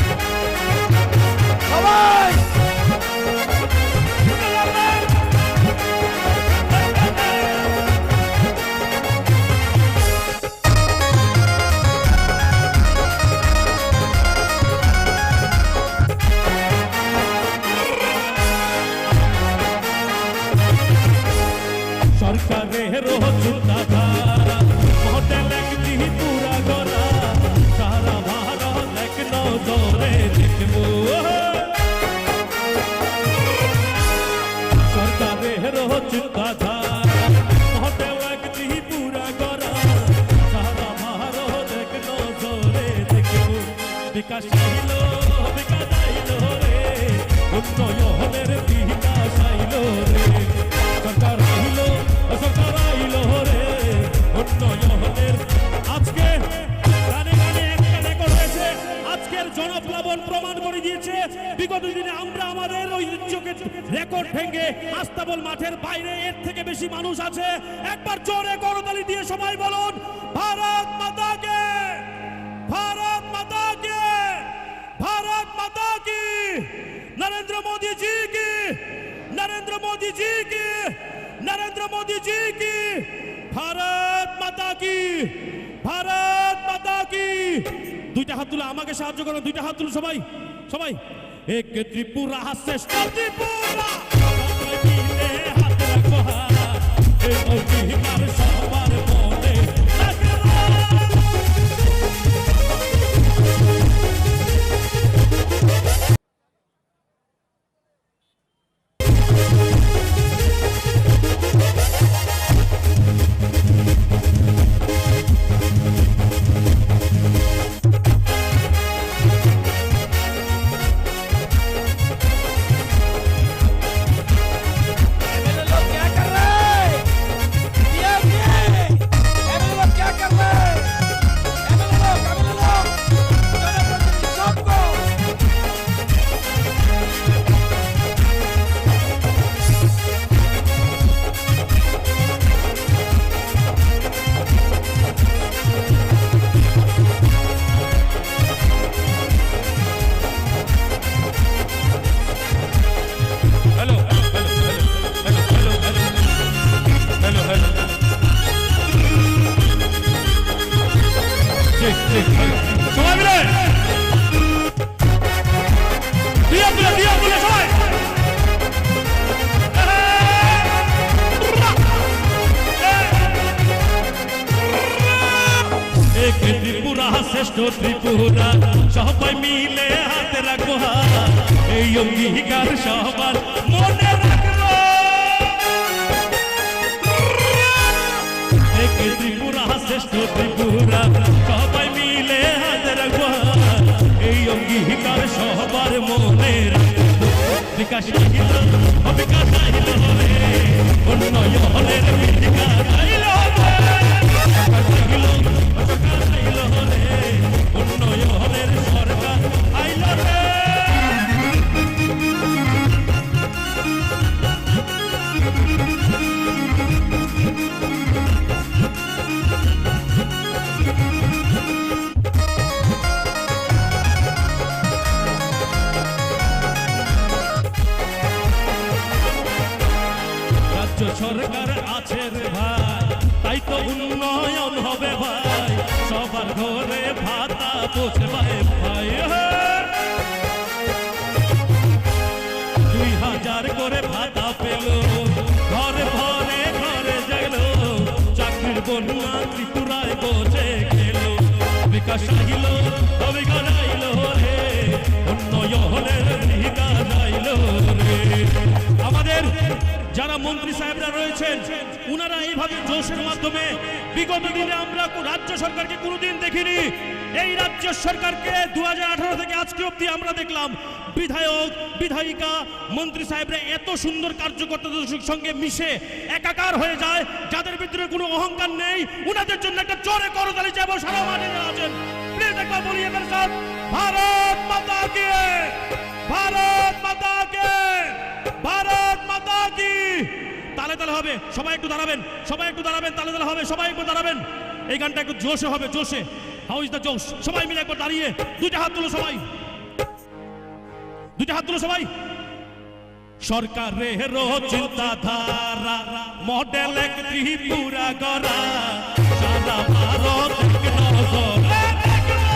সবাই। সরকারেরও চিন্তাধারা, মডেল এক ত্রিপুরা গড়া, সারা ভারত এক নজরে দেখবো। সরকারেরও চিন্তাধারা, মডেল এক ত্রিপুরা গড়া, সারা ভারত এক নজরে দেখবো। বিকাশ আইলো, বিকাশ আইলো রে, উন্নয়নের বিকাশ আইলো রে। সরকার আইলো, সরকার আইলো রে, উন্নয়নের। আজকে গানে গানে একটা রেকর্ড হয়েছে। আজকের জনপ্লাবন প্রমাণ করে দিয়েছে, বিগত দিনে আমরা আমাদের ঐতিহ্যকে রেকর্ড ভেঙে আস্তাবল মাঠের বাইরে এর থেকে বেশি মানুষ আছে। একবার জোরে করতালি দিয়ে সবাই বলুন, ভারত মাতা কে, ভারত মাতা কে, ভারত মাতা কি, নরেন্দ্র মোদী জি কি, নরেন্দ্র মোদী জি কি, নরেন্দ্র মোদী জি কি, ভারত মাতা কি, ভারত মাতা কি। দুইটা হাত তুলে আমাকে সাহায্য করো, দুইটা হাত তুলে সবাই, সবাই। এক ত্রিপুরা শ্রেষ্ঠ ত্রিপুরা, সবাই মিলে হাত রাখো হাত, এই অঙ্গীকার সবার মনে রাখো। Hello, hello, hello, hello, hello, hello, hello, hello, hello. ঠিক, ঠিক, hello। সবাই মিলে। দিয়া তুলে, দিয়া তুলে সবাই। এক ত্রিপুরা, শ্রেষ্ঠ ত্রিপুরা, সবাই মিলে হাতে রাখবো হাত, এই অঙ্গীকার সবার মনে রাখবো। এক ত্রিপুরা, শ্রেষ্ঠ ত্রিপুরা, সবাই মিলে হাতে রাখবো হাত, এই অঙ্গীকার সবার মনে রাখবো। বিকাশ আইলো, বিকাশ আইলো রে, উন্নয়নের বিকাশ আইলো রে। সরকার আইলো, সরকার আইলো রে, উন্নয়নের সরকার আইলো রে। রাজ্য সরকার আছে রে ভাই, তাই তো উন্নয়ন হবে ভাই, সবার ঘরে ভাতা পৌঁছবে ভাই। দুই হাজার করে ভাতা পেল, ঘরে ঘরে ঘরে গেল, চাকরির বন্যা ত্রিপুরায় বসে গেল। বিকাশ আইল, অবিকাশ আইল রে, উন্নয়নের বিকাশ আইল রে। আমাদের যারা মন্ত্রী সাহেবরা রয়েছেন, উনারা এইভাবে জোশের মাধ্যমে বিগত দিনে আমরা কো-, রাজ্য সরকারকে কোনোদিন দেখিনি। এই রাজ্য সরকারকে দু হাজার আঠারো থেকে আজকে অবধি আমরা দেখলাম, বিধায়ক, বিধায়িকা, মন্ত্রী সাহেবরা এত সুন্দর কার্যকর্তাদের সঙ্গে মিশে একাকার হয়ে যায়, যাদের ভিতরে কোনো অহংকার নেই, উনাদের জন্য একটা জোরে করতালি চাইবো সারা মাঠে যারা আছেন। প্লিজ একবার বলি এদের সাথ, ভারত মাতা কি, ভারত মাতা কি, ভারত মাতা কি। তালে তালে হবে, সবাই একটু দাঁড়াবেন, সবাই একটু দাঁড়াবেন, তালে তালে হবে, সবাই একটু দাঁড়াবেন। এই গানটা একটু জোশে হবে, জোশে। How is the josh? সবাই মিলে একবার দাঁড়িয়ে দুইটা হাত তুলো সবাই, দুইটা হাত তুলো সবাই। সরকারেরও চিন্তাধারা, মডেল এক ত্রিপুরা গড়া, সারা ভারত এক নজরে দেখলো।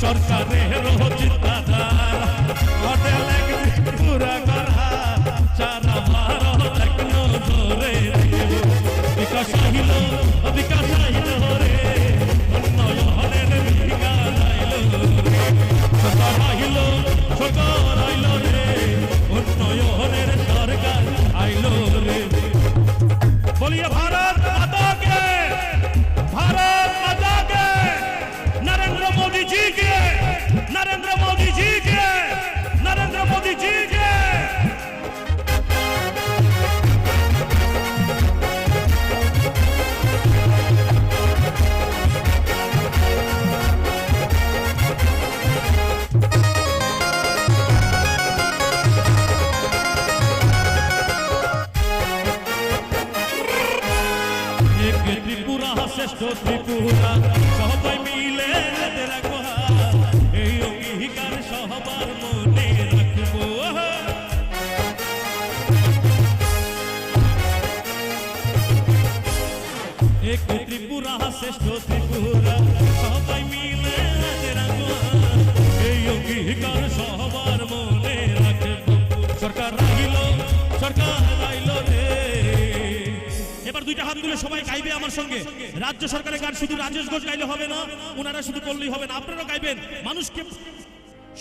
সরকারেরও চিন্তাধারা, মডেল এক ত্রিপুরা গড়া, সারা ভারত এক নজরে দেখলো। বিকাশ আহিল, বিকাশ আহিল রে, উন্নয়নের বিকাশ আইল রে। সরকার আহিল, সরকার আইল রে, উন্নয়নের সরকার আইল রে। बोलिए भारत माता के, भारत माता के, नरेंद्र मोदी जी के, नरेंद्र मोदी जी के, नरेंद्र मोदी जी के। এক ত্রিপুরা, শ্রেষ্ঠ ত্রিপুরা, সবাই মিলে হাতে রাখো হাত। এই অঙ্গীকার সবার মনে রাখবো। এক ত্রিপুরা, শ্রেষ্ঠ ত্রিপুরা, সবাই মিলে হাতে রাখো হাত। এই অঙ্গীকার সবার মনে রাখবো। সরকার আইলো, সরকার আইলো রে। এবার দুইটা হাত তুলে সবাই গাইবে আমার সঙ্গে। রাজ্য সরকারের গান শুধু রাজেশ ঘোষ গাইলে হবে না, ওনারা শুধু করলেই হবে না, আপনারাও গাইবেন। মানুষকে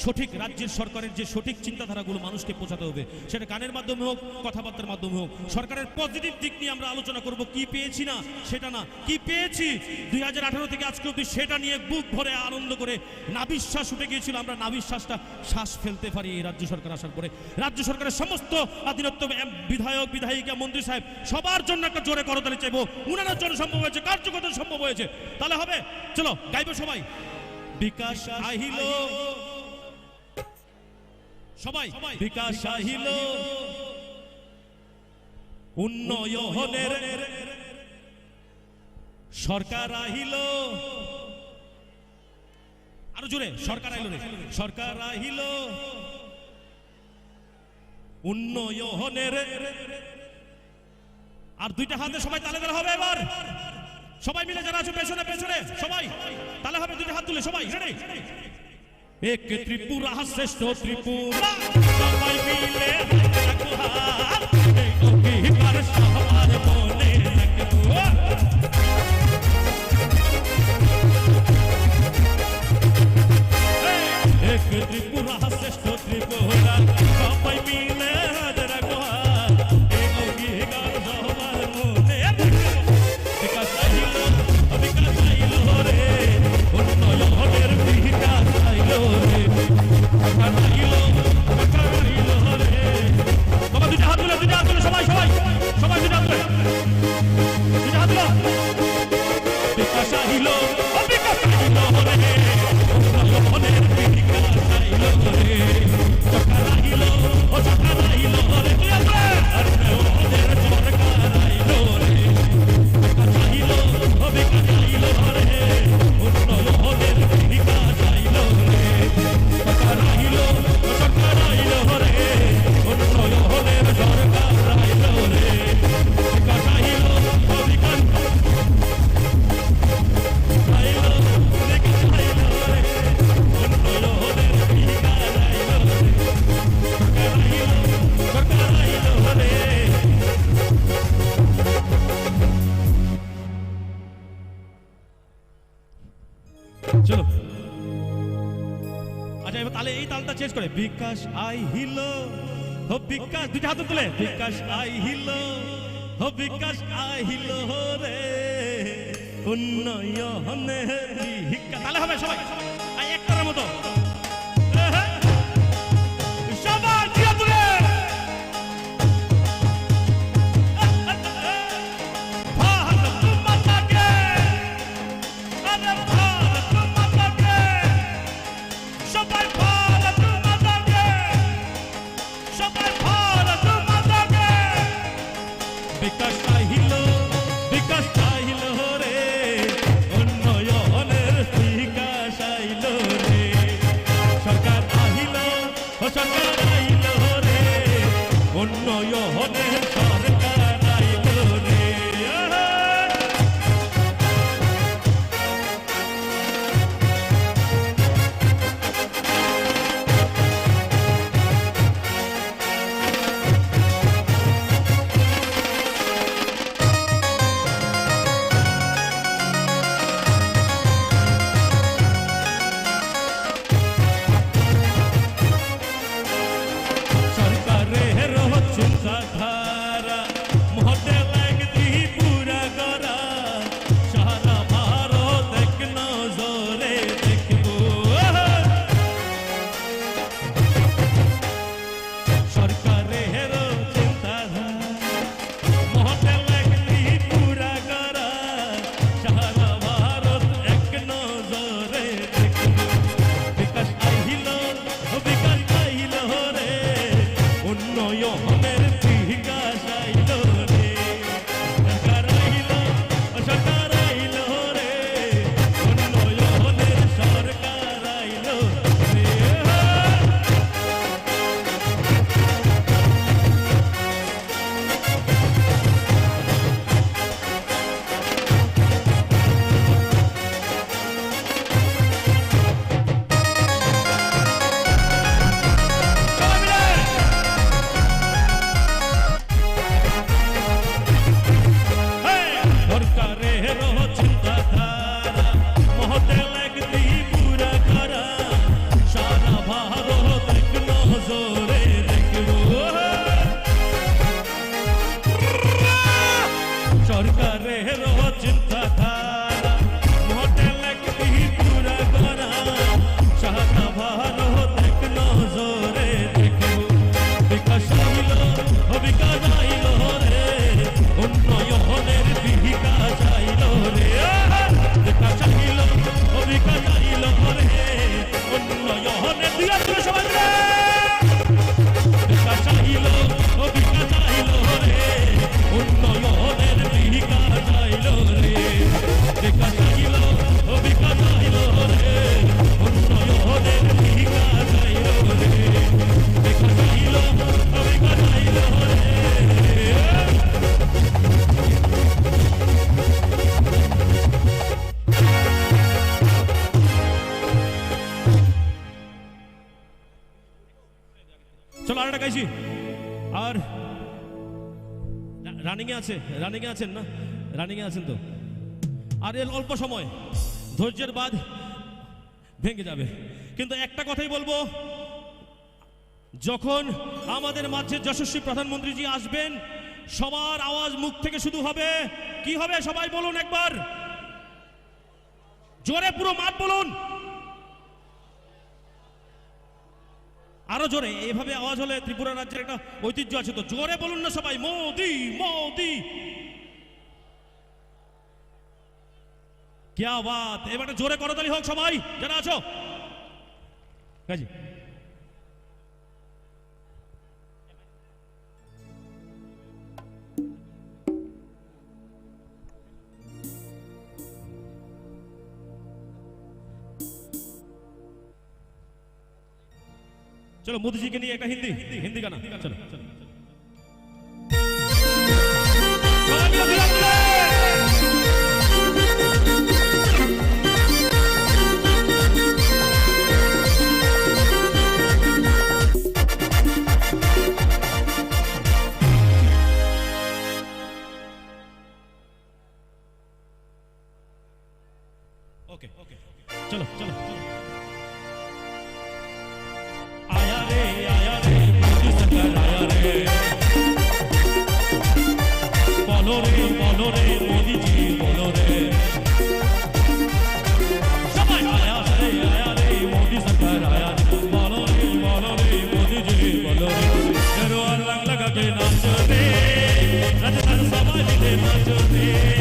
সঠিক, রাজ্যের সরকারের যে সঠিক চিন্তাধারাগুলো মানুষকে পৌঁছাতে হবে, সেটা গানের মাধ্যমে হোক, কথাবার্তার মাধ্যমে হোক। সরকারের পজিটিভ দিক নিয়ে আমরা আলোচনা করব, কি পেয়েছি না সেটা না, কি পেয়েছি দুই হাজার আঠারো থেকে আজকে অবধি, সেটা নিয়ে বুক ভরে আনন্দ করে নাভিশ্বাস উঠে গিয়েছিল, আমরা নাভিশ্বাসটা শ্বাস ফেলতে পারি এই রাজ্য সরকার আসার পরে। রাজ্য সরকারের সমস্ত অধীনস্থ এম-, বিধায়ক, বিধায়িকা, মন্ত্রী সাহেব, সবার জন্য একটা জোরে করতালি চাইবো। উনারা জন্য সম্ভব হয়েছে, কার্যকর্তা সম্ভব হয়েছে। তাহলে হবে, চলো গাইবো সবাই। বিকাশ আহিল, সবাই। বিকাশ আহিল, উন্নয়নের সরকার আহিল। আরো জোরে, সরকার আইল রে, সরকার আহিল উন্নয়নের। আর দুইটা হাতে সবাই তালে তালে হবে এবার। সবাই মিলে যারা আছো পেছনে, পেছনে সবাই তালে হবে, দুইটা হাত তুলে সবাই, রেডি? এক ত্রিপুরা, শ্রেষ্ঠ ত্রিপুরা, সবাই মিলে হাতে রাখো হাত। এই অঙ্গীকার সবার মনে রাখবো। এক ত্রিপুরা, শ্রেষ্ঠ ত্রিপুরা, সবাই মিলে হাতে রাখো হাত। এই অঙ্গীকার সবার মনে রাখবো। বিকাশ আইলো, বিকাশ আইলো রে, উন্নয়নের বিকাশ আইলো রে। সরকার আইলো, সরকার আইলো রে। বাবা, দুইটা হাত তুলে, দুইটা হাত তুলে, সবাই, সবাই, সবাই দুইটা হাত তুলে। দুইটা হাত তুলো। বিকাশ আহিল, ও বিকাশ আহিল রে, উন্নয়নের বিকাশ আইল রে। সরকার আহিল, ও সরকার আহিল রে, তুই আমার উন্নয়নের সরকার আইল রে। বিকাশ আহিল, ও বিকাশ আহিল রে, উন্নয়নের বিকাশ আইল রে। সরকার আহিল, ও সরকার আহিল রে, উন্নয়নের সরকার আইল রে। বিকাশ আহিল, ও বিকাশ চলো। আচ্ছা, এবার তাহলে এই তালটা চেঞ্জ করে, বিকাশ আহিল, ও বিকাশ, দুইটা হাত তুলে, বিকাশ আহিল, ও বিকাশ আহিল রে। উন্নয়নের ভিক্ষা। তাহলে হবে সবাই। আর একটার মতো। সবাই জিয়া তুলে। ভারত মাতা কে। আরে ভারত মাতা কে। সবাই ভারত মাতা কে। সবাই ভারত মাতা লাগাইছি। আর রা-, রানিংয়ে আছে, রানিংয়ে আছেন না? রানিংয়ে আছেন তো? আর এর অল্প সময়, ধৈর্যের বাঁধ ভেঙে যাবে। কিন্তু একটা কথাই বলবো, যখন আমাদের মাঝে যশস্বী প্রধানমন্ত্রীজি আসবেন, সবার আওয়াজ মুখ থেকে শুধু হবে। কি হবে, সবাই বলুন একবার, জোরে পুরো মাঠ বলুন। আরো জোরে, এভাবে আওয়াজ হলে ত্রিপুরা রাজ্যের একটা ঐতিহ্য আছে তো। জোরে বলুন না সবাই, "মোদি, মোদি।" কিয়া বাত, এবার জোরে করতালি হোক সবাই, যারা আছো। গাজী। চলো, মোদিজিকে নিয়ে একটা হিন্দি, হিন্দি গানা। চলো, চলো। OK, OK, OK। চলো, চলো, চলো। আয়া রে, আয়া রে, মোদি সরকার আয়া রে। বলো রে, বলো রে, মোদিজি বলো রে। সবাই আয়া রে, আয়া রে, মোদি সরকার আয়া রে। বলো রে, বলো রে, মোদিজি বলো রে। গেরুয়া রং লাগা কে নাচো রে, রাজস্থান সবাই মিলে নাচো রে।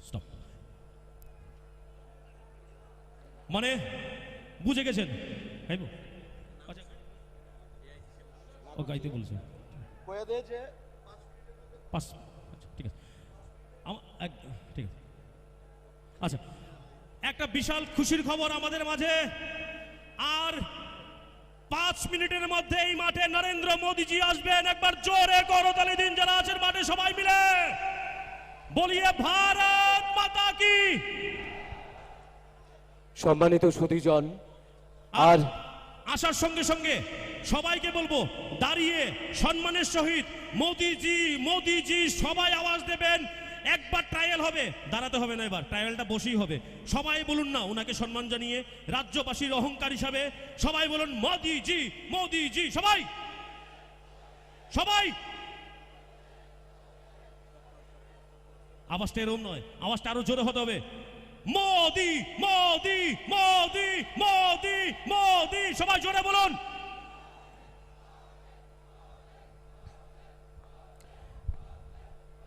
Stop. মানে, বুঝে গেছেন? খাইবো? আচ্ছা। ও গাইতে বলছে। কয়ে দে যে পাঁচ, আচ্ছা, ঠিক আছে। আমা-, এক, ঠিক আছে। আচ্ছা, একটা বিশাল খুশির খবর আমাদের মাঝে। আর পাঁচ মিনিটের মধ্যে এই মাঠে নরেন্দ্র মোদীজি আসবেন। একবার জোরে করতালি দিন, যারা আছেন মাঠে সবাই মিলে। বলিয়ে ভারত মাতা কি। সম্মানিত সুধীজন, আর আর আসার সঙ্গে সঙ্গে সবাইকে বলবো, দাঁড়িয়ে সম্মানের সহিত "মোদিজি, মোদিজি" সবাই আওয়াজ দেবেন। একবার ট্রায়াল হবে, দাঁড়াতে হবে না, এবার ট্রায়ালটা বসেই হবে। সবাই বলুন না ওনাকে সম্মান জানিয়ে, রাজ্যবাসীর অহংকার হিসাবে সবাই বলুন, "মোদিজি, মোদিজি", সবাই, সবাই। আওয়াজটা এরকম নয়, আওয়াজটা আরো জোরে হতে হবে। "মোদি, মোদি, মোদি, মোদি, মোদি", সবাই জোরে বলুন।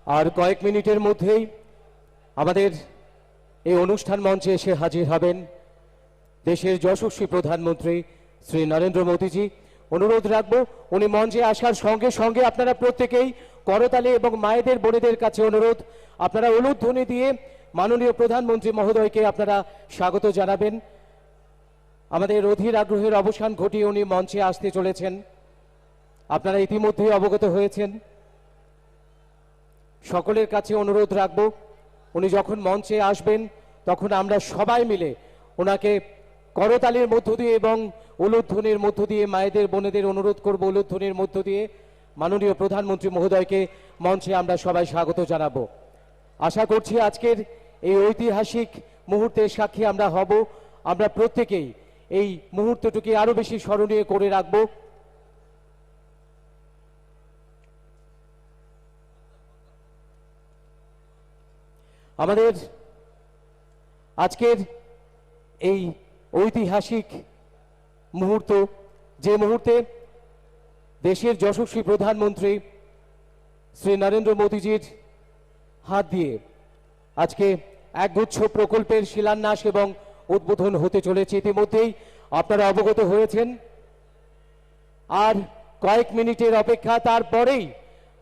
আর কয়েক মিনিটের মধ্যেই আমাদের এই অনুষ্ঠান মঞ্চে এসে হাজির হবেন দেশের যশস্বী প্রধানমন্ত্রী শ্রী নরেন্দ্র মোদীজি। অনুরোধ রাখবো, উনি মঞ্চে আসার সঙ্গে সঙ্গে আপনারা প্রত্যেকেই করতালি এবং মায়েদের, বোনেদের কাছে অনুরোধ, আপনারা উলুধ্বনি দিয়ে মাননীয় প্রধানমন্ত্রী মহোদয়কে আপনারা স্বাগত জানাবেন। আমাদের অধীর আগ্রহের অবসান ঘটিয়ে উনি মঞ্চে আসতে চলেছেন। আপনারা ইতিমধ্যেই অবগত হয়েছেন। সকলের কাছে অনুরোধ রাখবো, উনি যখন মঞ্চে আসবেন, তখন আমরা সবাই মিলে ওনাকে করতালির মধ্য দিয়ে এবং উলুধ্বনির মধ্য দিয়ে মায়েদের, বোনেদের অনুরোধ করব, উলুধ্বনির মধ্য দিয়ে মাননীয় প্রধানমন্ত্রী মহোদয়কে মঞ্চে আমরা সবাই স্বাগত জানাবো। আশা করছি আজকের এই ঐতিহাসিক মুহূর্তের সাক্ষী আমরা হব। আমরা প্রত্যেকেই এই মুহূর্তটিকে আরও বেশি স্মরণীয় করে রাখব। আমাদের আজকের এই ঐতিহাসিক মুহূর্ত, যে মুহূর্তে দেশের যশস্বী প্রধানমন্ত্রী শ্রী নরেন্দ্র মোদীজির হাত দিয়ে আজকে একগুচ্ছ প্রকল্পের শিলান্যাস এবং উদ্বোধন হতে চলেছে। ইতিমধ্যেই আপনারা অবগত হয়েছেন, আর কয়েক মিনিটের অপেক্ষা, তারপরেই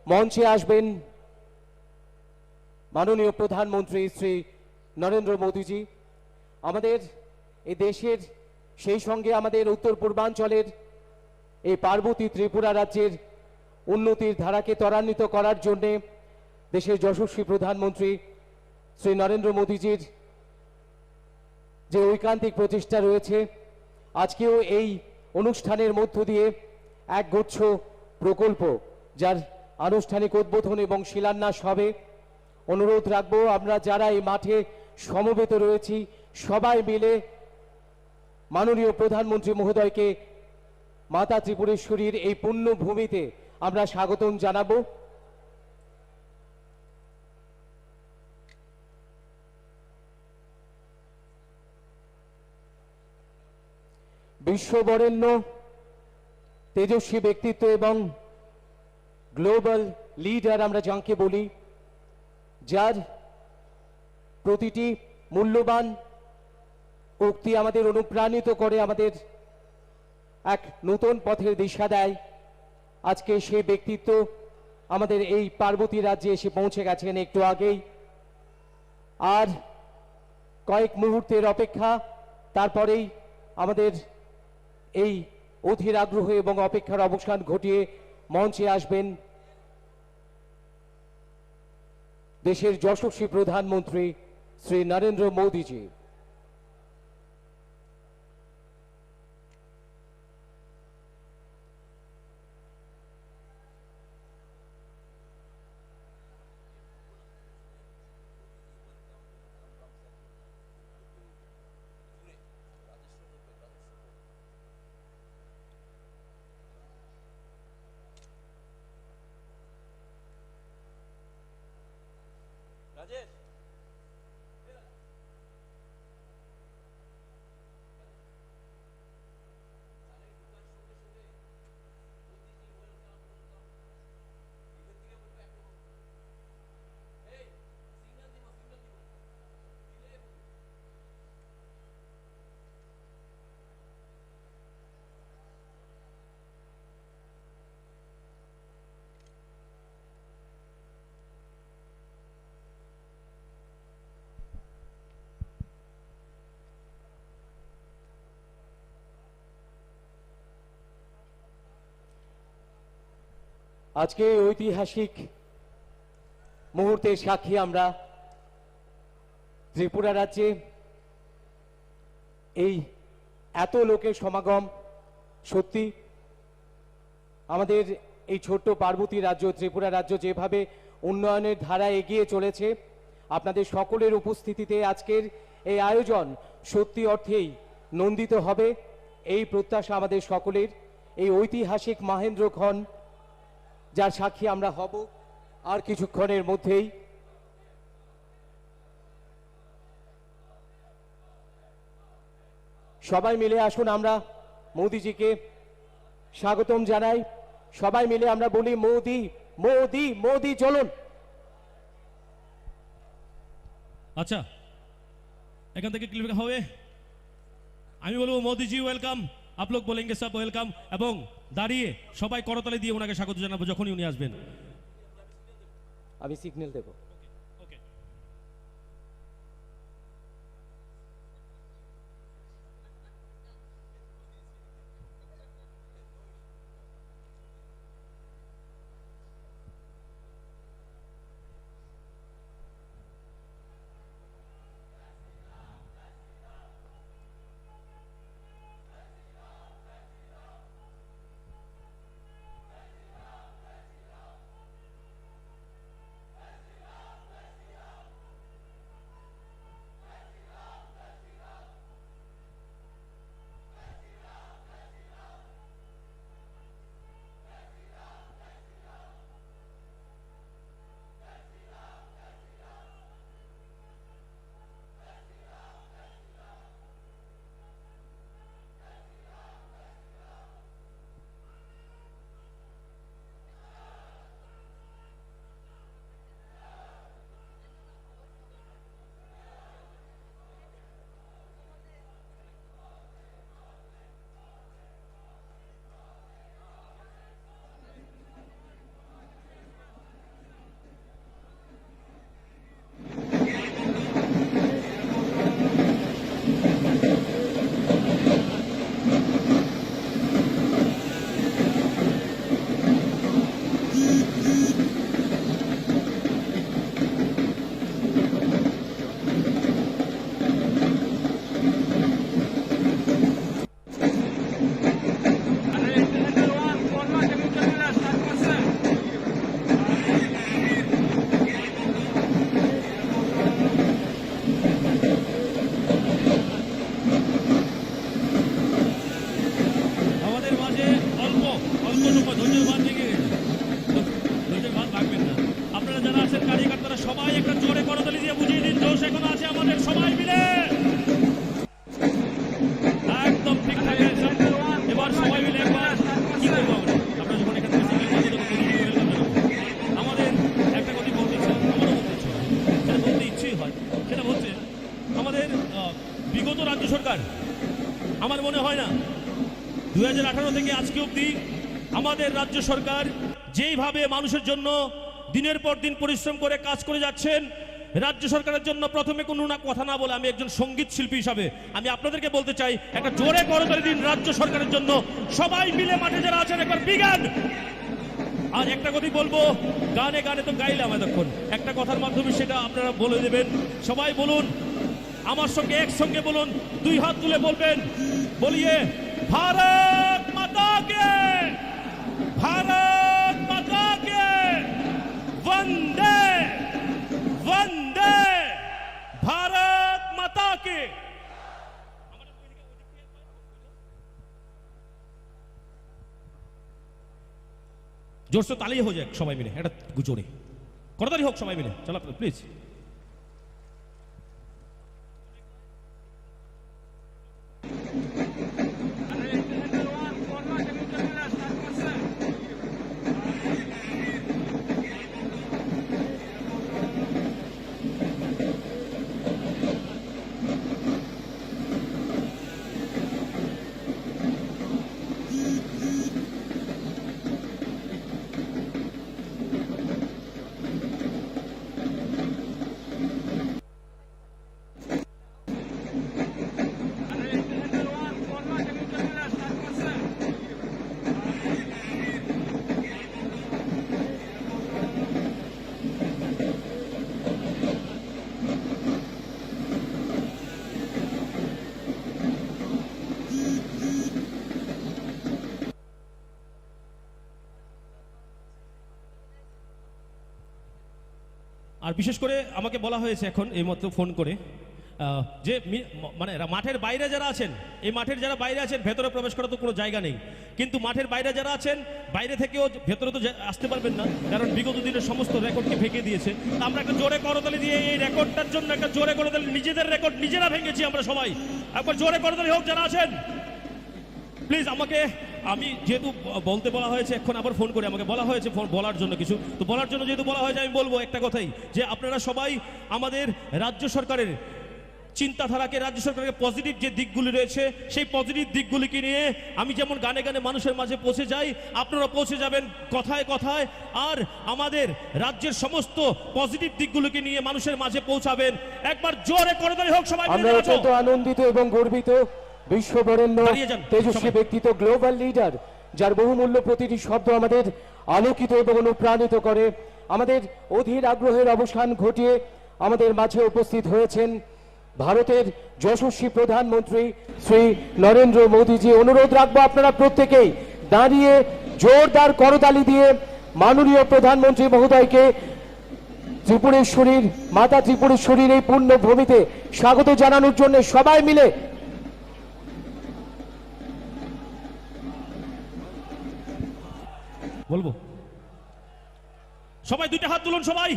মঞ্চে আসবেন মাননীয় প্রধানমন্ত্রী শ্রী নরেন্দ্র মোদীজি। আমাদের এই দেশের, সেই সঙ্গে আমাদের উত্তর পূর্বাঞ্চলের এই পার্বতী ত্রিপুরা রাজ্যের উন্নতির ধারাকে ত্বরান্বিত করার জন্যে দেশের যশস্বী প্রধানমন্ত্রী শ্রী নরেন্দ্র মোদীজির যে ঐকান্তিক প্রচেষ্টা রয়েছে, আজকেও এই অনুষ্ঠানের মধ্য দিয়ে একগুচ্ছ প্রকল্প, যার আনুষ্ঠানিক উদ্বোধন এবং শিলান্যাস হবে। অনুরোধ রাখবো, আমরা যারা এই মাঠে সমবেত রয়েছি, সবাই মিলে মাননীয় প্রধানমন্ত্রী মহোদয়কে মাতা ত্রিপুরেশ্বরীর এই পুণ্যভূমিতে আমরা স্বাগতম জানাবো। বিশ্ববরেণ্য তেজস্বী ব্যক্তিত্ব এবং গ্লোবাল লিডার আমরা যাকে বলি, যার প্রতিটি মূল্যবান উক্তি আমাদের অনুপ্রাণিত করে, আমাদের এক নতুন পথের দিশা দেয়। আজকে সেই ব্যক্তিত্ব আমাদের এই পার্বতী রাজ্যে এসে পৌঁছে গেছেন একটু আগেই। আর কয়েক মুহূর্তের অপেক্ষা, তারপরেই আমাদের এই অধীর আগ্রহ এবং অপেক্ষার অবসান ঘটিয়ে মঞ্চে আসবেন দেশের যশস্বী প্রধানমন্ত্রী শ্রী নরেন্দ্র মোদীজি। রাজেশ। আজকে এই ঐতিহাসিক মুহূর্তের সাক্ষী আমরা। ত্রিপুরা রাজ্যে এই এত লোকের সমাগম, সত্যি আমাদের এই ছোট্ট পার্বতী রাজ্য, ত্রিপুরা রাজ্য যেভাবে উন্নয়নের ধারায় এগিয়ে চলেছে, আপনাদের সকলের উপস্থিতিতে আজকের এই আয়োজন সত্যি অর্থেই নন্দিত হবে, এই প্রত্যাশা আমাদের সকলের। এই ঐতিহাসিক মাহেন্দ্রক্ষণ, যার সাক্ষী আমরা হব আর কিছুক্ষণের মধ্যেই। সবাই মিলে আসুন, আমরা মোদিজিকে স্বাগতম জানাই। সবাই মিলে আমরা বলি, "মোদি, মোদি, মোদি, চলুন।" আচ্ছা, এখান থেকে ক্লিক হবে। আমি বলবো, "মোদিজি, ওয়েলকাম।" आप लोग बोलेंगे, "सब वेलकम।" এবং দাঁড়িয়ে সবাই করতালি দিয়ে ওনাকে স্বাগত জানাবো যখনই উনি আসবেন। আমি সিগন্যাল দেব। ওকে। আমাদের মাঝে অল্প, অল্প সময় ধৈর্যের বাঁধ ভেঙে গেছে। ধৈর্যের বাঁধ ভাঙবেন না। আপনারা যারা আছেন, কার্যকর্তারা সবাই একটা জোরে করতালি দিয়ে বুঝিয়ে দিন, জোশ এখনো আছে আমাদের, সবাই মিলে। একদম ঠিক থাকে। এবার সবাই মিলে একবার কি করবো আমরা? আমরা যখন এখান থেকে সিঙ্গেল করবো, তখন প্রতিদিন ওয়েলকাম জানাবো। আমাদের একটা কথাই বলতে ইচ্ছে হয়, আমারও বলতে ইচ্ছে হয়, সেটা বলতে ইচ্ছেই হয়। সেটা হচ্ছে, আমাদের, আহ, বিগত রাজ্য সরকার, আমার মনে হয় না দুই হাজার আঠারো থেকে আজকে অবধি আমাদের রাজ্য সরকার যেইভাবে মানুষের জন্য দিনের পর দিন পরিশ্রম করে কাজ করে যাচ্ছেন, রাজ্য সরকারের জন্য প্রথমে কোনো না কথা না বলে, আমি একজন সঙ্গীত শিল্পী হিসাবে আমি আপনাদেরকে বলতে চাই, একটা জোরে করতালি দিন রাজ্য সরকারের জন্য। সবাই মিলে মাঠে যারা আছেন একবার বিগ হ্যান্ড। আর একটা কথাই বলবো, গানে গানে তো গাইলাম এতক্ষণ, একটা কথার মাধ্যমে সেটা আপনারা বলে দেবেন। সবাই বলুন, আমার সঙ্গে একসঙ্গে বলুন, দুই হাত তুলে বলবেন, বলিয়ে, ভারত মাতা কে, ভারত মাতা কে, বন্দে, বন্দে, ভারত মাতা কে। জোরসে তালি হয়ে যাক সবাই মিলে, একটা জোরে করতালি হোক সবাই মিলে। চলো, প্লিজ। আর বিশেষ করে আমাকে বলা হয়েছে এখন এইমাত্র ফোন করে, আহ, যে মি-, ম-, মানে রা-, মাঠের বাইরে যারা আছেন, এই মাঠের যারা বাইরে আছেন, ভেতরে প্রবেশ করার তো কোনো জায়গা নেই, কিন্তু মাঠের বাইরে যারা আছেন, বাইরে থেকেও ভেতরে তো যা-, আসতে পারবেন না, কারণ বিগত দিনের সমস্ত রেকর্ডকে ভেঙে দিয়েছে। তা আমরা একটা জোরে করতালি দিয়ে এই রেকর্ডটার জন্য একটা জোরে করতালি, নিজেদের রেকর্ড নিজেরা ভেঙেছি আমরা সবাই। একবার জোরে করতালি হোক যারা আছেন। প্লিজ আমাকে, আমি যেহেতু ব-, বলতে বলা হয়েছে, এখন আবার ফোন করে আমাকে বলা হয়েছে ফোন বলার জন্য কিছু, তো বলার জন্য যেহেতু বলা হয়েছে, আমি বলবো একটা কথাই, যে আপনারা সবাই আমাদের রাজ্য সরকারের চিন্তাধারাকে, রাজ্য সরকারের পজিটিভ যে দিকগুলি রয়েছে, সেই পজিটিভ দিকগুলিকে নিয়ে আমি যেমন গানে গানে মানুষের মাঝে পৌঁছে যাই, আপনারা পৌঁছে যাবেন কথায় কথায়। আর আমাদের রাজ্যের সমস্ত পজিটিভ দিকগুলিকে নিয়ে মানুষের মাঝে পৌঁছাবেন। একবার জোরে করতালি হোক সবাই মিলে আমরা যারা আছো। অত্যন্ত আনন্দিত এবং গর্বিত, বিশ্ববরেণ্য দাঁড়িয়ে যান, তেজস্বী সবাই। ব্যক্তিত্ব, গ্লোবাল লিডার, যার বহুমূল্য প্রতিটি শব্দ আমাদের আলোকিত এবং অনুপ্রাণিত করে। আমাদের অধীর আগ্রহের অবসান ঘটিয়ে আমাদের মাঝে উপস্থিত হয়েছেন ভারতের যশস্বী প্রধানমন্ত্রী শ্রী নরেন্দ্র মোদীজি। অনুরোধ রাখবো আপনারা প্রত্যেকেই দাঁড়িয়ে জোরদার করতালি দিয়ে মাননীয় প্রধানমন্ত্রী মহোদয়কে ত্রিপুরেশ্বরীর, মাতা ত্রিপুরেশ্বরীর এই পুণ্যভূমিতে স্বাগত জানানোর জন্য সবাই মিলে বলবো। সবাই দুইটা হাত তুলুন, সবাই,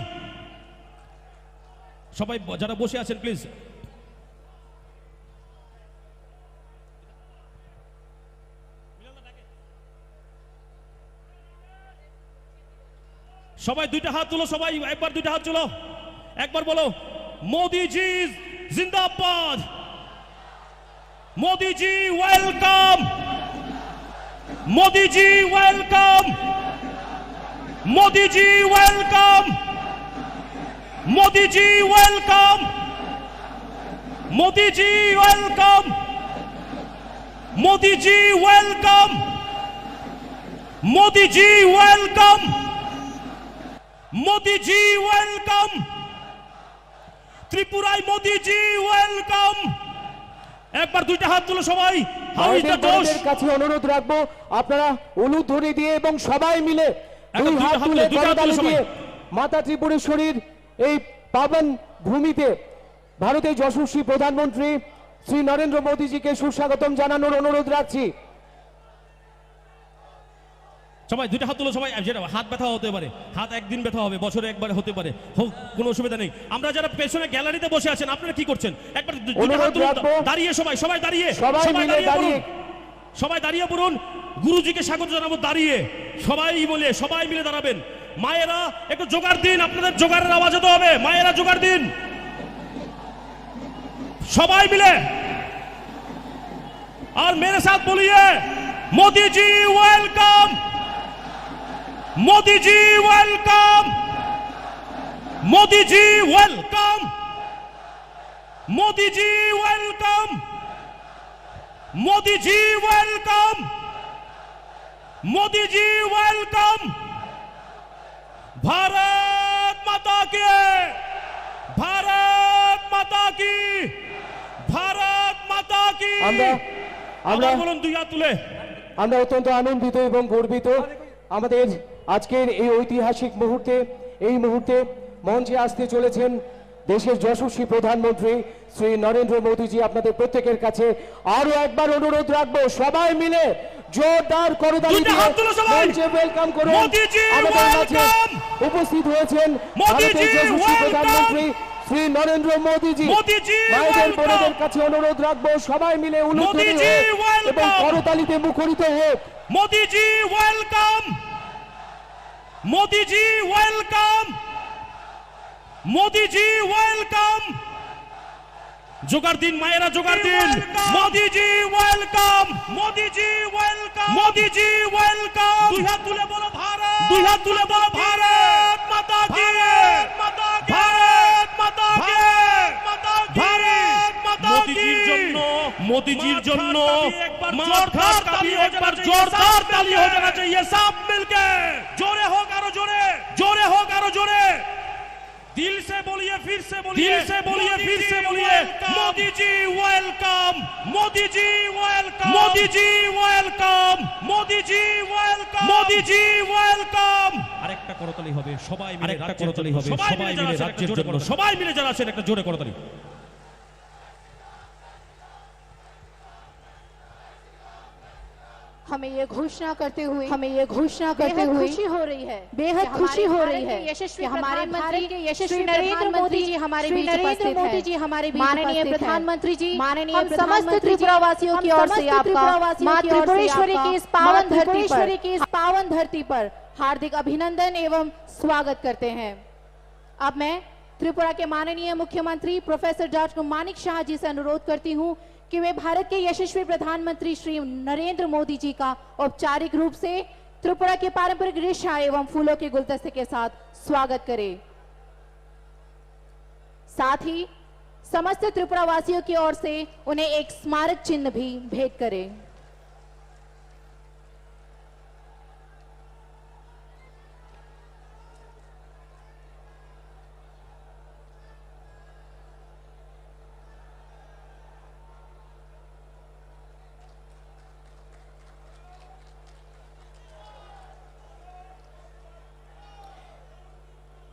সবাই ব-, যারা বসে আছেন, প্লিজ। সবাই দুইটা হাত তুলো, সবাই একবার দুইটা হাত তুলো, একবার বলো, মোদিজি জিন্দাবাদ। Modi ji welcome. Modi ji welcome. Modi ji welcome. Modi ji welcome. Modi ji welcome. Modi ji welcome. Modi ji welcome. Modi ji welcome. Tripurai Modi ji welcome. একবার দুইটা হাত তুলো সবাই। How is the ভাইদের বোনদের Josh? কাছে অনুরোধ রাখবো, আপনারা উলুধ্বনি দিয়ে এবং সবাই মিলে একদম দুই দুইটা হাত হাত তুলে, তুলে, দুইটা হাত তুলে করতালি সবাই। দিয়ে মাতা ত্রিপুরেশ্বরীর এই পাবন ভূমিতে ভারতের যশস্বী প্রধানমন্ত্রী শ্রী নরেন্দ্র মোদীজিকে সুস্বাগতম জানানোর অনুরোধ রাখছি। সবাই দুইটা হাত তুলো, সবাই। যেটা হাত ব্যথা হতে পারে, হাত একদিন ব্যথা হবে, বছরে একবার হতে পারে, হোক, কোনো অসুবিধা নেই। আমরা যারা পেছনে গ্যালারিতে বসে আছেন, আপনারা কি করছেন? একবার দু-, দুইটা হাত অনুরোধ তুলুন। রাখবো। দাঁড়িয়ে সবাই, সবাই দাঁড়িয়ে, সবাই সবাই মিলে দাঁড়িয়ে দাঁড়িয়ে। বলুন। সবাই দাঁড়িয়ে পড়ুন। গুরুজিকে স্বাগত জানাবো দাঁড়িয়ে। সবাই মিলে, সবাই মিলে দাঁড়াবেন। মায়েরা একটু জোগাড় দিন, আপনাদের জোগাড়ের আওয়াজ হতে হবে। মায়েরা জোগাড় দিন। সবাই মিলে। আর মেরে সাথ বলিয়ে, মোদিজি ওয়েলকাম, মোদিজি ওয়েলকাম, মোদিজি ওয়েলকাম, মোদিজি ওয়েলকাম। মোদিজি ওয়েলকাম, মোদিজি ওয়েলকাম। ভারত মাতা কি, ভারত মাতা কি, ভারত মাতা কি। আমরা, আমরা আবার বলুন দুই হাত তুলে। আমরা অত্যন্ত আনন্দিত এবং গর্বিত আমাদের আজকের এই ঐতিহাসিক মুহূর্তে। এই মুহূর্তে মঞ্চে আসতে চলেছেন দেশের যশস্বী প্রধানমন্ত্রী শ্রী নরেন্দ্র মোদীজি। আপনাদের প্রত্যেকের কাছে আরো একবার অনুরোধ রাখবো, সবাই মিলে জোরদার করতালি দুইটা দিয়ে হাত তুলো সবাই। মঞ্চে ওয়েলকাম করুন। মোদিজি আমাদের মাঝে ওয়েলকাম। উপস্থিত হয়েছেন মোদিজি ভারতের যশস্বী ওয়েলকাম। প্রধানমন্ত্রী শ্রী নরেন্দ্র মোদীজি। মোদিজি মায়েদের ওয়েলকাম। বোনেদের কাছে অনুরোধ রাখবো, সবাই মিলে উলুধ্বনি মোদিজি হোক এবং ওয়েলকাম। করতালিতে মুখরিত হোক। মোদিজি ওয়েলকাম। মোদিজি ওয়েলকাম। মোদিজি ওয়েলকাম। জোগাড় দিন, মায়েরা জোগাড় দিন। ওয়েলকাম। মোদিজি ওয়েলকাম। মোদিজি ওয়েলকাম। মোদিজি ওয়েলকাম। দুই হাত তুলে বলো ভারত। দুই হাত তুলে বলো ভারত মাতা কি। ভারত মাতা কি। ভারত মাতা কি। ভারত মাতা কি। মোদিজির জন্য, মোদিজির জন্য মাথার তালি একবার জোরদার তালি হয়ে যানা চাইয়ে, সব মিলকে। জোরে হোক আরো জোরে, জোরে হোক আরো জোরে। দিল সে বলিয়ে, ফির সে বলিয়ে, দিল সে বলিয়ে, ফির সে বলিয়ে, মোদিজি ওয়েলকাম, মোদিজি ওয়েলকাম, মোদিজি ওয়েলকাম, মোদিজি ওয়েলকাম, মোদিজি ওয়েলকাম। আরেকটা করতালি হবে, সবাই মিলে আরেকটা রাজ্যের করতালি জন্য, হবে, সবাই সবাই মিলে মিলে যারা আছেন, রাজ্যের একটা জোরে জন্য, করতালি। সবাই মিলে যারা আছেন, একটা জোরে করতালি। हमें ये घोषणा करते हुए, हमें ये घोषणा करते बेहद हुए खुशी हो रही है बेहद कि खुशी हमारे हो रही भारत है के यशस्वी कि हमारे प्रधानमंत्री भारत के यशस्वी श्री नरेंद्र प्रधानमंत्री मोदी जी हमारे श्री बीच नरेंद्र उपस्थित मोदी हैं। जी हमारे बीच माननीय उपस्थित हैं। प्रधानमंत्री जी, माननीय हम समस्त प्रधानमंत्री जी, त्रिपुरावासियों हम की ओर से समस्त आपका त्रिपुरावासियों माँ की ओर से त्रिपुरेश्वरी आपका के इस माँ पावन धरती पर त्रिपुरेश्वरी की इस पावन धरती पर हार्दिक अभिनंदन एवं स्वागत करते हैं। अब मैं त्रिपुरा के माननीय मुख्यमंत्री प्रोफेसर डॉक्टर मानिक शाह जी से अनुरोध करती हूँ कि वे भारत के यशस्वी प्रधानमंत्री श्री नरेंद्र मोदी जी का औपचारिक रूप से त्रिपुरा के पारंपरिक रिशा एवं फूलों के गुलदस्ते के साथ स्वागत करें। साथ ही समस्त त्रिपुरावासियों की ओर से उन्हें एक स्मारक चिन्ह भी भेंट करें।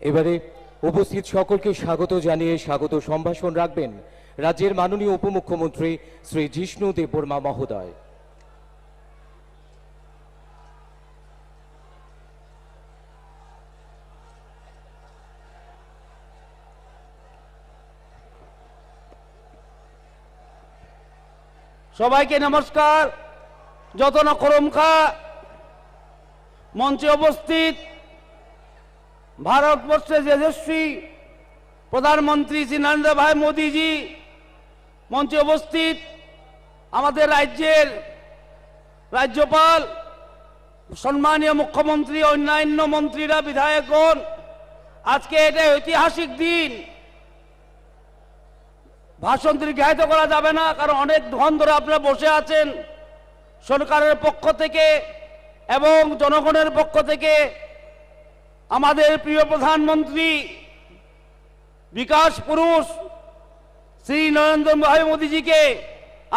এবারে উপস্থিত সকলকে স্বাগত জানিয়ে স্বাগত সম্ভাষণ রাখবেন রাজ্যের মাননীয় উপমুখ্যমন্ত্রী শ্রী জিষ্ণু দেববর্মা মহোদয়। সবাইকে নমস্কার। যতন করমখা মঞ্চে উপস্থিত ভারতবর্ষের যশস্বী প্রধানমন্ত্রী শ্রী নরেন্দ্র ভাই মোদীজি, মঞ্চে উপস্থিত আমাদের রাজ্যের রাজ্যপাল, সম্মানীয় মুখ্যমন্ত্রী, অন্যান্য মন্ত্রীরা, বিধায়কগণ, আজকে এটা ঐতিহাসিক দিন। ভাষণ দীর্ঘায়িত করা যাবে না, কারণ অনেক ধন ধরে আপনারা বসে আছেন। সরকারের পক্ষ থেকে এবং জনগণের পক্ষ থেকে আমাদের প্রিয় প্রধানমন্ত্রী বিকাশ পুরুষ শ্রী নরেন্দ্র ভাই মোদীজিকে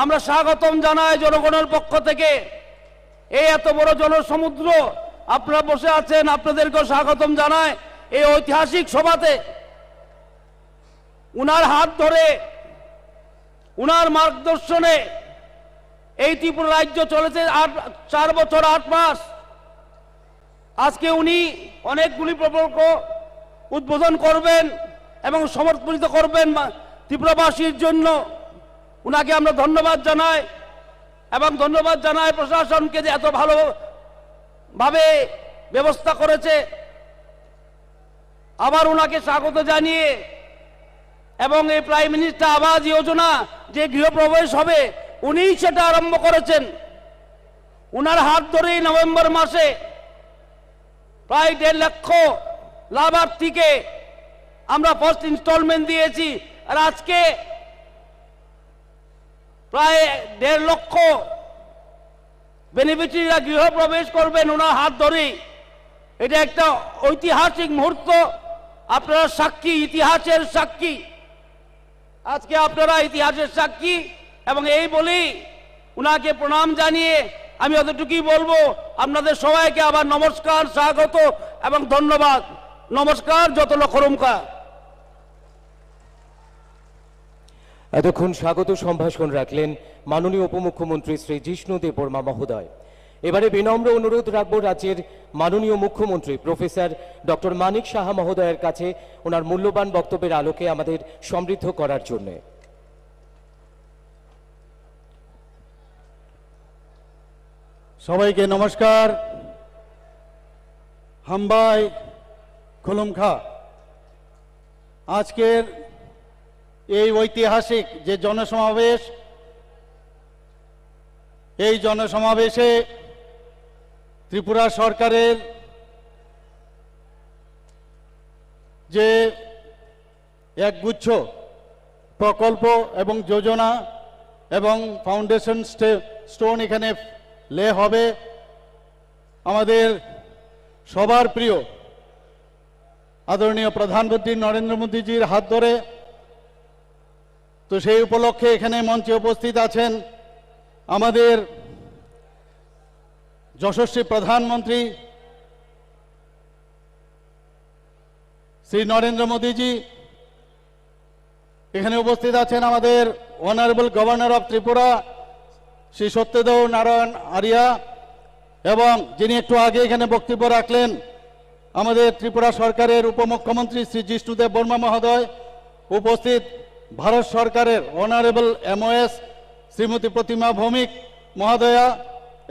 আমরা স্বাগতম জানাই জনগণের পক্ষ থেকে। এই এত বড় জনসমুদ্র আপনারা বসে আছেন, আপনাদেরকেও স্বাগতম জানাই এই ঐতিহাসিক সভাতে। উনার হাত ধরে ওনার মার্গদর্শনে এই ত্রিপুরা রাজ্য চলেছে আট, চার বছর আট মাস। আজকে উনি অনেকগুলি প্রকল্প উদ্বোধন করবেন এবং সমর্পিত করবেন মা-, ত্রিপুরাবাসীর জন্য। ওনাকে আমরা ধন্যবাদ জানাই এবং ধন্যবাদ জানাই প্রশাসনকে যে এত ভালোভাবে ব্যবস্থা করেছে। আবার ওনাকে স্বাগত জানিয়ে এবং এই প্রাইম মিনিস্টার আবাস যোজনা যে গৃহপ্রবেশ হবে, উনিই সেটা আরম্ভ করেছেন। ওনার হাত ধরেই নভেম্বর মাসে প্রায় দেড় লক্ষ লাভার্থীকে আমরা ফার্স্ট ইনস্টলমেন্ট দিয়েছি। আর আজকে প্রায় দেড় লক্ষ বেনিফিশিয়ারিরা গৃহপ্রবেশ করবেন ওনার হাত ধরেই। এটা একটা ঐতিহাসিক মুহূর্ত। আপনারা সাক্ষী, ইতিহাসের সাক্ষী। আজকে আপনারা ইতিহাসের সাক্ষী। এবং এই বলেই ওনাকে প্রণাম জানিয়ে আমি অতটুকুই বলবো। আপনাদের সবাইকে আবার নমস্কার, স্বাগত এবং ধন্যবাদ। নমস্কার, যত লক্ষ রুমকা। এতক্ষণ স্বাগত সম্ভাষণ রাখলেন মাননীয় উপমুখ্যমন্ত্রী শ্রী জিষ্ণু দেববর্মা মহোদয়। এবারে বিনম্র অনুরোধ রাখব রাজ্যের মাননীয় মুখ্যমন্ত্রী প্রফেসর ডক্টর মানিক সাহা মহোদয়ের কাছে ওনার মূল্যবান বক্তব্যের আলোকে আমাদের সমৃদ্ধ করার জন্য। সবাইকে নমস্কার। হামবাই খুলুমখা। আজকের এই ঐতিহাসিক যে জনসমাবেশ, এই জনসমাবেশে ত্রিপুরা সরকারের যে একগুচ্ছ প্রকল্প এবং যোজনা এবং ফাউন্ডেশন স্টোন এখানে লে হবে। আমাদের সবার প্রিয় আদরণীয় প্রধানমন্ত্রী নরেন্দ্র মোদীজির হাত ধরে। তো সেই উপলক্ষে এখানে মঞ্চে উপস্থিত আছেন আমাদের যশস্বী প্রধানমন্ত্রী শ্রী নরেন্দ্র মোদীজি। এখানে উপস্থিত আছেন আমাদের অনারেবল গভর্নর অফ ত্রিপুরা শ্রী সত্যদেও নারায়ণ আরিয়া এবং যিনি একটু আগে এখানে বক্তব্য রাখলেন আমাদের ত্রিপুরা সরকারের উপমুখ্যমন্ত্রী শ্রী জিষ্ণুদেব বর্মা মহোদয়, উপস্থিত ভারত সরকারের অনারেবল এমওএস শ্রীমতী প্রতিমা ভৌমিক মহোদয়া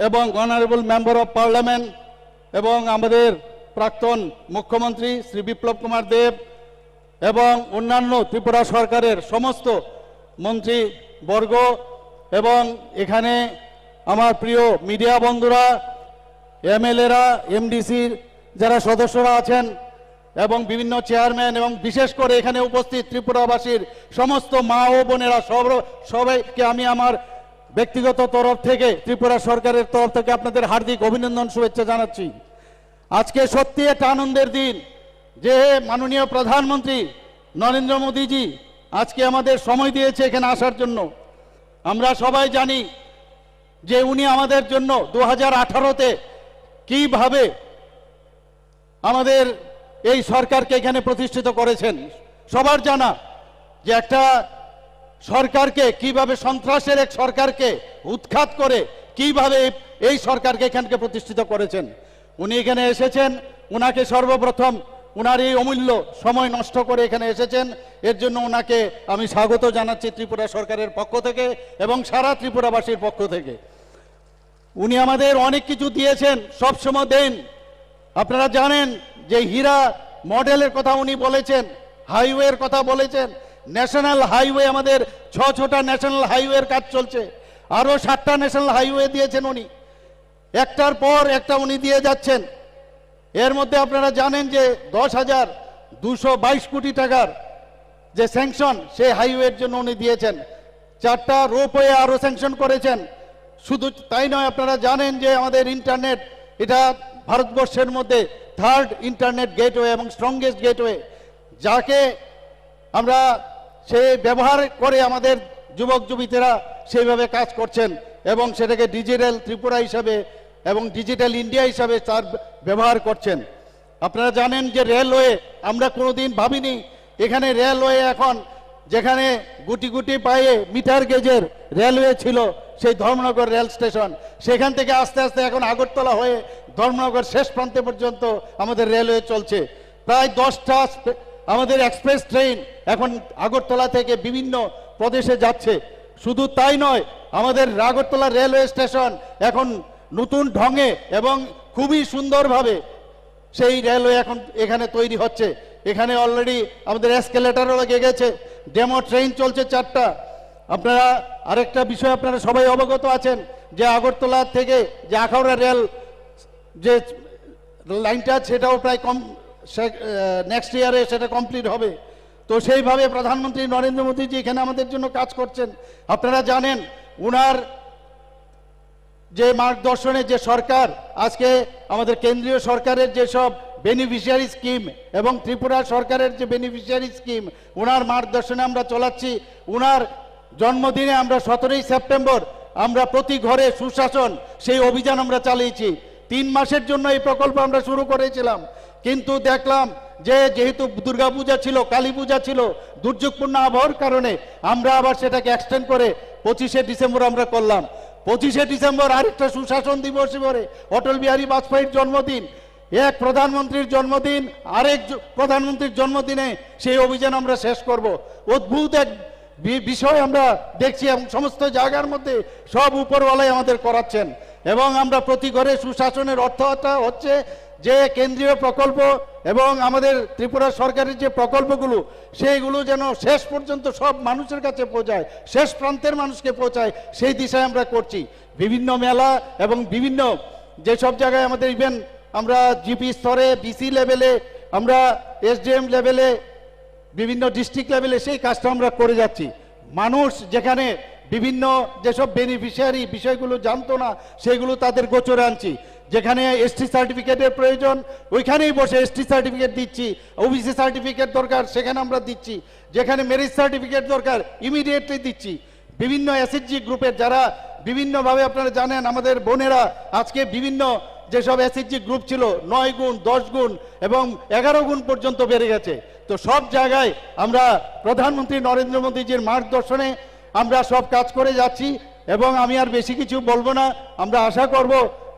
এবং অনারেবল মেম্বার অফ পার্লামেন্ট এবং আমাদের প্রাক্তন মুখ্যমন্ত্রী শ্রী বিপ্লব কুমার দেব এবং অন্যান্য ত্রিপুরা সরকারের সমস্ত মন্ত্রী বর্গ এবং এখানে আমার প্রিয় মিডিয়া বন্ধুরা, এমএলএরা, এমডিসির যারা সদস্যরা আছেন এবং বিভিন্ন চেয়ারম্যান এবং বিশেষ করে এখানে উপস্থিত ত্রিপুরাবাসীর সমস্ত মা ও বোনেরা সব, সবাইকে আমি আমার ব্যক্তিগত তরফ থেকে, ত্রিপুরা সরকারের তরফ থেকে আপনাদের হার্দিক অভিনন্দন, শুভেচ্ছা জানাচ্ছি। আজকে সত্যি একটা আনন্দের দিন যে মাননীয় প্রধানমন্ত্রী নরেন্দ্র মোদীজি আজকে আমাদের সময় দিয়েছে এখানে আসার জন্য। আমরা সবাই জানি যে উনি আমাদের জন্য দু হাজার আঠারোতে কিভাবে আমাদের এই সরকারকে এখানে প্রতিষ্ঠিত করেছেন। সবার জানা যে একটা সরকারকে কিভাবে, সন্ত্রাসের এক সরকারকে উৎখাত করে কিভাবে এই, এই সরকারকে এখানকে প্রতিষ্ঠিত করেছেন। উনি এখানে এসেছেন, ওনাকে সর্বপ্রথম ওনার এই অমূল্য সময় নষ্ট করে এখানে এসেছেন, এর জন্য ওনাকে আমি স্বাগত জানাচ্ছি ত্রিপুরা সরকারের পক্ষ থেকে এবং সারা ত্রিপুরাবাসীর পক্ষ থেকে। উনি আমাদের অনেক কিছু দিয়েছেন, সবসময় দেন। আপনারা জানেন যে হীরা মডেলের কথা উনি বলেছেন, হাইওয়ের কথা বলেছেন, ন্যাশনাল হাইওয়ে, আমাদের ছ ছটা ন্যাশনাল হাইওয়ের কাজ চলছে, আরও সাতটা ন্যাশনাল হাইওয়ে দিয়েছেন উনি। একটার পর একটা উনি দিয়ে যাচ্ছেন। এর মধ্যে আপনারা জানেন যে দশ হাজার দুশো বাইশ কোটি টাকার যে স্যাংশন, সেই হাইওয়ের জন্য উনি দিয়েছেন। চারটা রোপওয়ে আরও স্যাংশন করেছেন। শুধু তাই নয়, আপনারা জানেন যে আমাদের ইন্টারনেট, এটা ভারতবর্ষের মধ্যে থার্ড ইন্টারনেট গেটওয়ে এবং স্ট্রংগেস্ট গেটওয়ে, যাকে আমরা সেই ব্যবহার করে আমাদের যুবক যুবতীরা সেইভাবে কাজ করছেন এবং সেটাকে ডিজিটাল ত্রিপুরা হিসাবে এবং ডিজিটাল ইন্ডিয়া হিসাবে তার ব্যবহার করছেন। আপনারা জানেন যে রেলওয়ে, আমরা কোনোদিন ভাবিনি এখানে রেলওয়ে এখন যেখানে গুটি গুটি পায়ে মিটার গেজের রেলওয়ে ছিল, সেই ধর্মনগর রেল স্টেশন, সেখান থেকে আস্তে আস্তে এখন আগরতলা হয়ে ধর্মনগর শেষ প্রান্তে পর্যন্ত আমাদের রেলওয়ে চলছে। প্রায় দশটা স্পে-, আমাদের এক্সপ্রেস ট্রেন এখন আগরতলা থেকে বিভিন্ন প্রদেশে যাচ্ছে। শুধু তাই নয়, আমাদের আগরতলা রেলওয়ে স্টেশন এখন নতুন ঢঙে এবং খুবই সুন্দরভাবে সেই রেলওয়ে এখন এখানে তৈরি হচ্ছে। এখানে অলরেডি আমাদের এসকেলেটরও লেগে গেছে, ডেমো ট্রেন চলছে চারটা। আপনারা আরেকটা বিষয়, আপনারা সবাই অবগত আছেন যে আগরতলা থেকে যে আখাউড়া রেল যে লাইনটা, সেটাও প্রায় কম, নেক্সট ইয়ারে সেটা কমপ্লিট হবে। তো সেইভাবে প্রধানমন্ত্রী নরেন্দ্র মোদীজি এখানে আমাদের জন্য কাজ করছেন। আপনারা জানেন, ওনার যে মার্গদর্শনে যে সরকার, আজকে আমাদের কেন্দ্রীয় সরকারের যেসব বেনিফিশিয়ারি স্কিম এবং ত্রিপুরা সরকারের যে বেনিফিশিয়ারি স্কিম, ওনার মার্গদর্শনে আমরা চলাচ্ছি। ওনার জন্মদিনে আমরা সতেরোই সেপ্টেম্বর আমরা প্রতি ঘরে সুশাসন, সেই অভিযান আমরা চালিয়েছি। তিন মাসের জন্য এই প্রকল্প আমরা শুরু করেছিলাম, কিন্তু দেখলাম যে যেহেতু দুর্গাপূজা ছিল, কালী পূজা ছিল, দুর্যোগপূর্ণ আবহাওয়ার কারণে আমরা আবার সেটাকে এক্সটেন্ড করে পঁচিশে ডিসেম্বর আমরা করলাম। পঁচিশে ডিসেম্বর আরেকটা সুশাসন দিবস এবারে, অটল বিহারী বাজপেয়ীর জন্মদিন। এক প্রধানমন্ত্রীর জন্মদিন, আরেক জ-, প্রধানমন্ত্রীর জন্মদিনে সেই অভিযান আমরা শেষ করব। অদ্ভুত এক বি-, বিষয় আমরা দেখছি এবং সমস্ত জায়গার মধ্যে সব উপরওয়ালাই আমাদের করাচ্ছেন। এবং আমরা প্রতি ঘরে সুশাসনের অর্থটা হচ্ছে যে কেন্দ্রীয় প্রকল্প এবং আমাদের ত্রিপুরা সরকারের যে প্রকল্পগুলো, সেইগুলো যেন শেষ পর্যন্ত সব মানুষের কাছে পৌঁছায়, শেষ প্রান্তের মানুষকে পৌঁছায়, সেই দিশায় আমরা করছি। বিভিন্ন মেলা এবং বিভিন্ন যেসব জায়গায় আমাদের, ইভেন আমরা জিপি স্তরে, বিসি লেভেলে, আমরা এসডিএম লেভেলে, বিভিন্ন ডিস্ট্রিক্ট লেভেলে সেই কাজটা আমরা করে যাচ্ছি। মানুষ যেখানে বিভিন্ন যেসব বেনিফিশিয়ারি বিষয়গুলো জানতো না, সেগুলো তাদের গোচরে আনছি। যেখানে এসটি সার্টিফিকেটের প্রয়োজন, ওইখানেই বসে এসটি সার্টিফিকেট দিচ্ছি। ওবিসি সার্টিফিকেট দরকার, সেখানে আমরা দিচ্ছি। যেখানে মেরিট সার্টিফিকেট দরকার, ইমিডিয়েটলি দিচ্ছি। বিভিন্ন এসএইচজি গ্রুপের যারা বিভিন্নভাবে, আপনারা জানেন, আমাদের বোনেরা আজকে বিভিন্ন যেসব এসএইচজি গ্রুপ ছিল, নয় গুণ, দশ গুণ এবং এগারো গুণ পর্যন্ত বেড়ে গেছে। তো সব জায়গায় আমরা প্রধানমন্ত্রী নরেন্দ্র মোদীজির মার্গদর্শনে আমরা সব কাজ করে যাচ্ছি এবং আমি আর বেশি কিছু বলবো না। আমরা আশা করব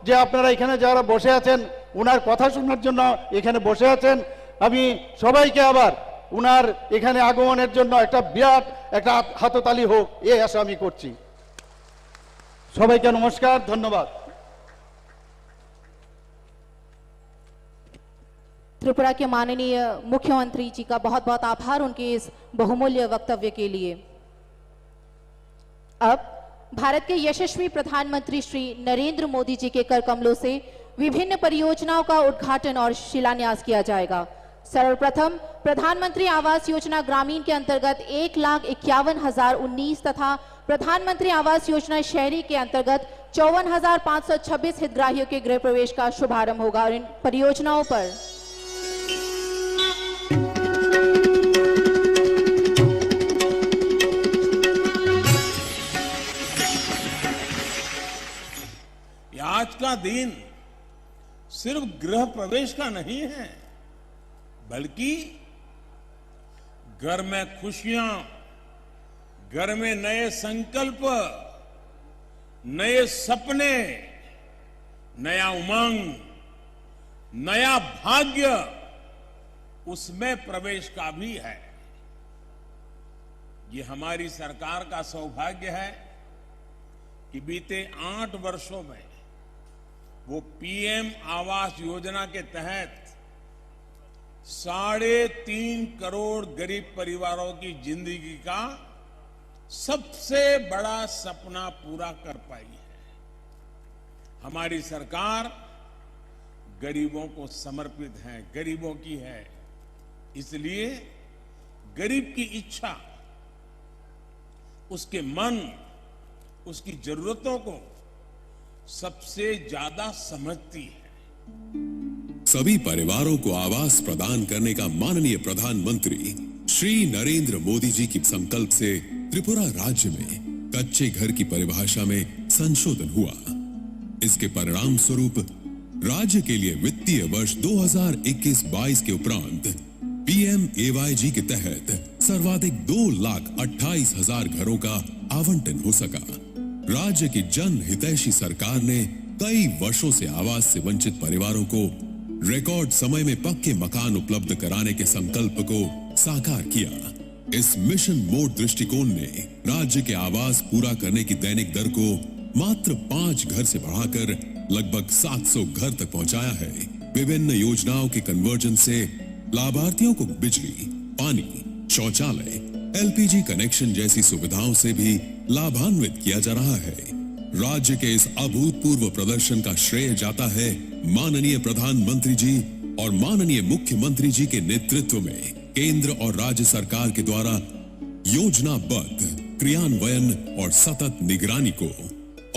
যে আপনারা এখানে যারা বসে আছেন, ওনার কথা শোনার জন্য এখানে বসে আছেন। আমি সবাইকে আবার ওনার এখানে আগমনের জন্য একটা বিরাট একটা হাত-, হাততালি হোক, এই আশা আমি করছি। সবাইকে নমস্কার, ধন্যবাদ। त्रिपुरा के माननीय मुख्यमंत्री जी का बहुत-बहुत आभार उनके इस बहुमूल्य वक्तव्य के लिए। अब भारत के यशस्वी प्रधानमंत्री श्री नरेंद्र मोदी जी के कर कमलों से विभिन्न परियोजनाओं का उद्घाटन और शिलान्यास किया जाएगा। सर्वप्रथम प्रधानमंत्री आवास योजना ग्रामीण के अंतर्गत एक लाख इक्यावन हजार उन्नीस तथा प्रधानमंत्री आवास योजना शहरी के अंतर्गत चौवन हजार पाँच सौ छब्बीस हितग्राहियों के गृह प्रवेश का शुभारंभ होगा और इन परियोजनाओं पर ये आज का दिन सिर्फ गृह प्रवेश का नहीं है, बल्कि घर में खुशियां, घर में नए संकल्प, नए सपने, नया उमंग, नया भाग्य, उसमें प्रवेश का भी है। ये हमारी सरकार का सौभाग्य है कि बीते आठ वर्षों में वो पीएम आवास योजना के तहत साढ़े तीन करोड़ गरीब परिवारों की जिंदगी का सबसे बड़ा सपना पूरा कर पाई है। हमारी सरकार गरीबों को समर्पित है, गरीबों की है, इसलिए गरीब की इच्छा, उसके मन, उसकी जरूरतों को सबसे ज्यादा समझती है। सभी परिवारों को आवास प्रदान करने का माननीय प्रधानमंत्री श्री नरेंद्र मोदी जी की संकल्प से त्रिपुरा राज्य में कच्चे घर की परिभाषा में संशोधन हुआ। इसके परिणाम स्वरूप राज्य के लिए वित्तीय वर्ष दो हज़ार इक्कीस बाईस के उपरांत पीएमएवाईजी के तहत सर्वाधिक दो लाख अट्ठाईस हजार घरों का आवंटन हो सका। राज्य की जन हितैषी सरकार ने कई वर्षों से आवास से वंचित परिवारों को रिकॉर्ड समय में पक्के मकान उपलब्ध कराने के संकल्प को साकार किया। इस मिशन मोड दृष्टिकोण ने राज्य के आवास पूरा करने की दैनिक दर को मात्र पाँच घर से बढ़ाकर लगभग सात सौ घर तक पहुंचाया है। विभिन्न योजनाओं के कन्वर्जन से लाभार्थियों को बिजली, पानी, शौचालय, एलपीजी कनेक्शन जैसी सुविधाओं से भी लाभान्वित किया जा रहा है। राज्य के इस अभूतपूर्व प्रदर्शन का श्रेय जाता है माननीय प्रधानमंत्री जी और माननीय मुख्यमंत्री जी के नेतृत्व में केंद्र और राज्य सरकार के द्वारा योजनाबद्ध क्रियान्वयन और सतत निगरानी को,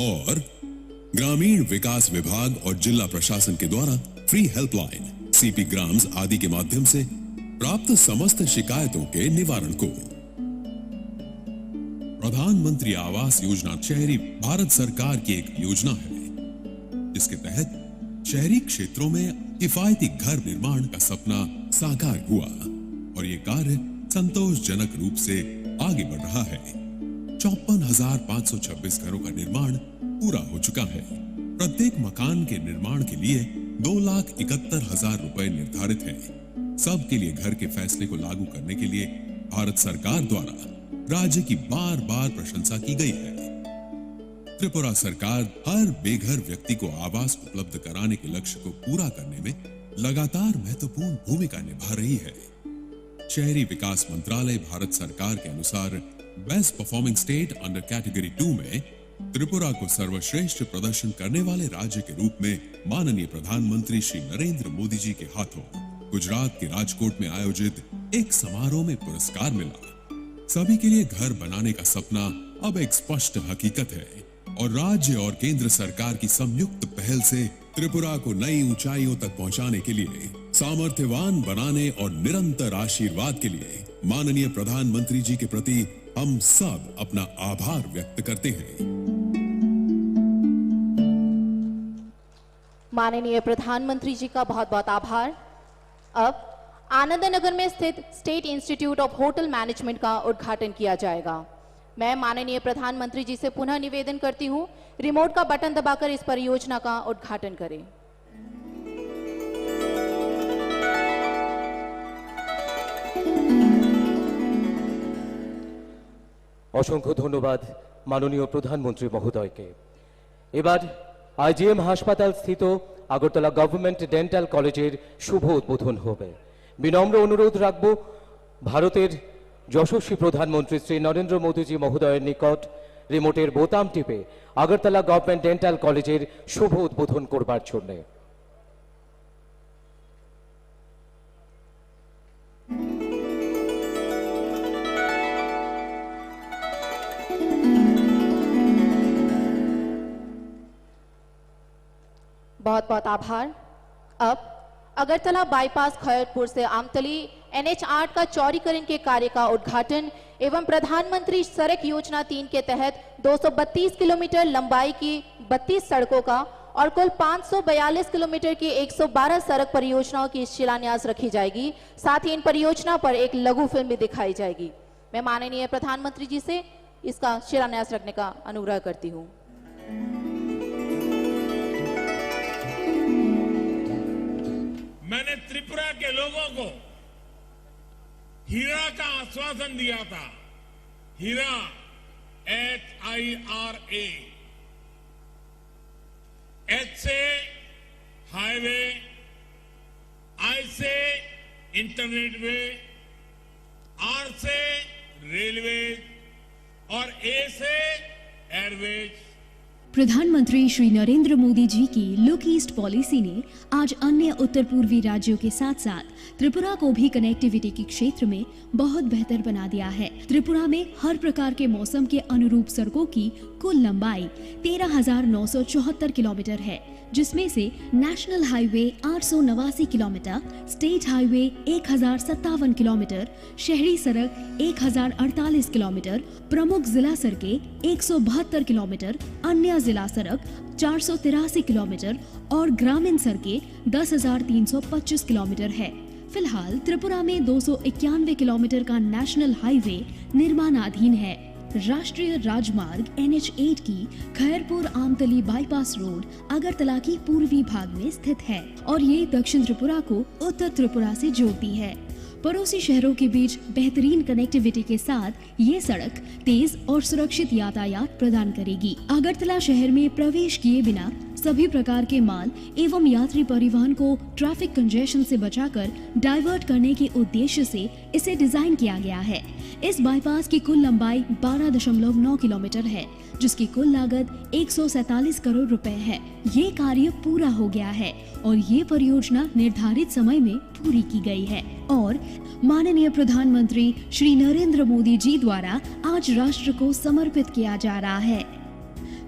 और ग्रामीण विकास विभाग और जिला प्रशासन के द्वारा फ्री हेल्पलाइन, सीपी ग्राम्स आदि के माध्यम से प्राप्त समस्त शिकायतों के निवारण को। प्रधानमंत्री आवास योजना शहरी भारत सरकार की एक योजना है, जिसके तहत शहरी क्षेत्रों में किफायती घर निर्माण का सपना साकार हुआ और ये कार्य संतोषजनक रूप से आगे बढ़ रहा है। चौपन हजार पाँच सौ छब्बीस घरों का निर्माण पूरा हो चुका है। प्रत्येक मकान के निर्माण के लिए दो लाख इकहत्तर हजार रुपए निर्धारित है। सबके लिए घर के फैसले को लागू करने के लिए भारत सरकार द्वारा राज्य की बार-बार प्रशंसा की गई है। त्रिपुरा सरकार हर बेघर व्यक्ति को आवास उपलब्ध कराने के लक्ष्य को पूरा करने में लगातार महत्वपूर्ण भूमिका निभा रही है। शहरी विकास मंत्रालय भारत सरकार के अनुसार best performing state under category to में त्रिपुरा को सर्वश्रेष्ठ प्रदर्शन करने वाले राज्य के रूप में माननीय प्रधानमंत्री श्री नरेंद्र मोदी जी के हाथों गुजरात के राजकोट में आयोजित एक समारोह में पुरस्कार मिला। सभी के लिए घर बनाने का सपना अब एक स्पष्ट हकीकत है और राज्य और केंद्र सरकार की संयुक्त पहल से त्रिपुरा को नई ऊंचाइयों तक पहुंचाने के लिए, सामर्थ्यवान बनाने और निरंतर आशीर्वाद के लिए माननीय प्रधानमंत्री जी के प्रति हम सब अपना आभार व्यक्त करते हैं। माननीय प्रधानमंत्री जी का बहुत बहुत आभार। अब आनंदनगर में स्थित state institute of hotel management का उद्घाटन किया जाएगा। मैं माननीय प्रधानमंत्री जी से पुनः निवेदन करती हूँ, रिमोट का बटन दबाकर इस परियोजना का उद्घाटन करें। অসংখ্য ধন্যবাদ মাননীয় প্রধানমন্ত্রী মহোদয়কে। এবার আইজিএম হাসপাতাল স্থিত আগরতলা গভর্নমেন্ট ডেন্টাল কলেজের শুভ উদ্বোধন হবে। বিনম্র অনুরোধ রাখব ভারতের যশস্বী প্রধানমন্ত্রী শ্রী নরেন্দ্র মোদীজি মহোদয়ের নিকট রিমোটের বোতাম টিপে আগরতলা গভর্নমেন্ট ডেন্টাল কলেজের শুভ উদ্বোধন করবার জন্যে। बहुत बहुत आभार। अब अगरतला बाईपास खैरपुर से आमतली एनएच आठ का चौड़ीकरण के कार्य का उद्घाटन एवं प्रधानमंत्री सड़क योजना तीन के तहत दो सौ बत्तीस किलोमीटर लंबाई की बत्तीस सड़कों का और कुल पाँच सौ बयालीस किलोमीटर की एक सौ बारह सड़क परियोजनाओं की शिलान्यास रखी जाएगी। साथ ही इन परियोजना पर एक लघु फिल्म भी दिखाई जाएगी। मैं माननीय प्रधानमंत्री जी से इसका शिलान्यास रखने का अनुग्रह करती हूँ। मैंने त्रिपुरा के लोगों को हीरा का आश्वासन दिया था, हीरा, H I R A, H से हाईवे, आई से इंटरनेट वे, आर से रेलवे और ए से एयरवेज। प्रधानमंत्री श्री नरेंद्र मोदी जी की लुक ईस्ट पॉलिसी ने आज अन्य उत्तर पूर्वी राज्यों के साथ साथ त्रिपुरा को भी कनेक्टिविटी के क्षेत्र में बहुत बेहतर बना दिया है। त्रिपुरा में हर प्रकार के मौसम के अनुरूप सड़कों की कुल लंबाई तेरह हजार नौ सौ चौहत्तर किलोमीटर है, जिसमें से नेशनल हाईवे आठ सौ नवासी किलोमीटर, स्टेट हाईवे एक हजार सत्तावन किलोमीटर, शहरी सड़क एक हजार अड़तालीस किलोमीटर, प्रमुख जिला सड़कें एक सौ बहत्तर किलोमीटर, अन्य जिला सड़क चार सौ तिरासी किलोमीटर और ग्रामीण सड़कें दस हजार तीन सौ पच्चीस किलोमीटर है। फिलहाल त्रिपुरा में दो सौ इक्यानवे किलोमीटर का नेशनल हाईवे निर्माणाधीन है। राष्ट्रीय राजमार्ग एन एच एट की खैरपुर आमतली बाईपास रोड अगरतला की पूर्वी भाग में स्थित है और ये दक्षिण त्रिपुरा को उत्तर त्रिपुरा से जोड़ती है। पड़ोसी शहरों के बीच बेहतरीन कनेक्टिविटी के साथ ये सड़क तेज और सुरक्षित यातायात प्रदान करेगी। अगरतला शहर में प्रवेश किए बिना सभी प्रकार के माल एवं यात्री परिवहन को ट्रैफिक कंजेशन से बचाकर डाइवर्ट करने के उद्देश्य से इसे डिजाइन किया गया है। इस बाईपास की कुल लंबाई बारह दशमलव नौ किलोमीटर है, जिसकी कुल लागत एक सौ सैंतालीस करोड़ रुपए है। ये कार्य पूरा हो गया है और ये परियोजना निर्धारित समय में पूरी की गई है और माननीय प्रधानमंत्री श्री नरेंद्र मोदी जी द्वारा आज राष्ट्र को समर्पित किया जा रहा है।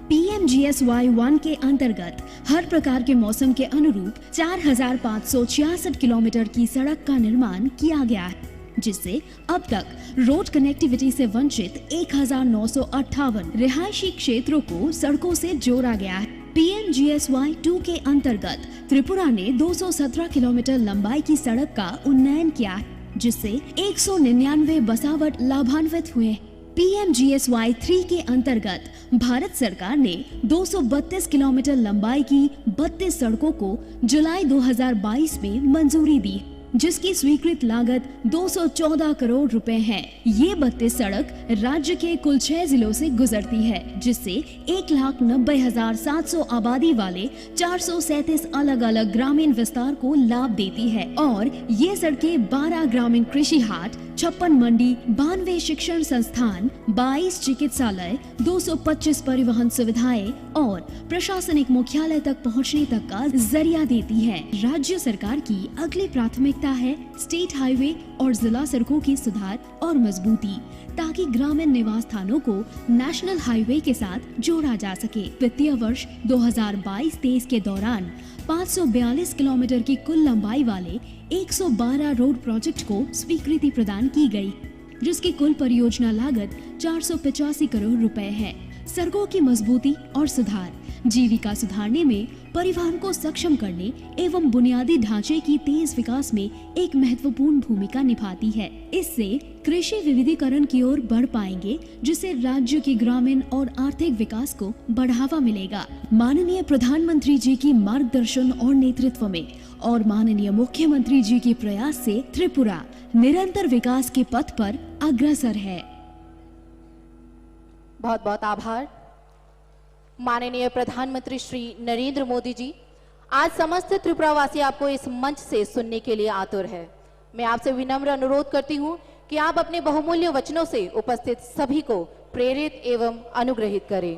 P M G S Y one के अंतर्गत हर प्रकार के मौसम के अनुरूप चार हज़ार पाँच सौ छियासठ किलोमीटर की सड़क का निर्माण किया गया है, जिससे अब तक रोड कनेक्टिविटी से वंचित एक हज़ार नौ सौ अट्ठावन रिहायशी क्षेत्रों को सड़कों से जोड़ा गया है। P M G S Y two के अंतर्गत त्रिपुरा ने दो सौ सत्रह किलोमीटर लंबाई की सड़क का उन्नयन किया है, जिससे एक सौ निन्यानवे बसावट लाभान्वित हुए हैं। P M G S Y three के अंतर्गत भारत सरकार ने दो सौ बत्तीस किलोमीटर लंबाई की बत्तीस सड़कों को जुलाई दो हज़ार बाईस में मंजूरी दी, जिसकी स्वीकृत लागत दो सौ चौदह करोड़ रुपए है। ये बत्तीस सड़क राज्य के कुल छह जिलों से गुजरती है, जिससे एक लाख नब्बे हजार सात सौ आबादी वाले चार सौ सैंतीस अलग-अलग ग्रामीण विस्तार को लाभ देती है और ये सड़कें बारह ग्रामीण कृषि हाट, छप्पन मंडी, बानवे शिक्षण संस्थान, बाईस चिकित्सालय, दो सौ पच्चीस परिवहन सुविधाएं और प्रशासनिक मुख्यालय तक पहुंचने तक का जरिया देती है। राज्य सरकार की अगली प्राथमिकता है स्टेट हाईवे और जिला सड़कों की सुधार और मजबूती, ताकि ग्रामीण निवास स्थानों को नेशनल हाईवे के साथ जोड़ा जा सके। वित्तीय वर्ष दो हज़ार बाईस तेईस के दौरान पाँच सौ बयालीस किलोमीटर की कुल लंबाई वाले एक सौ बारह रोड प्रोजेक्ट को स्वीकृति प्रदान की गई, जिसकी कुल परियोजना लागत चार सौ पचासी करोड़ रुपए है। सड़कों की मजबूती और सुधार, जीविका सुधारने में, परिवहन को सक्षम करने एवं बुनियादी ढांचे की तेज विकास में एक महत्वपूर्ण भूमिका निभाती है। इससे कृषि विविधीकरण की ओर बढ़ पाएंगे, जिससे राज्य के ग्रामीण और आर्थिक विकास को बढ़ावा मिलेगा। माननीय प्रधानमंत्री जी की मार्गदर्शन और नेतृत्व में और माननीय मुख्यमंत्री जी के प्रयास से त्रिपुरा निरंतर विकास के पथ पर अग्रसर है। बहुत बहुत आभार। माननीय प्रधानमंत्री श्री नरेंद्र मोदी जी, आज समस्त त्रिपुरावासी आपको इस मंच से सुनने के लिए आतुर है। मैं आपसे विनम्र अनुरोध करती हूं कि आप अपने बहुमूल्य वचनों से उपस्थित सभी को प्रेरित एवं अनुग्रहित करें।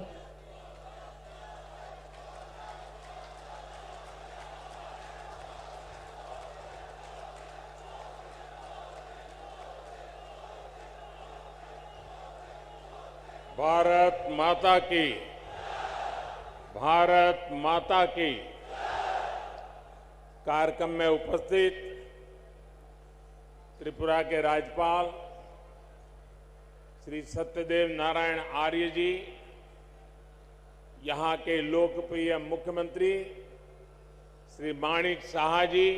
भारत माता की, भारत माता की। कार्यक्रम में उपस्थित त्रिपुरा के राज्यपाल श्री सत्यदेव नारायण आर्य जी, यहाँ के लोकप्रिय मुख्यमंत्री श्री माणिक साहा जी,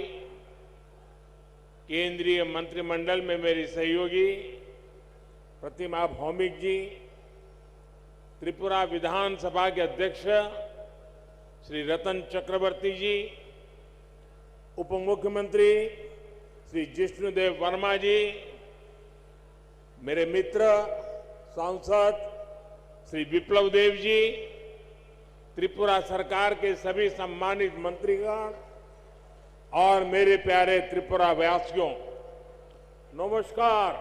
केंद्रीय मंत्रिमंडल में मेरी सहयोगी प्रतिमा भौमिक जी, त्रिपुरा विधानसभा के अध्यक्ष श्री रतन चक्रवर्ती जी, उप मुख्यमंत्री श्री जिष्णुदेव वर्मा जी, मेरे मित्र सांसद श्री विप्लव देव जी, त्रिपुरा सरकार के सभी सम्मानित मंत्रीगण और मेरे प्यारे त्रिपुरा वासियों, नमस्कार।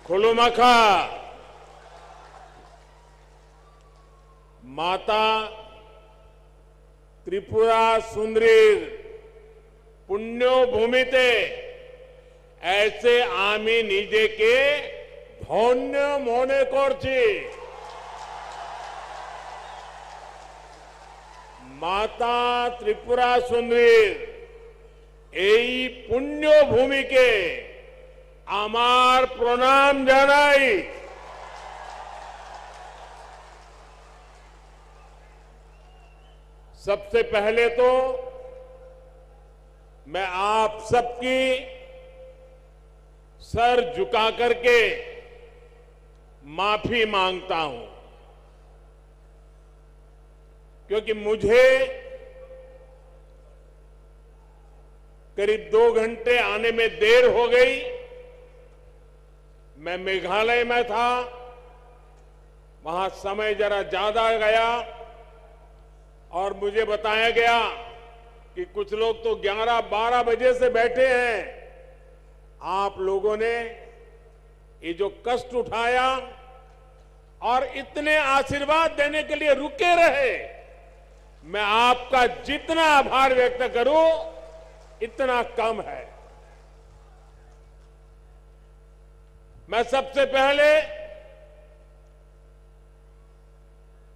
खुलुमाखा। माता त्रिपुरा सुंदरीर पुण्यभूमिते एसे आमी निजेके धन्य मने करछि। माता त्रिपुरा सुंदरीर এই পুণ্যভূমিকে আমার প্রণাম জানাই। सबसे पहले तो मैं आप सबकी सर झुका करके माफी मांगता हूं, क्योंकि मुझे करीब दो घंटे आने में देर हो गई। मैं मेघालय में था, वहां समय जरा ज्यादा गया और मुझे बताया गया कि कुछ लोग तो ग्यारह बारह बजे से बैठे हैं। आप लोगों ने ये जो कष्ट उठाया और इतने आशीर्वाद देने के लिए रुके रहे, मैं आपका जितना आभार व्यक्त करूं, इतना कम है। मैं सबसे पहले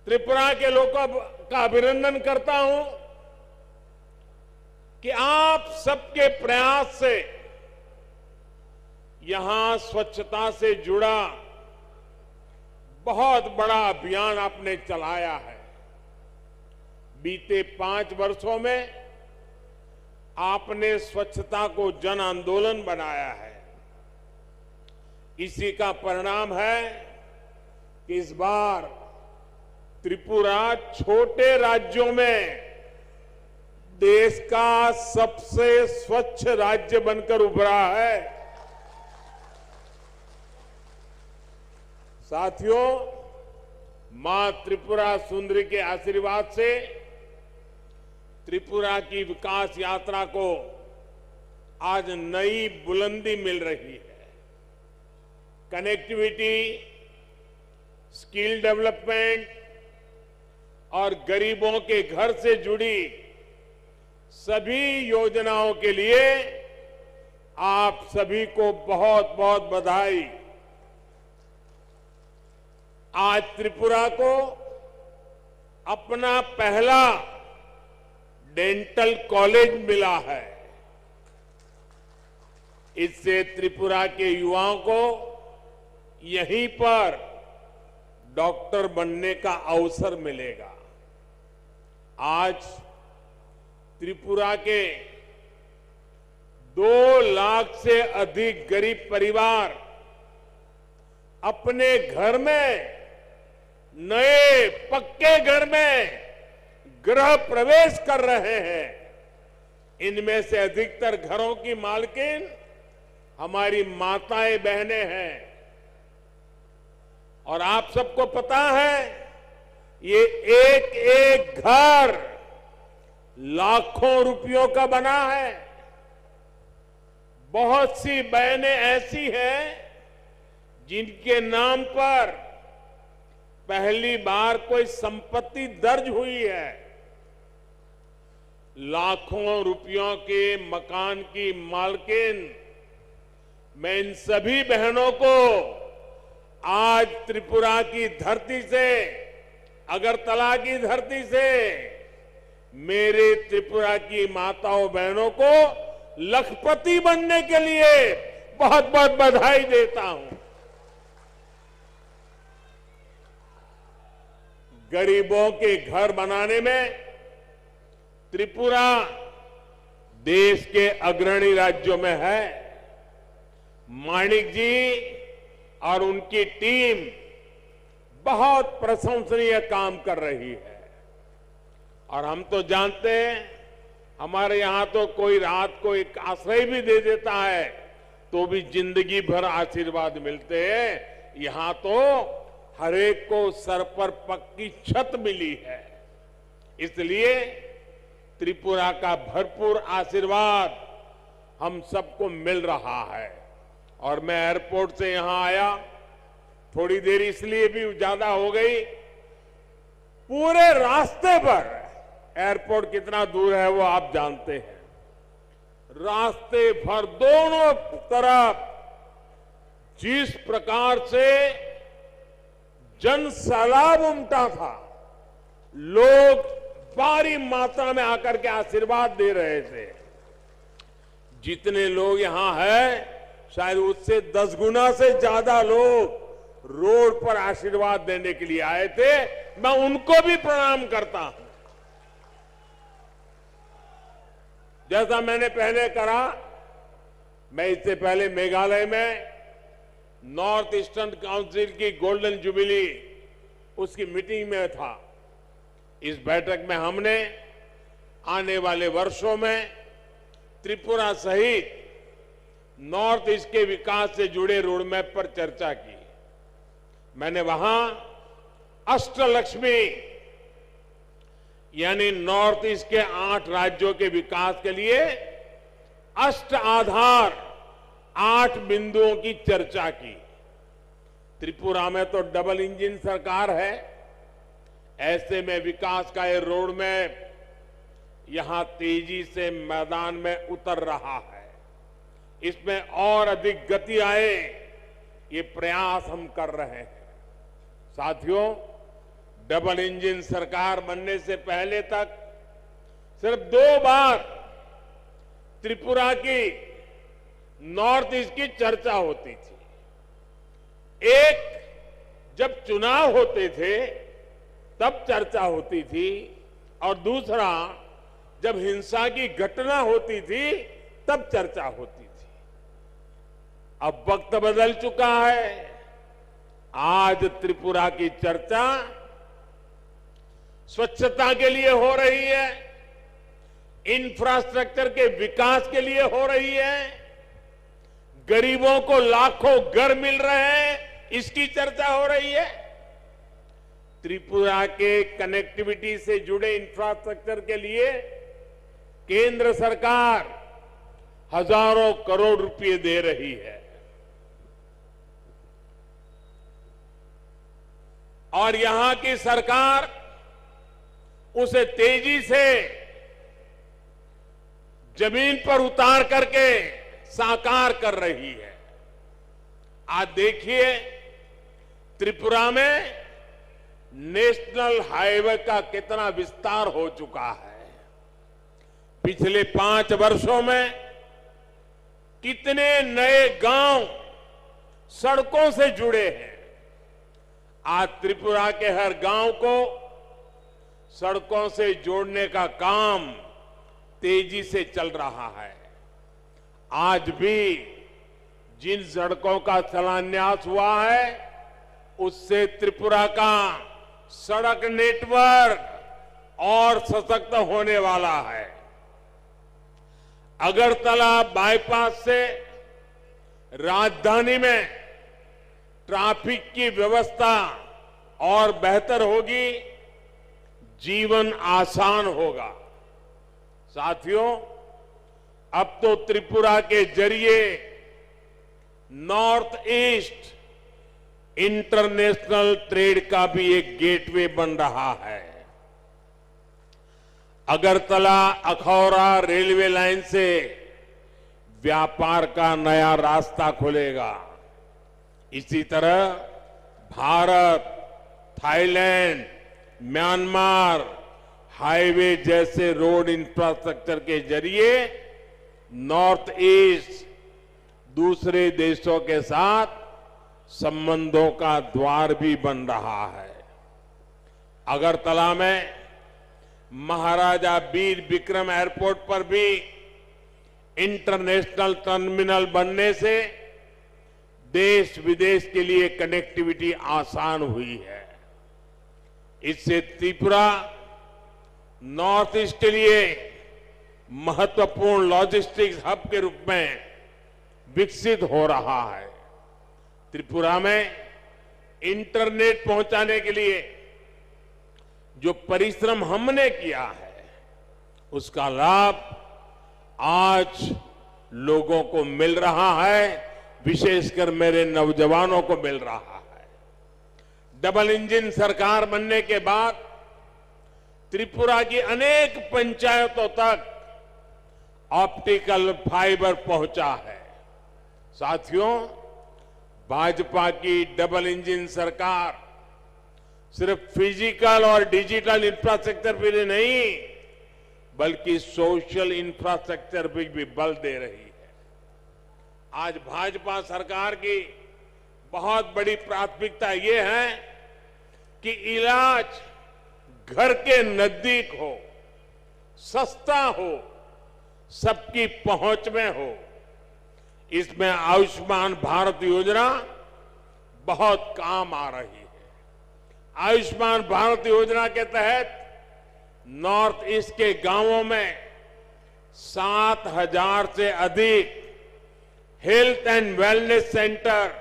त्रिपुरा के लोगों का अभिनंदन करता हूं कि आप सबके प्रयास से यहां स्वच्छता से जुड़ा बहुत बड़ा अभियान आपने चलाया है। बीते पांच वर्षों में आपने स्वच्छता को जन आंदोलन बनाया है। इसी का परिणाम है कि इस बार त्रिपुरा छोटे राज्यों में देश का सबसे स्वच्छ राज्य बनकर उभरा है। साथियों, मां त्रिपुरा सुंदरी के आशीर्वाद से त्रिपुरा की विकास यात्रा को आज नई बुलंदी मिल रही है। कनेक्टिविटी, स्किल डेवलपमेंट और गरीबों के घर से जुड़ी सभी योजनाओं के लिए आप सभी को बहुत बहुत बधाई। आज त्रिपुरा को अपना पहला डेंटल कॉलेज मिला है। इससे त्रिपुरा के युवाओं को यहीं पर डॉक्टर बनने का अवसर मिलेगा। आज त्रिपुरा के दो लाख से अधिक गरीब परिवार अपने घर में, नए पक्के घर में गृह प्रवेश कर रहे हैं। इनमें से अधिकतर घरों की मालकिन हमारी माताएं बहनें हैं। और आप सबको पता है, ये एक एक घर लाखों रुपयों का बना है। बहुत सी बहनें ऐसी हैं जिनके नाम पर पहली बार कोई संपत्ति दर्ज हुई है। लाखों रुपयों के मकान की मालकिन, मैं इन सभी बहनों को आज त्रिपुरा की धरती से, अगरतला की धरती से मेरे त्रिपुरा की माताओं बहनों को लखपति बनने के लिए बहुत बहुत बधाई देता हूं। गरीबों के घर बनाने में त्रिपुरा देश के अग्रणी राज्यों में है। माणिक जी और उनकी टीम बहुत प्रशंसनीय काम कर रही है। और हम तो जानते हैं, हमारे यहाँ तो कोई रात को एक आश्रय भी दे देता है, तो भी जिंदगी भर आशीर्वाद मिलते हैं। यहाँ तो हर एक को सर पर पक्की छत मिली है। इसलिए त्रिपुरा का भरपूर आशीर्वाद हम सबको मिल रहा है। और मैं एयरपोर्ट से यहाँ आया, थोड़ी देर इसलिए भी ज्यादा हो गई, पूरे रास्ते पर, एयरपोर्ट कितना दूर है वो आप जानते हैं, रास्ते भर दोनों तरफ जिस प्रकार से जन सैलाब उमटा था, लोग भारी मात्रा में आकर के आशीर्वाद दे रहे थे। जितने लोग यहाँ हैं, शायद उससे दस गुना से ज्यादा लोग रोड पर आशीर्वाद देने के लिए आए थे। मैं उनको भी प्रणाम करता हूं। जैसा मैंने पहले कहा, मैं इससे पहले मेघालय में नॉर्थ ईस्टर्न काउंसिल की गोल्डन जुबिली, उसकी मीटिंग में था। इस बैठक में हमने आने वाले वर्षों में त्रिपुरा सहित नॉर्थ ईस्ट के विकास से जुड़े रोडमैप पर चर्चा की। मैंने वहां अष्टलक्ष्मी, यानी नॉर्थ ईस्ट के आठ राज्यों के विकास के लिए अष्ट आधार, आठ बिंदुओं की चर्चा की। त्रिपुरा में तो डबल इंजन सरकार है, ऐसे में विकास का ये रोडमैप यहां तेजी से मैदान में उतर रहा है। इसमें और अधिक गति आए, ये प्रयास हम कर रहे हैं। साथियों, डबल इंजन सरकार बनने से पहले तक सिर्फ दो बार त्रिपुरा की, नॉर्थ ईस्ट की चर्चा होती थी। एक, जब चुनाव होते थे तब चर्चा होती थी, और दूसरा, जब हिंसा की घटना होती थी तब चर्चा होती थी। अब वक्त बदल चुका है। आज त्रिपुरा की चर्चा स्वच्छता के लिए हो रही है, इंफ्रास्ट्रक्चर के विकास के लिए हो रही है, गरीबों को लाखों घर मिल रहे हैं, इसकी चर्चा हो रही है। त्रिपुरा के कनेक्टिविटी से जुड़े इंफ्रास्ट्रक्चर के लिए केंद्र सरकार हजारों करोड़ रुपए दे रही है। और यहां की सरकार उसे तेजी से जमीन पर उतार करके साकार कर रही है। आज देखिए, त्रिपुरा में नेशनल हाईवे का कितना विस्तार हो चुका है। पिछले पांच वर्षों में कितने नए गांव सड़कों से जुड़े हैं। आज त्रिपुरा के हर गांव को सड़कों से जोड़ने का काम तेजी से चल रहा है। आज भी जिन सड़कों का शिलान्यास हुआ है, उससे त्रिपुरा का सड़क नेटवर्क और सशक्त होने वाला है। अगरतला बाईपास से राजधानी में ट्रैफिक की व्यवस्था और बेहतर होगी, जीवन आसान होगा। साथियों, अब तो त्रिपुरा के जरिए नॉर्थ ईस्ट इंटरनेशनल ट्रेड का भी एक गेटवे बन रहा है। अगरतला अखौरा रेलवे लाइन से व्यापार का नया रास्ता खुलेगा। इसी तरह भारत, थाईलैंड, म्यांमार हाईवे जैसे रोड इंफ्रास्ट्रक्चर के जरिए नॉर्थ ईस्ट दूसरे देशों के साथ संबंधों का द्वार भी बन रहा है। अगरतला में महाराजा वीर विक्रम एयरपोर्ट पर भी इंटरनेशनल टर्मिनल बनने से देश विदेश के लिए कनेक्टिविटी आसान हुई है। इससे त्रिपुरा नॉर्थ ईस्ट के लिए महत्वपूर्ण लॉजिस्टिक्स हब के रूप में विकसित हो रहा है। त्रिपुरा में इंटरनेट पहुंचाने के लिए जो परिश्रम हमने किया है, उसका लाभ आज लोगों को मिल रहा है, विशेषकर मेरे नौजवानों को मिल रहा है। डबल इंजन सरकार बनने के बाद त्रिपुरा की अनेक पंचायतों तक ऑप्टिकल फाइबर पहुंचा है। साथियों, भाजपा की डबल इंजन सरकार सिर्फ फिजिकल और डिजिटल इंफ्रास्ट्रक्चर पर ही नहीं, बल्कि सोशल इंफ्रास्ट्रक्चर पर भी बल दे रही है। आज भाजपा सरकार की बहुत बड़ी प्राथमिकता ये है कि इलाज घर के नजदीक हो, सस्ता हो, सबकी पहुंच में हो, इसमें आयुष्मान भारत योजना बहुत काम आ रही है। आयुष्मान भारत योजना के तहत नॉर्थ ईस्ट के गांवों में सात हज़ार से अधिक हेल्थ एंड वेलनेस सेंटर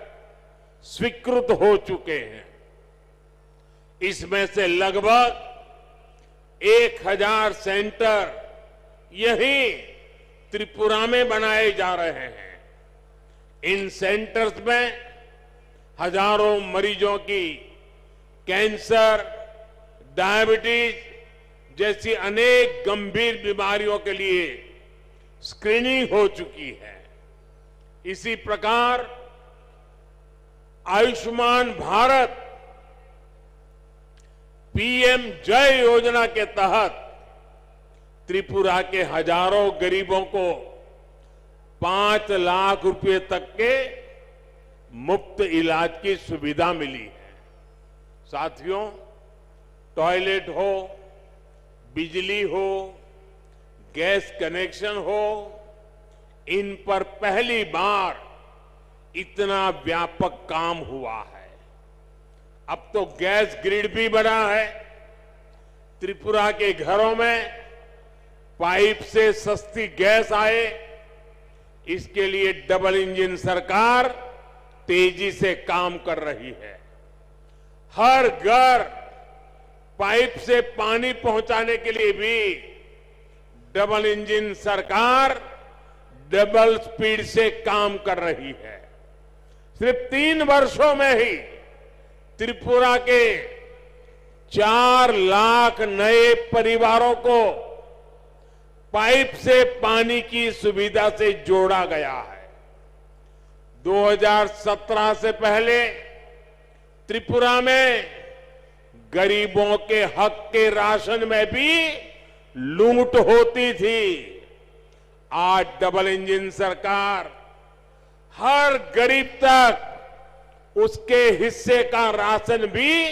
स्वीकृत हो चुके हैं। इसमें से लगभग एक हज़ार सेंटर यहीं त्रिपुरा में बनाए जा रहे हैं। इन सेंटर्स में हजारों मरीजों की कैंसर, डायबिटीज जैसी अनेक गंभीर बीमारियों के लिए स्क्रीनिंग हो चुकी है। इसी प्रकार आयुष्मान भारत पीएम जय योजना के तहत त्रिपुरा के हजारों गरीबों को पाँच लाख रुपए तक के मुफ्त इलाज की सुविधा मिली है। साथियों, टॉयलेट हो, बिजली हो, गैस कनेक्शन हो, इन पर पहली बार इतना व्यापक काम हुआ है। अब तो गैस ग्रिड भी बना है। त्रिपुरा के घरों में पाइप से सस्ती गैस आए, इसके लिए डबल इंजन सरकार तेजी से काम कर रही है। हर घर पाइप से पानी पहुंचाने के लिए भी डबल इंजन सरकार डबल स्पीड से काम कर रही है। सिर्फ तीन वर्षों में ही त्रिपुरा के चार लाख नए परिवारों को पाइप से पानी की सुविधा से जोड़ा गया है। दो हज़ार सत्रह से पहले त्रिपुरा में गरीबों के हक के राशन में भी लूट होती थी। आज डबल इंजन सरकार हर गरीब तक उसके हिस्से का राशन भी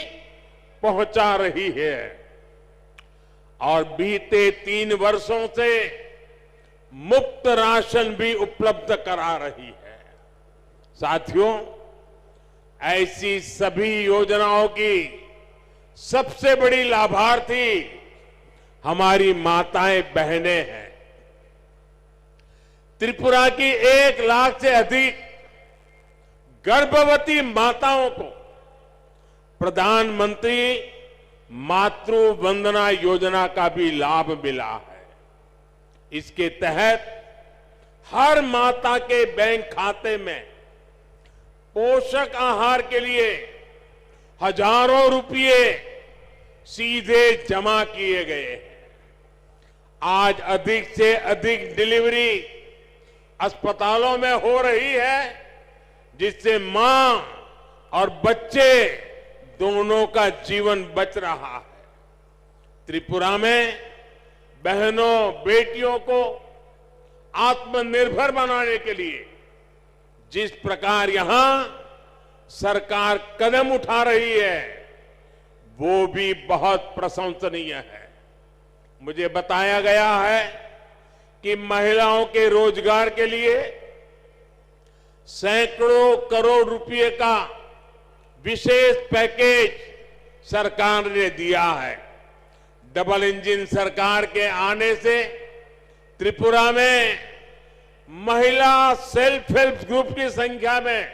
पहुंचा रही है और बीते तीन वर्षों से मुफ्त राशन भी उपलब्ध करा रही है। साथियों, ऐसी सभी योजनाओं की सबसे बड़ी लाभार्थी हमारी माताएं बहनें हैं। त्रिपुरा की एक लाख से अधिक गर्भवती माताओं को प्रधानमंत्री मातृ वंदना योजना का भी लाभ मिला है। इसके तहत हर माता के बैंक खाते में पोषक आहार के लिए हजारों रुपये सीधे जमा किए गए हैं। आज अधिक से अधिक डिलीवरी अस्पतालों में हो रही है, जिससे मां और बच्चे दोनों का जीवन बच रहा है। त्रिपुरा में बहनों, बेटियों को आत्मनिर्भर बनाने के लिए जिस प्रकार यहां सरकार कदम उठा रही है, वो भी बहुत प्रशंसनीय है। मुझे बताया गया है कि महिलाओं के रोजगार के लिए सैकड़ों करोड़ रुपए का विशेष पैकेज सरकार ने दिया है। डबल इंजन सरकार के आने से त्रिपुरा में महिला सेल्फ हेल्प ग्रुप की संख्या में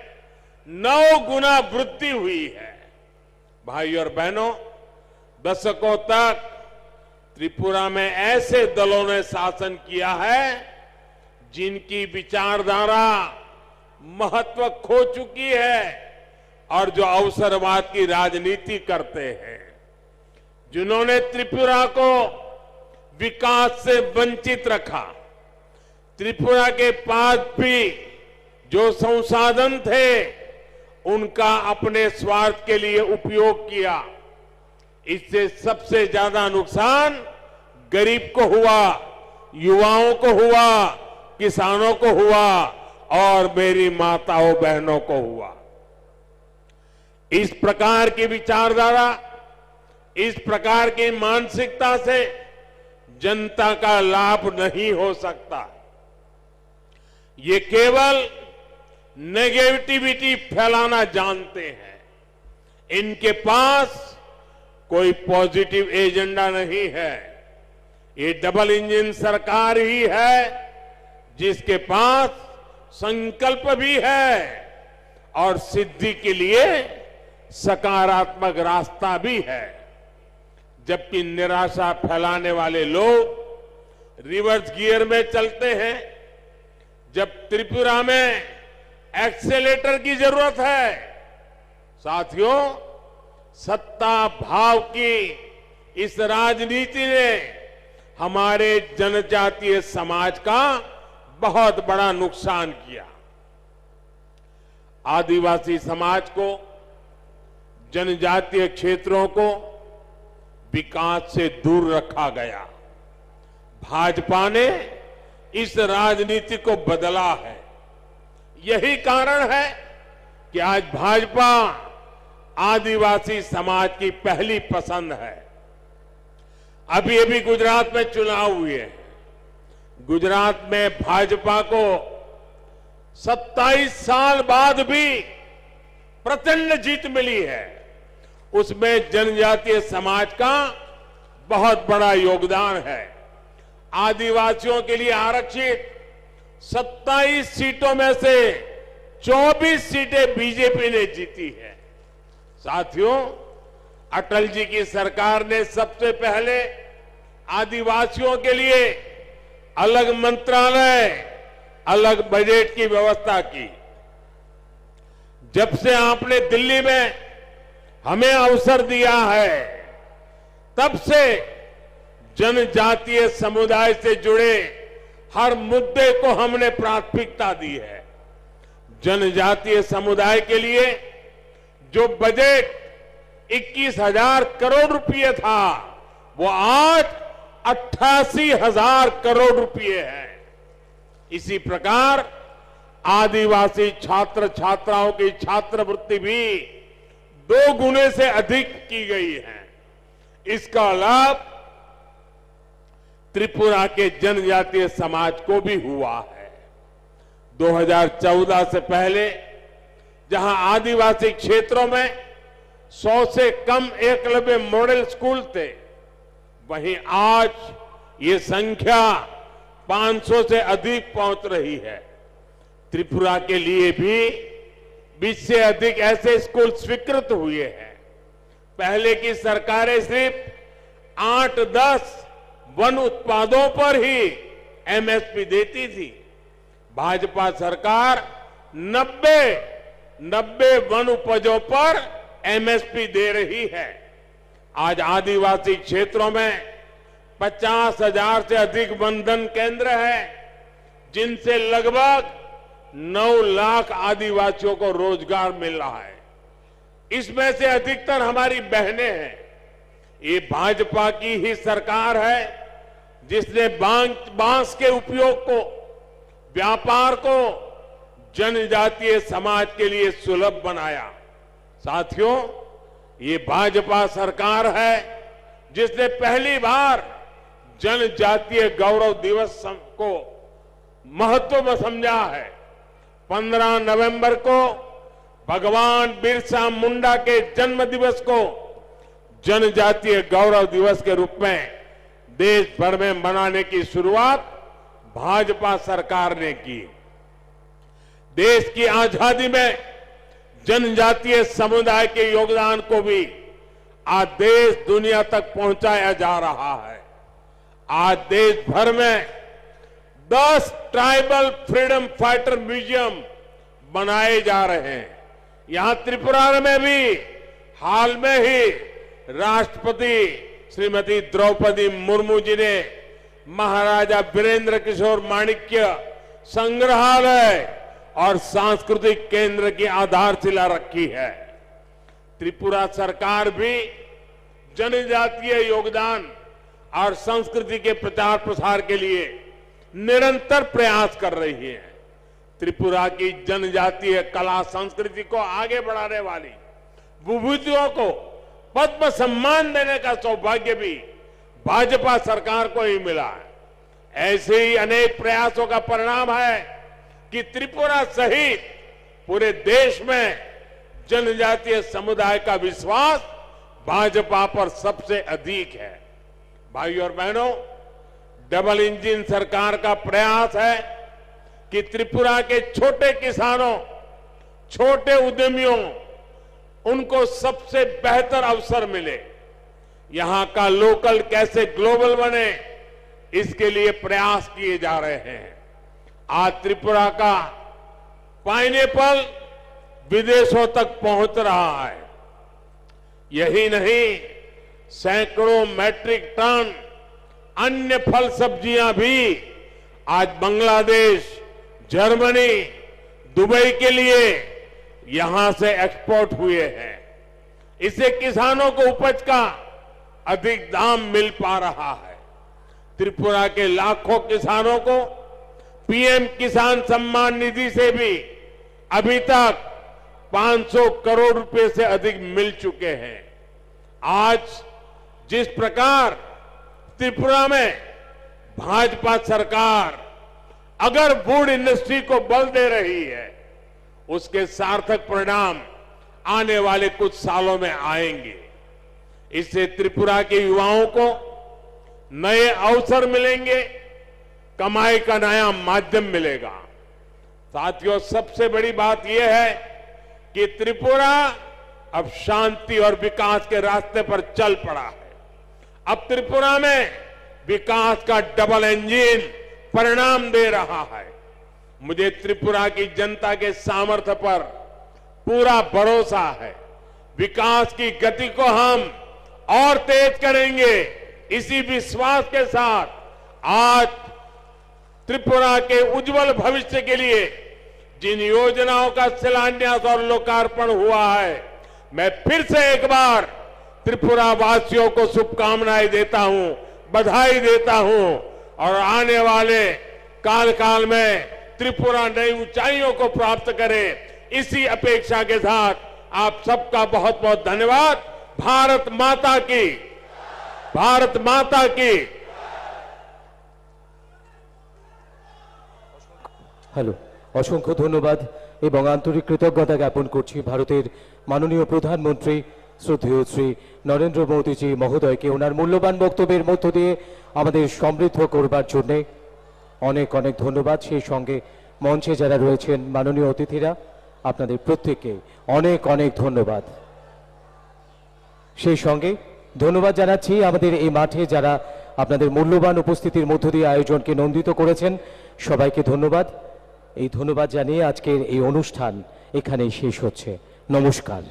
नौ गुना वृद्धि हुई है। भाई और बहनों, दशकों तक त्रिपुरा में ऐसे दलों ने शासन किया है, जिनकी विचारधारा महत्व खो चुकी है और जो अवसरवाद की राजनीति करते हैं, जिन्होंने त्रिपुरा को विकास से वंचित रखा, त्रिपुरा के पास भी जो संसाधन थे, उनका अपने स्वार्थ के लिए उपयोग किया। इससे सबसे ज्यादा नुकसान गरीब को हुआ, युवाओं को हुआ, किसानों को हुआ और मेरी माताओं बहनों को हुआ। इस प्रकार की विचारधारा, इस प्रकार की मानसिकता से जनता का लाभ नहीं हो सकता। ये केवल नेगेटिविटी फैलाना जानते हैं। इनके पास कोई पॉजिटिव एजेंडा नहीं है। ये डबल इंजन सरकार ही है जिसके पास संकल्प भी है और सिद्धि के लिए सकारात्मक रास्ता भी है। जबकि निराशा फैलाने वाले लोग रिवर्स गियर में चलते हैं। जब त्रिपुरा में एक्सेलेरेटर की जरूरत है, साथियों, सत्ता भाव की इस राजनीति ने हमारे जनजातीय समाज का बहुत बड़ा नुकसान किया। आदिवासी समाज को, जनजातीय क्षेत्रों को विकास से दूर रखा गया। भाजपा ने इस राजनीति को बदला है। यही कारण है कि आज भाजपा आदिवासी समाज की पहली पसंद है। अभी अभी गुजरात में चुनाव हुए। गुजरात में भाजपा को सत्ताईस साल बाद भी प्रचंड जीत मिली है। उसमें जनजातीय समाज का बहुत बड़ा योगदान है। आदिवासियों के लिए आरक्षित सत्ताईस सीटों में से चौबीस सीटें बीजेपी ने जीती है। साथियों, अटल जी की सरकार ने सबसे पहले आदिवासियों के लिए अलग मंत्रालय, अलग बजट की व्यवस्था की। जब से आपने दिल्ली में हमें अवसर दिया है, तब से जनजातीय समुदाय से जुड़े हर मुद्दे को हमने प्राथमिकता दी है। जनजातीय समुदाय के लिए जो बजट इक्कीस हज़ार करोड़ रुपये था, वो आज अट्ठासी हज़ार करोड़ रुपये है। इसी प्रकार आदिवासी छात्र छात्राओं की छात्रवृत्ति भी दो गुने से अधिक की गई है। इसका लाभ त्रिपुरा के जनजातीय समाज को भी हुआ है। दो हज़ार चौदह से पहले जहां आदिवासी क्षेत्रों में सौ से कम एकलव्य मॉडल स्कूल थे, वहीं आज ये संख्या पाँच सौ से अधिक पहुंच रही है। त्रिपुरा के लिए भी बीस से अधिक ऐसे स्कूल स्वीकृत हुए हैं। पहले की सरकारें सिर्फ आठ दस वन उत्पादों पर ही एमएसपी देती थी। भाजपा सरकार नब्बे, नब्बे वन उपजों पर एमएसपी दे रही है। आज आदिवासी क्षेत्रों में पचास हज़ार से अधिक वनधन केंद्र हैं, जिनसे लगभग नौ लाख आदिवासियों को रोजगार मिल रहा है। इसमें से अधिकतर हमारी बहनें हैं। ये भाजपा की ही सरकार है जिसने बां-, बांस के उपयोग को, व्यापार को जनजातीय समाज के लिए सुलभ बनाया। साथियों, ये भाजपा सरकार है जिसने पहली बार जनजातीय गौरव दिवस सम-, को महत्व समझा है। पन्द्रह नवंबर को भगवान बिरसा मुंडा के जन्म दिवस को जनजातीय गौरव दिवस के रूप में देश भर में मनाने की शुरुआत भाजपा सरकार ने की। देश की आजादी में जनजातीय समुदाय के योगदान को भी आज देश दुनिया तक पहुंचाया जा रहा है। आज देश भर में दस ट्राइबल फ्रीडम फाइटर म्यूजियम बनाए जा रहे हैं। यहां त्रिपुरा में भी हाल में ही राष्ट्रपति श्रीमती द्रौपदी मुर्मू जी ने महाराजा वीरेंद्र किशोर माणिक्य संग्रहालय और सांस्कृतिक केंद्र की आधारशिला रखी है। त्रिपुरा सरकार भी जनजातीय योगदान और संस्कृति के प्रचार प्रसार के लिए निरंतर प्रयास कर रही है। त्रिपुरा की जनजातीय कला संस्कृति को आगे बढ़ाने वाली विभूतियों को पद्म सम्मान देने का सौभाग्य भी भाजपा सरकार को ही मिला है। ऐसे ही अनेक प्रयासों का परिणाम है कि त्रिपुरा सहित पूरे देश में जनजातीय समुदाय का विश्वास भाजपा पर सबसे अधिक है। भाइयों और बहनों, डबल इंजन सरकार का प्रयास है कि त्रिपुरा के छोटे किसानों, छोटे उद्यमियों, उनको सबसे बेहतर अवसर मिले। यहाँ का लोकल कैसे ग्लोबल बने, इसके लिए प्रयास किए जा रहे हैं। आज त्रिपुरा का पाइनएप्पल विदेशों तक पहुंच रहा है। यही नहीं, सैकड़ों मीट्रिक टन अन्य फल सब्जियां भी आज बांग्लादेश, जर्मनी, दुबई के लिए यहां से एक्सपोर्ट हुए हैं। इससे किसानों को उपज का अधिक दाम मिल पा रहा है। त्रिपुरा के लाखों किसानों को पीएम किसान सम्मान निधि से भी अभी तक पाँच सौ करोड़ रुपए से अधिक मिल चुके हैं। आज जिस प्रकार त्रिपुरा में भाजपा सरकार अगर वुड इंडस्ट्री को बल दे रही है, उसके सार्थक परिणाम आने वाले कुछ सालों में आएंगे। इससे त्रिपुरा के युवाओं को नए अवसर मिलेंगे, कमाई का नया माध्यम मिलेगा। साथियों, सबसे बड़ी बात यह है कि त्रिपुरा अब शांति और विकास के रास्ते पर चल पड़ा है। अब त्रिपुरा में विकास का डबल इंजन परिणाम दे रहा है। मुझे त्रिपुरा की जनता के सामर्थ्य पर पूरा भरोसा है। विकास की गति को हम और तेज करेंगे। इसी विश्वास के साथ आज त्रिपुरा के उज्जवल भविष्य के लिए जिन योजनाओं का शिलान्यास और लोकार्पण हुआ है, मैं फिर से एक बार त्रिपुरा वासियों को शुभकामनाएं देता हूं, बधाई देता हूं और आने वाले काल काल में त्रिपुरा नई ऊंचाइयों को प्राप्त करे, इसी अपेक्षा के साथ आप सबका बहुत बहुत धन्यवाद। भारत माता की, भारत माता की। হ্যালো, অসংখ্য ধন্যবাদ এবং আন্তরিক কৃতজ্ঞতা জ্ঞাপন করছি ভারতের মাননীয় প্রধানমন্ত্রী শ্রদ্ধেয় শ্রী নরেন্দ্র মোদীজি মহোদয়কে ওনার মূল্যবান বক্তব্যের মধ্য দিয়ে আমাদের সমৃদ্ধ করবার জন্যে। অনেক অনেক ধন্যবাদ। সেই সঙ্গে মঞ্চে যারা রয়েছেন মাননীয় অতিথিরা, আপনাদের প্রত্যেককে অনেক অনেক ধন্যবাদ। সেই সঙ্গে ধন্যবাদ জানাচ্ছি আমাদের এই মাঠে যারা আপনাদের মূল্যবান উপস্থিতির মধ্য দিয়ে আয়োজনকে নন্দিত করেছেন, সবাইকে ধন্যবাদ। এই ধন্যবাদ জানিয়ে আজকের এই অনুষ্ঠান এখানেই শেষ হচ্ছে। নমস্কার।